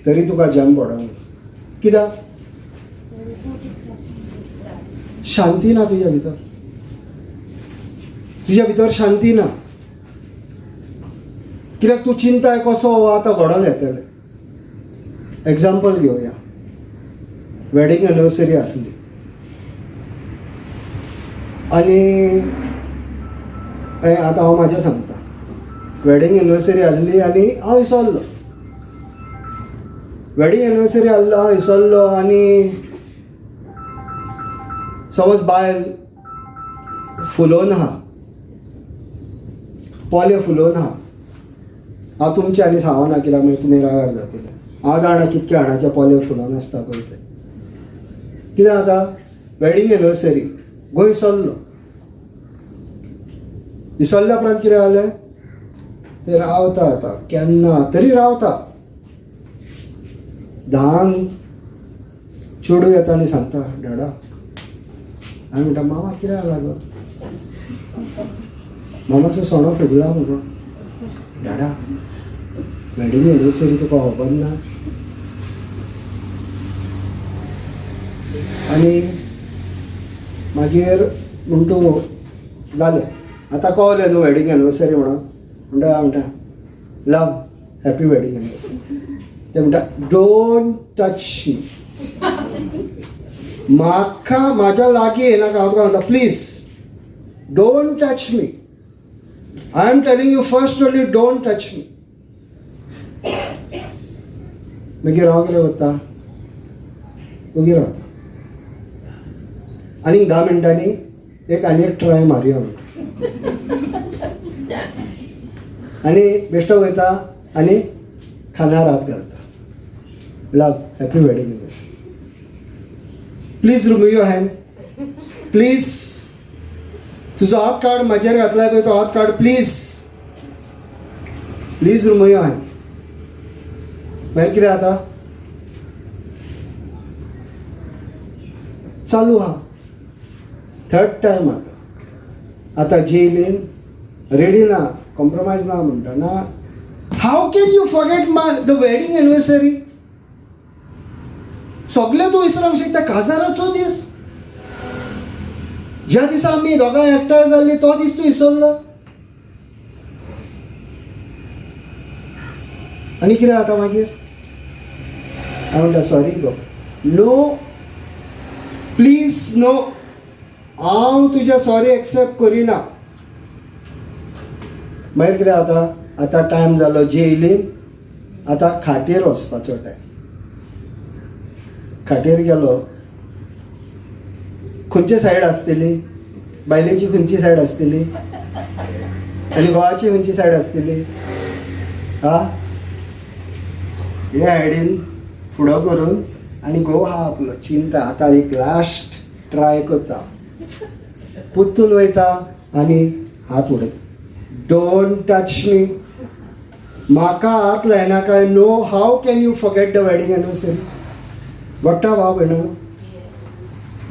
तरी तुका जॅम पडना. कित्याक? शांती ना तुज्या भितर, तुज्या भितर शांती ना. कित्याक तूं चिंताय कसो आतां घडोवन येतलें. एग्जाम्पल घेवया, वेडींग एनिवर्सरी आसली आनी आतां हांव म्हाजें सांगता, वेडींग एनिवर्सरी आसली आनी हांव विसरलो. वेडींग एनिवर्सरी आसलो, हांव विसरलो. आनी समज बायल फुलोवन आहा, पोले फुलोवन आहा, हांव तुमचें आनी सांगना कित्याक मागीर तुमी रागार जातले. हांव जाणा कितके हाणाचे पोले फुलोवन आसता पळय ते. कितें जाता, वेडींग एनिवर्सरी गोंय विसरलो. विसरल्या उपरांत कितें जालें, ते रावता आतां केन्ना तरी रावता. 10 चेडूं येता आनी सांगता, डाडा. हांवें म्हणटा, मामा कितें जाला गो? मामाचो सोणो फुगला मुगो. डाडा, वेडींग एनिवर्सरी तुका खबर ना? आनी मागीर म्हणटू जालें, आतां कळलें न्हू वेडींग एनिवर्सरी म्हणून. म्हणटा म्हणटा लव, हॅपी वेडींग एनिवर्सरी. ते म्हणटा, don't touch me, म्हाका म्हाज्या लागीं येनाका. हांव तुका म्हणटा, please don't touch me, I am telling you first only, don't touch me. मागीर हांव कितें करता, ओगी रावता. आनीक 10 मिनटांनी एक आनी एक ट्राय मारया म्हणटा आनी बेश्टो वयता आनी खानार हात घालता. Love, happy wedding anniversary, please remove your hand, please. तुजो हात काड, म्हाजेर घातलाय पळय तो हात काड, please please remove your hand. मागीर कितें जाता, चालू आहा. थर्ड टायम आतां, आतां जेलीन रेडी ना, कॉम्प्रोमायज ना म्हणटा ना. How can you forget my the wedding anniversary? सगळें तूं विसरूंक शकता, काजाराचो दीस, ज्या दिसा आमी दोगांय एकठांय जाल्ली तो दीस तूं विसरलो. आनी कितें जाता मागीर, हांव म्हणटा sorry go, no please no, हांव तुज्या सॉरी एक्सेप्ट करिना. मागीर कितें जाता, आतां टायम जालो जेयलीन, आतां खाटीर वचपाचो टायम. खाटीर गेलो, खंयची सायड आसतली, बायलेची खंयची सायड आसतली आनी घोवाची खंयची सायड आसतली? हा, हे सायडीन फुडो करून आनी घोव आहा आपलो चिंता, आतां एक लास्ट ट्राय करता, पुत्तून वयता आनी हात उडयता, don't touch me, म्हाका हात लायनाका. No, how can you forget the wedding anniversary? घडटा भाव भयणां,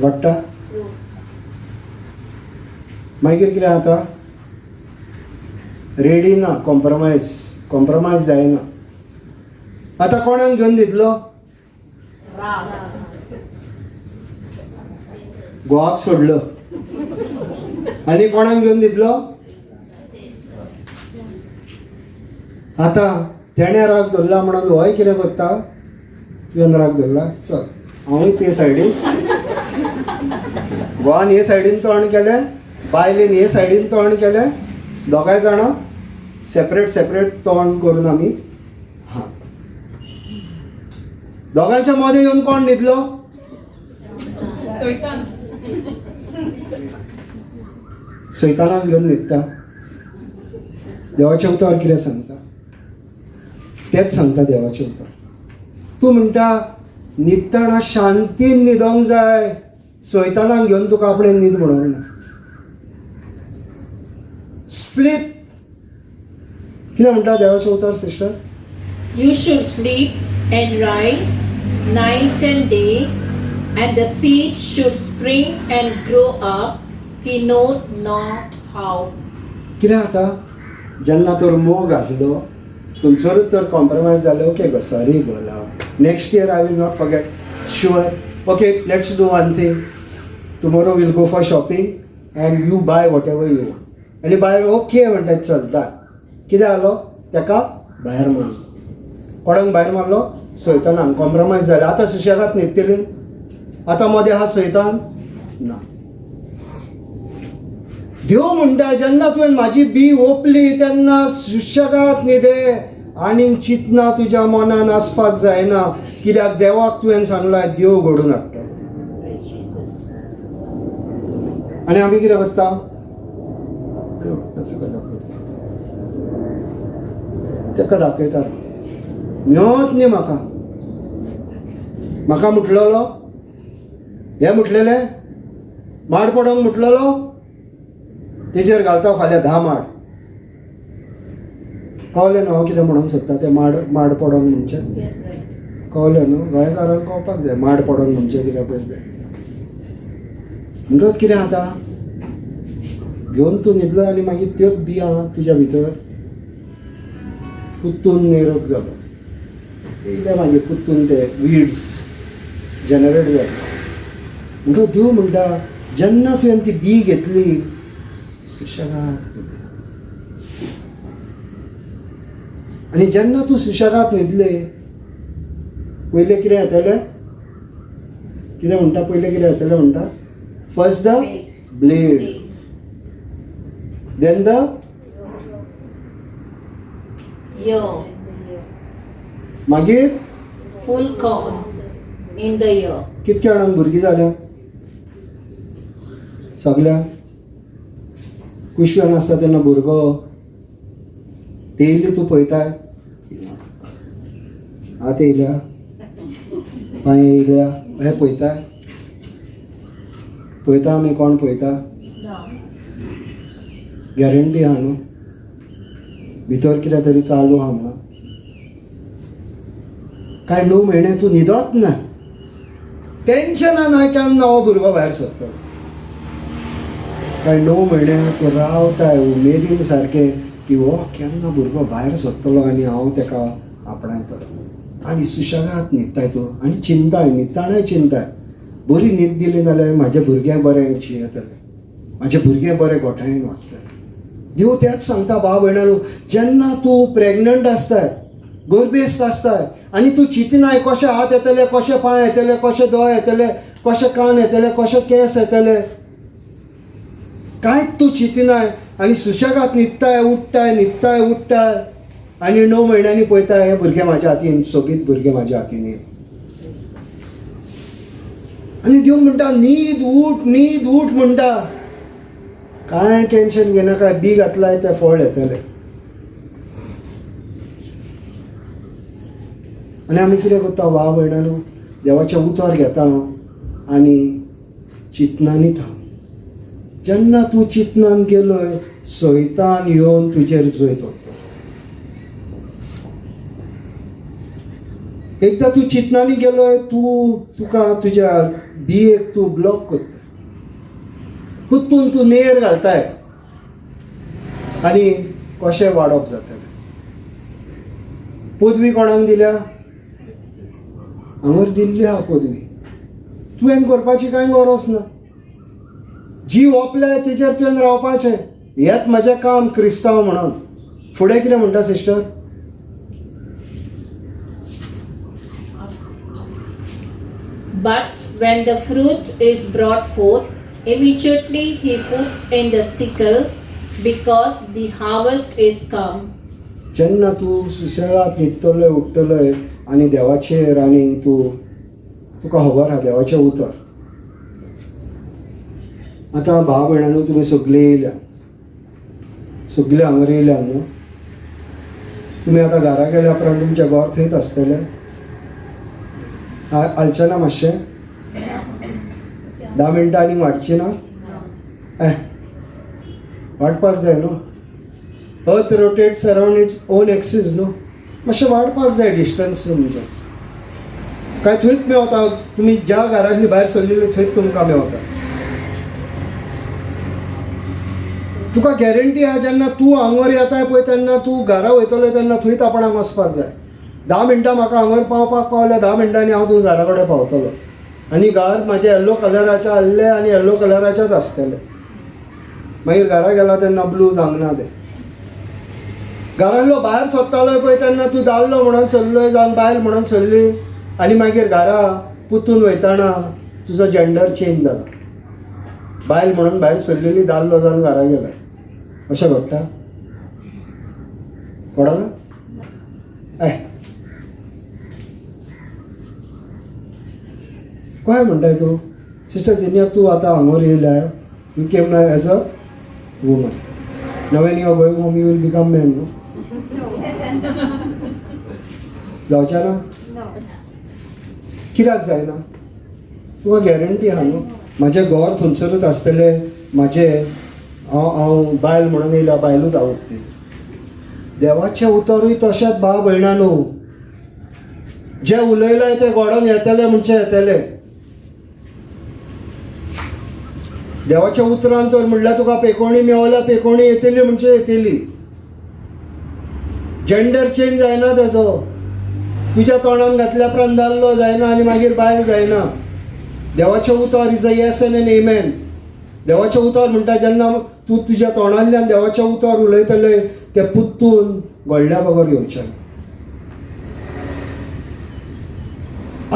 घडटा. मागीर कितें जाता, रेडी ना, कॉम्प्रोमायज, कॉम्प्रोमायज जायना. आतां कोणाक घेवन न्हिदलो? घोवाक सोडलो आनी कोणाक घेवन न्हिदलो? आतां तेणें राग धरला म्हणून होय कितें करता, तुवें राग धरला, चल हांवूय ते सायडीन. गोवान हे सायडीन तोंड केलें, बायलेन हे सायडीन तोंड केलें, दोगांय जाणां सेपरेट सेपरेट तोंड करून आमी हां दोगांच्या मदें येवन कोण न्हिदलो? सैतानाक घेवन न्हिदता. देवाचें उतर कितें सांगता तेंच सांगता देवाचें उतर. तूं म्हणटा न्हिदतना शांतीन न्हिदोंक जाय, सैतानाक घेवन तुका आपणें न्हीद म्हणूंक ना. स्लीप कितें म्हणटा देवाचें उतर sister? You should sleep and rise night and day, and the seed should spring and grow up, he knoweth not how. कितें जाता जेन्ना तर मोग आहलो थंयसरूच तर कॉम्प्रोमायज जालें. Okay go, sorry go love, next year I will not forget, sure. Okay, let's do one thing, tomorrow we'll go for shopping and you buy whatever you want. आनी बाय ओके म्हणटा, चल डन. कितें जालो तेका भायर मारलो. कोणाक भायर मारलो? सैतानाक. कॉम्प्रोमायज जालें. आतां सुशेगाद न्हिदतली, आतां मदें आहा सैतान ना. देव म्हणटा जेन्ना तुवें म्हाजी बी ओंपली तेन्ना सुशेगाद न्हिदे आनी चिंतना तुज्या मनान आसपाक जायना, कित्याक देवाक तुवें सांगलां देव घडून हाडटलो. आनी आमी कितें करता? तुका दाखयता, तेका दाखयता, मेळत न्ही म्हाका. म्हाका म्हटलेलो हें म्हटलेलें माड पडोंक म्हटलेलो, तेजेर घालता फाल्यां 10 माड. कळ्ळें न्हू हांव कितें म्हणूंक सोदता तें? माड माड पडोंक म्हणचें कळ्ळें न्हू? गोंयकारांक कळपाक जाय माड पडोंक म्हणचें कितें पळय तें. म्हणटकच कितें जाता, घेवन तूं न्हिदलो आनी मागीर त्योच बियां तुज्या भितर पुत्तून निरोग जालो, येयले मागीर पुत्तून ते विड्स जनरेट जाले. म्हणटकच देव म्हणटा जेन्ना तुवें ती बी घेतली सुशेगाद न्हिदले, आनी जेन्ना तूं सुशेगाद न्हिदले पयलें कितें येतलें? कितें म्हणटा पयलें कितें येतलें म्हणटा? First the blade, then the ear, मागीर full corn in the ear. कितक्या जाणांक भुरगीं जाल्या? सगळ्या कुशव्यान आसता तेन्ना भुरगो डेली तूं पळयताय, हात येयल्या पांय येयल्या, हें पळयताय. पळयता आमी कोण पळयता? गॅरंटी आहा न्हू भितर कितें तरी चालू आहा म्हणून. कांय 9 म्हयने तूं न्हिदत ना, टेन्शनान हांव केन्ना हो भुरगो भायर सरतलो. कांय 9 म्हयने तूं रावताय उमेदीन सारकें की हो केन्ना भुरगो भायर सरतलो आनी हांव तेका आपणायतलो. आनी सुशेगाद न्हिदताय तूं आनी चिंताय, न्हिदतानाय चिंताय, बरी न्हीद दिली नाल्यार म्हाजें भुरगें बरें जियेतलें, म्हाजें भुरगें बरें गोठायेन वाडटलें. देव तेंच सांगता भाव भयणांनो, जेन्ना तूं प्रेग्नंट आसताय, गर्भेस्त आसताय आनी तूं चिंतनाय कशें हात येतले, कशें पांय येतले, कशें दोळे येतले, कशें कान येतले, कशें केंस येतले, कांयच तूं चिंतनाय आनी सुशेगाद न्हिदताय, उठताय, न्हिदताय, उठताय आनी 9 म्हयन्यांनी पळयताय हें भुरगें म्हाज्या हातीन, सोबीत भुरगें म्हाज्या हातीन येयलें. आनी देव म्हणटा न्हीद उठ, न्हीद उठ म्हणटा. कांय टेन्शन घेनाका, बी घातलाय तें फळ येतलें. आनी आमी कितें करता भाव भयणांनो, देवाचें उतर घेता आनी चिंतनांनी था. जेन्ना तूं चिंतनान गेलोय सैतान येवन तुजेर जैत वतलो. एकदां तूं चिंतनांनी गेलोय तूं तुका तुज्या बियेक तूं ब्लॉक करता, पुत्तून तूं नेर घालताय आनी कशें वाडप जातलें. पदवी कोणाक दिल्या? हांगर दिल्ली आहा पदवी, तुवें करपाची कांय गरज ना. जी ओंपल्या तेजेर तुवें रावपाचें. हेंच म्हाजें काम क्रिस्तांव म्हणून. फुडें कितें म्हणटा sister? But when the fruit is brought forth, immediately he put in the sickle, because the harvest is come. जेन्ना तूं सुसेगाद न्हिदतलोय उठ्ठलोय आनी देवाचेर आनीक तूं तुका खबर आहा देवाचें उतर. आतां भाव भयणांनो तुमी सगळीं येयल्या, सगळीं हांगर येयल्या न्हू. तुमी आतां घरा गेल्या उपरांत तुमचें घर थंयच आसतलें. हालचें ना मातशें? 10 मिनटां आनीक वाडची ना? वाडपाक जाय न्हू. Earth rotates around its own axis न्हू, मातशें वाडपाक जाय डिस्टन्स न्हू. म्हणजे काय थंयच मेवता, तुमी ज्या घरांतली भायर सरलेली थंयच तुमकां मेवता. तुका गॅरंटी आहा जेन्ना तूं हांगर येताय पळय तेन्ना तूं घरा वयतलो तेन्ना थंयच आपणाक वचपाक जाय. 10 मिनटां म्हाका हांगर पावपाक पावल्या, 10 मिनटांनी हांव तुज्या घरा कडेन पावतलो. आनी घर म्हाजें येल्लो कलराचें आहलें आनी येल्लो कलराचेंच आसतलें. मागीर घरा गेला तेन्ना ब्लू जावंक ना तें. घरांतलो भायर सोदतालो पळय तेन्ना तूं दादलो म्हणून सरलोय जावं बायल म्हणून सरली आनी मागीर घरा पुतून वयतना तुजो जेंडर चेंज जाला. बायल म्हणून भायर सरलेली दादलो जावन घरा गेलाय. अशें घडटा? घडना? काय म्हणटाय तूं सिस्टर जिनिया? तूं आतां हांगर येयल्या, you came as a woman. Now when you are going home you will become man न्हू? जावचें ना? कित्याक जायना? तुका गॅरंटी आहा न्हू म्हाजें घर थंयसरूच आसतलें, म्हाजें हांव बायल म्हणून येयल्या बायलूच हांव उरतली. देवाचें उतरूय तशेंच भाव भयणा न्हू, जें उलयलां तें घडोवन येतलें म्हणचें येतलें. देवाच्या उतरान तर म्हणल्यार तुका पेकोणी मेवल्या, पेकोणी येतली म्हणचे येतली. जेंडर चेंज जायना तेजो. तुज्या तोंडान घातल्या उपरांत दादलो जायना आनी मागीर बायल जायना. देवाचें उतर is a yes and an amen. देवाचें उतर म्हणटा जेन्ना तूं तुज्या तोंडांतल्यान देवाचें उतर उलयतलें तें पुत्तून घडल्या बगर येवचें ना.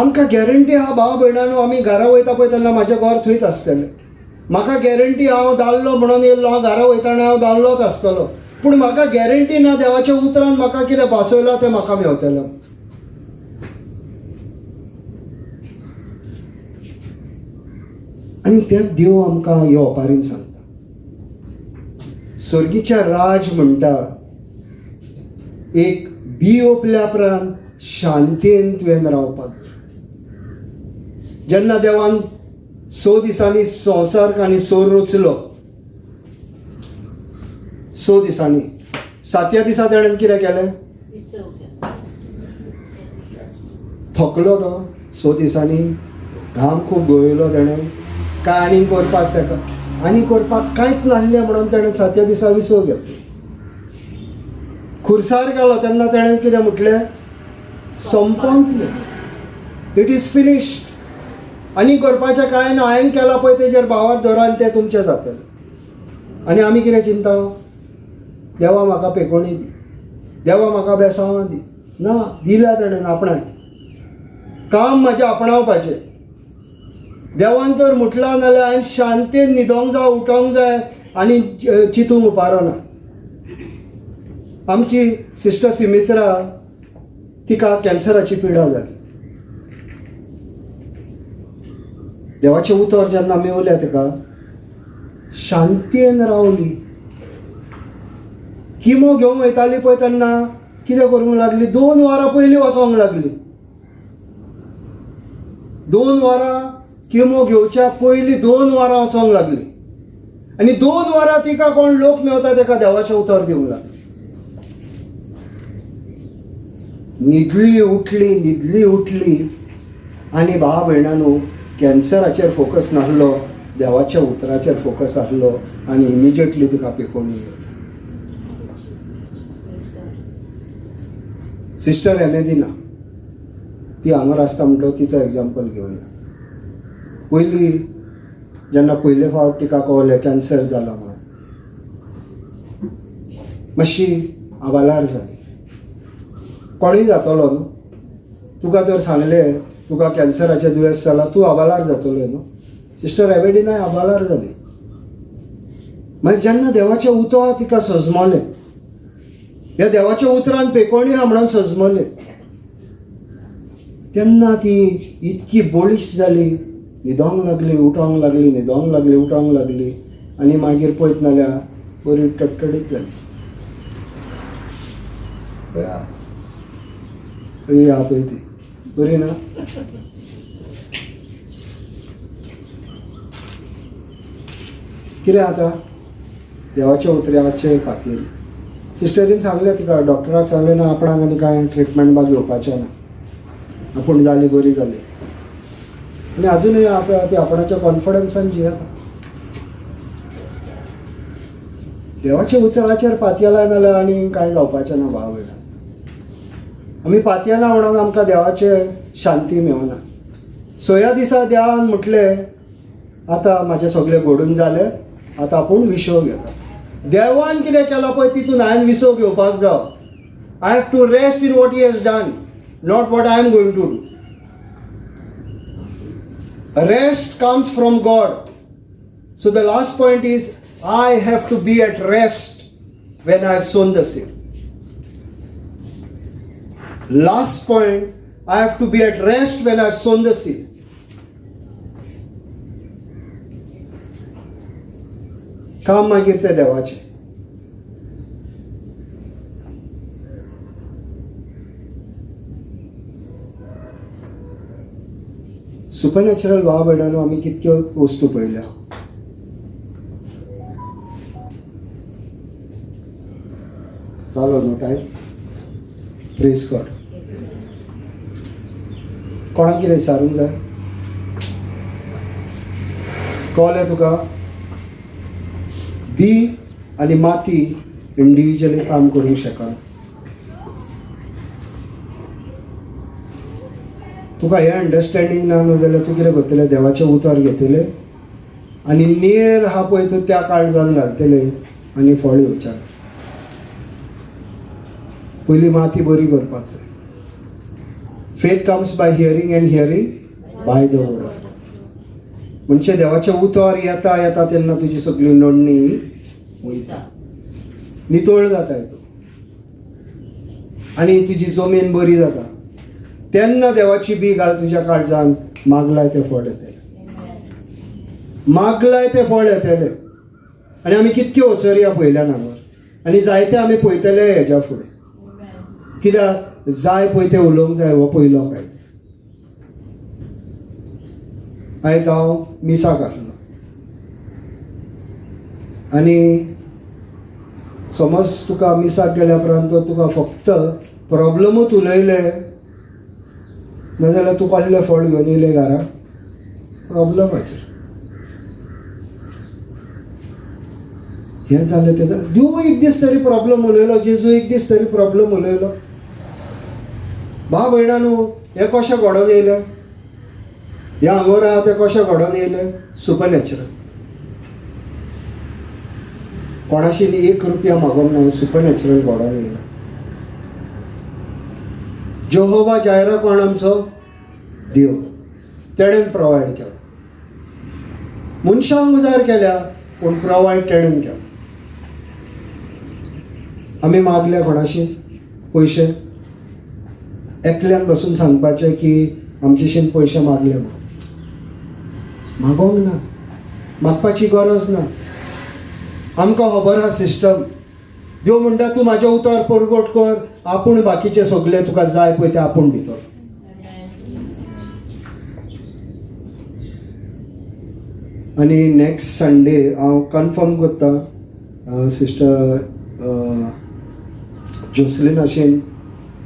आमकां गॅरंटी आहा भाव भयणांनो, आमी घरा वयता पळय तेन्ना म्हाजें घर थंयच आसतलें. म्हाका गॅरंटी हांव दादलो म्हणून येयल्लो, हांव घरा वयतना हांव दादलोच आसतलो. पूण म्हाका गॅरंटी ना देवाच्या उतरान म्हाका कितें भासयलां तें म्हाका मेवतलें. आनी तें देव आमकां हे ओपारीन सांगता. सर्गीचें राज म्हणटा एक बी ओंपल्या उपरांत शांतीन तुवें रावपाक जाय. जेन्ना देवान 6 दिसांनी संवसार आनी सोर रचलो, 6 दिसांनी, 7व्या दिसा तेणें कितें केलें? थकलो तो 6 दिसांनी, घाम खूब गळयलो तेणें, काय आनीक करपाक ताका आनी करपाक कांयच नासलें म्हणून तेणें 7व्या दिसा विसव घेतलो. खुर्सार गेलो तेन्ना तेणें कितें म्हटलें? संपले, it is finished. आनी करपाचें कांय ना, हांवें केलां पळय तेजेर भावार धरान तें तुमचें जातलें. आनी आमी कितें चिंता? देवा म्हाका पेकोणी दी, देवा म्हाका बेसांवां दी. ना दिल्या तेणें आपणाय काम म्हाजें आपणावपाचें. देवान तर म्हटलां नाल्यार हांवें शांतीन न्हिदोंक जाय, उठोंक जाय आनी चिंतूंक उपारो ना. आमची सिस्टर सिमित्रा तिका कॅन्सराची पिडा जाली. देवाचें उतर जेन्ना मेवलें ताका शांतीन रावली. किमो घेवंक वयताली पळय तेन्ना कितें करूंक लागली? 2 वरां पयलीं वचोंक लागली. 2 वरां किमो घेवच्या पयलीं 2 वरां वचोंक लागली. आनी 2 वरां तिका कोण लोक मेवता ताका देवाचें उतर दिवंक लागली. न्हिदली उठली, न्हिदली उठली. आनी भाव भयणांनो कॅन्सराचेर फोकस नासलो, देवाच्या उतराचेर फोकस आसलो आनी इमिजिएटली तिका पेकोवणी येयली. सिस्टर एमेदिना ती हांगर आसता म्हणटकच तिचो एग्जाम्पल घेवया. पयलीं जेन्ना पयले फावट तिका कळलें कॅन्सर जाला म्हणून, मातशी आवालार जाली. कोणूय जातलो न्हू, तुका तर सांगलें तुका कॅन्सराचें दुयेंस जालां, तूं आबालार जातलो न्हू. सिस्टर एवेडिनाय आबालार जाली. मागीर जेन्ना देवाचें उतर तिका सजमलें, ह्या देवाच्या उतरान पेकोणी आहा म्हणून सजमलें, तेन्ना ती इतकी बळिश्ट जाली, न्हिदोंक लागली, उठोंक लागली, न्हिदोंक लागली, उठोंक लागली, आनी मागीर पळयत नाल्यार बरी टडटडीत जाली. पळय आहा पळय ती बरी ना. कितें आतां देवाच्या उतराचेर पातयेली. सिस्टरीन सांगलें तिका, डॉक्टराक सांगलें ना आपणाक आनी कांय ट्रिटमेंट बा घेवपाचें ना, आपूण जाली बरी जाली. आनी आजुनूय आतां ती आपणाच्या कॉन्फिडन्सान जियेता. देवाच्या उतराचेर पातयेला नाल्यार आनी कांय जावपाचें ना भाव भयणां. आमी पातयेना म्हणून आमकां देवाचे शांती मेवना. सया दिसा देवान म्हटलें आतां म्हाजें सगळें घडून जालें, आतां आपूण विसव घेता. देवान कितें केलां पळय तितून हांवें विसव घेवपाक जाव. I have to rest in what he has done, not what I am going to do. Rest comes from God. So the last point is I have to be at rest when I have sown the seed. Last point, I have to be at rest when I have sown the seed. काम मागीर तें देवाचें. Supernatural भाव भयणांनो, आमी कितक्यो वस्तू पळयल्या. जालो न्हू टायम? Praise God. कोणाक कितें विचारूंक जाय? कळ्ळें तुका? बी आनी माती इंडिविज्युअली काम करूंक शकना. तुका हें अंडरस्टँडींग ना न्हू जाल्यार तूं कितें करतलें, देवाचें उतर घेतलें आनी नेर आहा पळय तूं त्या काळजान घालतलें आनी फळ येवचें ना. पयलीं माती बरी करपाक जाय. Faith comes by hearing and hearing by the word of God. म्हणजे देवाचें उतर येता येता तेन्ना तुजी सगळी नडणी वयता, नितळ जाता तूं आनी तुजी जमीन बरी जाता. तेन्ना देवाची बी घाल तुज्या काळजान, मागलाय तें फळ येतलें, मागलाय तें फळ येतलें. आनी आमी कितक्यो वचरया पळयल्या नांवर, आनी जायते आमी पळयतले हेज्या फुडें. कित्याक जाय पळय तें उलोवंक जाय, हो पयलो कायदो. आयज हांव मिसाक आसलो आनी समज तुका मिसाक गेल्या उपरांत तुका फक्त प्रॉब्लमूच उलयले नाजाल्यार तूं कसलें फळ घेवन येयलें घरा प्रॉब्लमाचेर. हें जालें तें जालें. देव एक दीस तरी प्रॉब्लम उलयलो, जेजू एक दीस तरी प्रॉब्लम उलयलो. भाव भयणां न्हू, हें कशें घडोवन येयलें? हें हांगोर आहा तें कशें घडोवन येयलें? सुपरनॅचरल. कोणाशी एक रुपया मागोवंक ना, हें सुपरनॅचरल घडोवन येयलें. जेहोवा जायरा कोण आमचो देव, तेणेन प्रोवायड केला. मनशांक उजार केल्या पूण प्रोवायड तेणेन केला. आमी मागल्या कोणाशी पयशे? एकल्यान बसून सांगपाचें की आमचेशीन पयशे मागले म्हणून. मागोंक ना, मागपाची गरज ना. आमकां खबर आहा सिस्टम. देव म्हणटा तूं म्हाजें उतर परगट कर, आपूण बाकीचें सगळें तुका जाय पळय तें आपूण दितलो. आनी नेक्स्ट संडे हांव कन्फर्म करता सिस्टर जोसलीन अशेन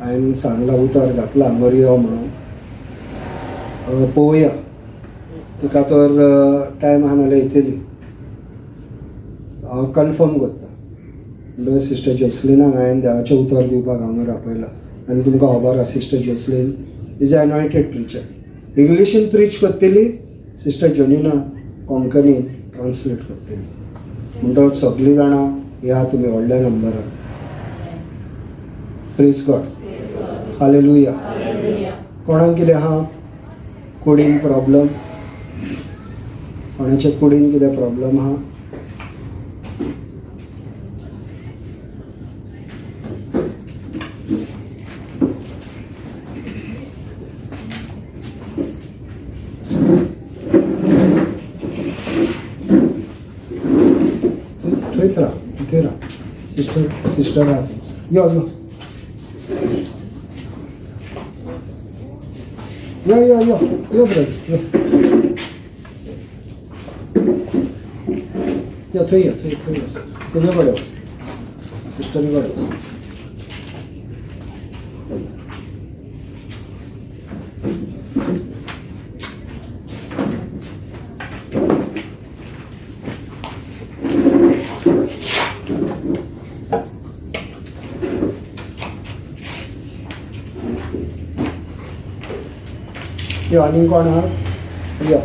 हांवें सांगलां, उतर घातलां हांगर यो म्हणून. पळोवया तिका तर टायम आहा नाल्यार येतली. हांव कन्फर्म करता. म्हणल्यार सिस्टर जोसलिनाक हांवें देवाचें उतर दिवपाक हांगर आपयलां. आनी तुमकां खबर आसा sister Jocelyn is a anointed preacher. इंग्लिशीन preach करतली, सिस्टर जोनिना कोंकणीन ट्रान्सलेट करतली. म्हणटकच सगळीं जाणां या तुमी व्हडल्या नंबरान. Praise God, hallelujah. कोणाक कितें आहा? कुडीन प्रॉब्लम? कोणाच्या कुडीन कितें प्रॉब्लम आहा? थंयच राव, थंय राव. सिस्टर सिस्टर आहा थंयच. यो यो यो यो यो यो ब्रदर, यो यो थंय यो, थंय थंय वच, तेजे कडेन वच, सिस्टरी कडेन वच. यो आनीक कोण आहा? यो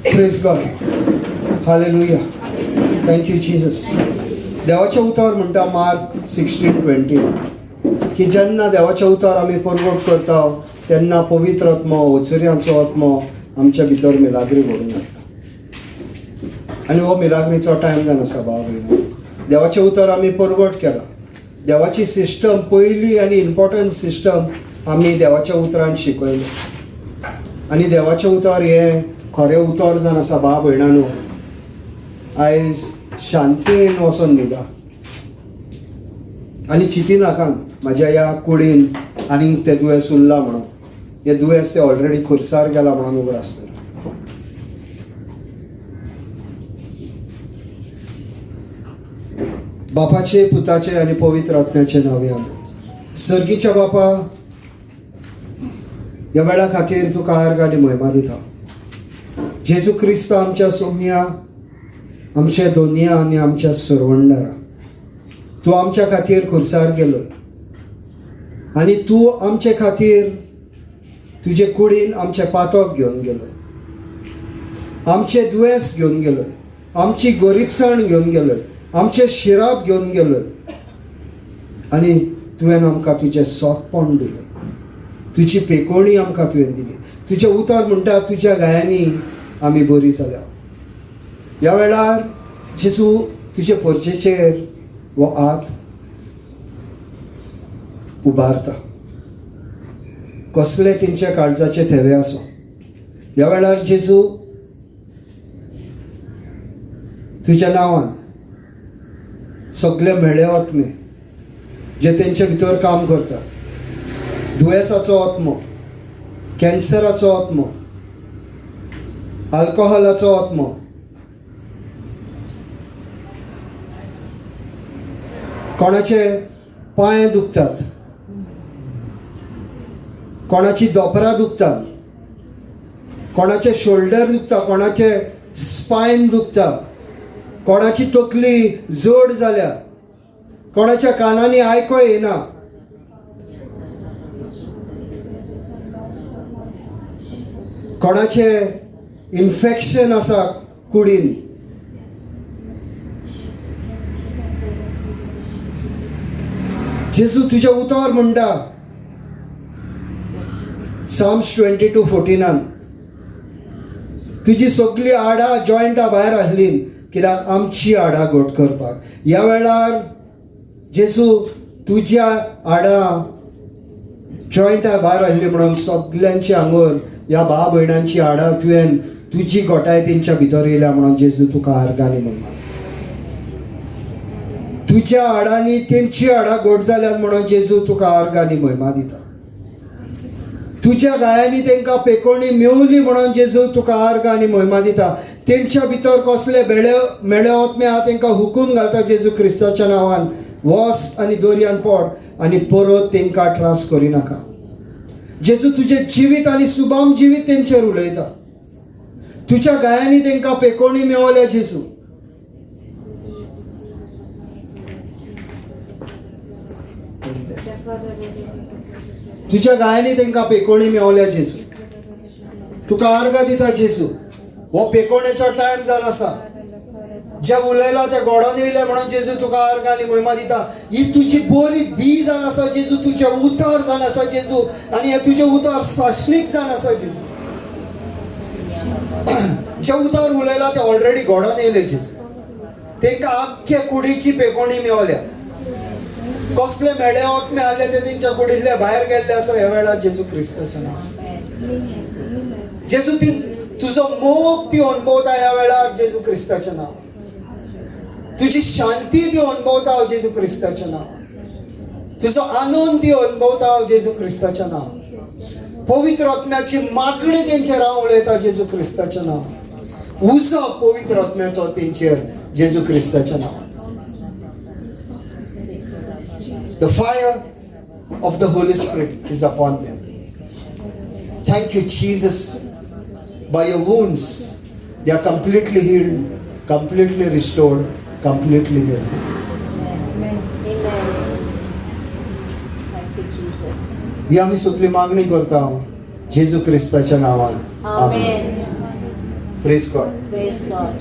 Praise God. Hallelujah. Thank you, Jesus. देवाच्या उतर म्हणटा मार्क 16:20 की जेन्ना देवाच्या उतर आमी परगट करता तेन्ना पवित्र आत्मो, वचुऱ्यांचो आत्मो आमच्या भितर मिलाग्री घडोवन हाडटा. आनी हो मिलाग्रीचो टायम जावन आसा भाव भयणो. देवाचें उतर आमी परगट केलां. देवाची सिस्टम पयली आनी इम्पॉर्टंट सिस्टम आमी देवाच्या उतरान शिकयलें. आनी देवाचें उतर हें खरें उतर जावन आसा भाव भयणांनो. आयज शांतीन वचोन न्हिदा आनी चिंतिनाकान म्हाज्या ह्या कुडीन आनीक तें दुयेंस उरलां म्हणून. हें दुयेंस तें ऑलरेडी खुर्सार गेलां म्हणून उगडास कर. बापाचे, पुताचे आनी पवित्र आत्म्याचे नांवे आमेन. सर्गीच्या बापा, ह्या वेळा खातीर तुका आर्ग आनी म्हयमा दिता. जेजू क्रिस्त आमच्या सोम्या, आमच्या दोनया आनी आमच्या सरवंडारा, तूं आमच्या खातीर खुर्सार गेलो आनी तूं आमचे खातीर तुजे कुडीन आमचें पातक घेवन गेलो, आमचें दुयेंस घेवन गेलो, आमची गोरीबसाण घेवन गेलो, आमचें शिराप घेवन गेलो आनी तुवें आमकां तुजें सोंपण दिलें, तुजी पेकोणी आमकां तुवें दिली. तुजें उतर म्हणटा तुज्या गायांनी आमी बरी जाल्या. ह्या वेळार जेजू तुजे पोरचेचेर हो हात उबारता. कसले तेंच्या काळजाचे थेवे आसूं, ह्या वेळार जेजू तुज्या नांवान सगळे म्हेळे आत्मे जे तेंचे भितर काम करतात, दुयेंसाचो आत्मो, कॅन्सराचो आत्मो, अल्कोहोलाचो आत्मो, कोणाचे पांय दुखतात, कोणाची दोपरां दुखतात, कोणाचे शोल्डर दुखता, कोणाचे स्पायन दुखता, कोणाची तकली जड जाल्या, कोणाच्या कानांनी आयको येना, कोणाचे इन्फेक्शन आसा कुडीन, जेजू तुजें उतर म्हणटा Psalms 22:14 तुजी सगळी आडां जॉयंटां भायर आसली कित्याक आमची आडां घट करपाक. ह्या वेळार जेजू तुज्या आडां जॉयंटां भायर आसली म्हणून सगल्यांची आंगोर ह्या भाव भयणांची आडां तुवें तुजी घोटाय तेंच्या भितर येयल्या म्हणून जेजू तुका आर्गांनी म्हयमा. तुज्या हाडांनी तेंची हाडां घट जाल्यात म्हणून जेजू तुका आर्गांनी म्हयमा दिता. तुज्या गायांनी तेंकां पेकोणी मेवली म्हणून जेजू तुका आर्गां आनी म्हयमा दिता. तेंच्या भितर कसले मेळे आत्मे आहा तेंकां हुकूम घालता जेजू क्रिस्ताच्या नांवान, वस आनी दोरयान पड आनी परत तेंकां त्रास करिनाका. जेजू तुजें जिवीत आनी सुबाम जिवीत तेंचेर उलयता. तुज्या गायांनी तेंकां पेकोणी मेवल्या जेजू. तुज्या गायांनी तेंकां पेकोणी मेवल्या जेजू. तुका आर्गां दिता जेजू. हो पेकोणेचो टायम जावन आसा. जे उलयला ते गोडान येयले म्हणून जेजू तुका अर्ग आनी महिमा दिता. ही तुजी बरी बी जावन आसा जेजू, तुजें उतार जावन आसा जेजू, आनी हे तुजें उतार साशणीक जावन आसा जेजू. जे उतार उलयला ते ऑलरेडी गोडान येयले जेजू. तेंकां आख्खे कुडीची पेकोणी मेवल्या. कसले मेळे आत्मे आहले ते तेंच्या कुडींतले भायर गेल्ले आसा ह्या वेळार जेजू क्रिस्ताच्या नांवान. जेजू, ती तुजो मोग ती अणभवता ह्या वेळार जेजू क्रिस्ताच्या नांवान. तुजी शांती ती अणभवता जेजू क्रिस्ताच्या नांवान. तुजो आनंद ती अणभवता जेजू क्रिस्ताच्या नांवान. पवित्र आत्म्याची मागणी तेंचेर हांव उलयता जेजू क्रिस्ताच्या नांवान. उजो पवित्र आत्म्याचो तेंचेर जेजू क्रिस्ताच्या नांवान. The fire of the Holy Spirit is upon them. Thank you, Jesus. By your wounds, they are completely healed, completely restored, completely made whole. Amen. Thank you, Jesus. ही आमी सगळी मागणी करता जेजू क्रिस्ताच्या नांवान. आमेन. Amen. Praise God. Praise God.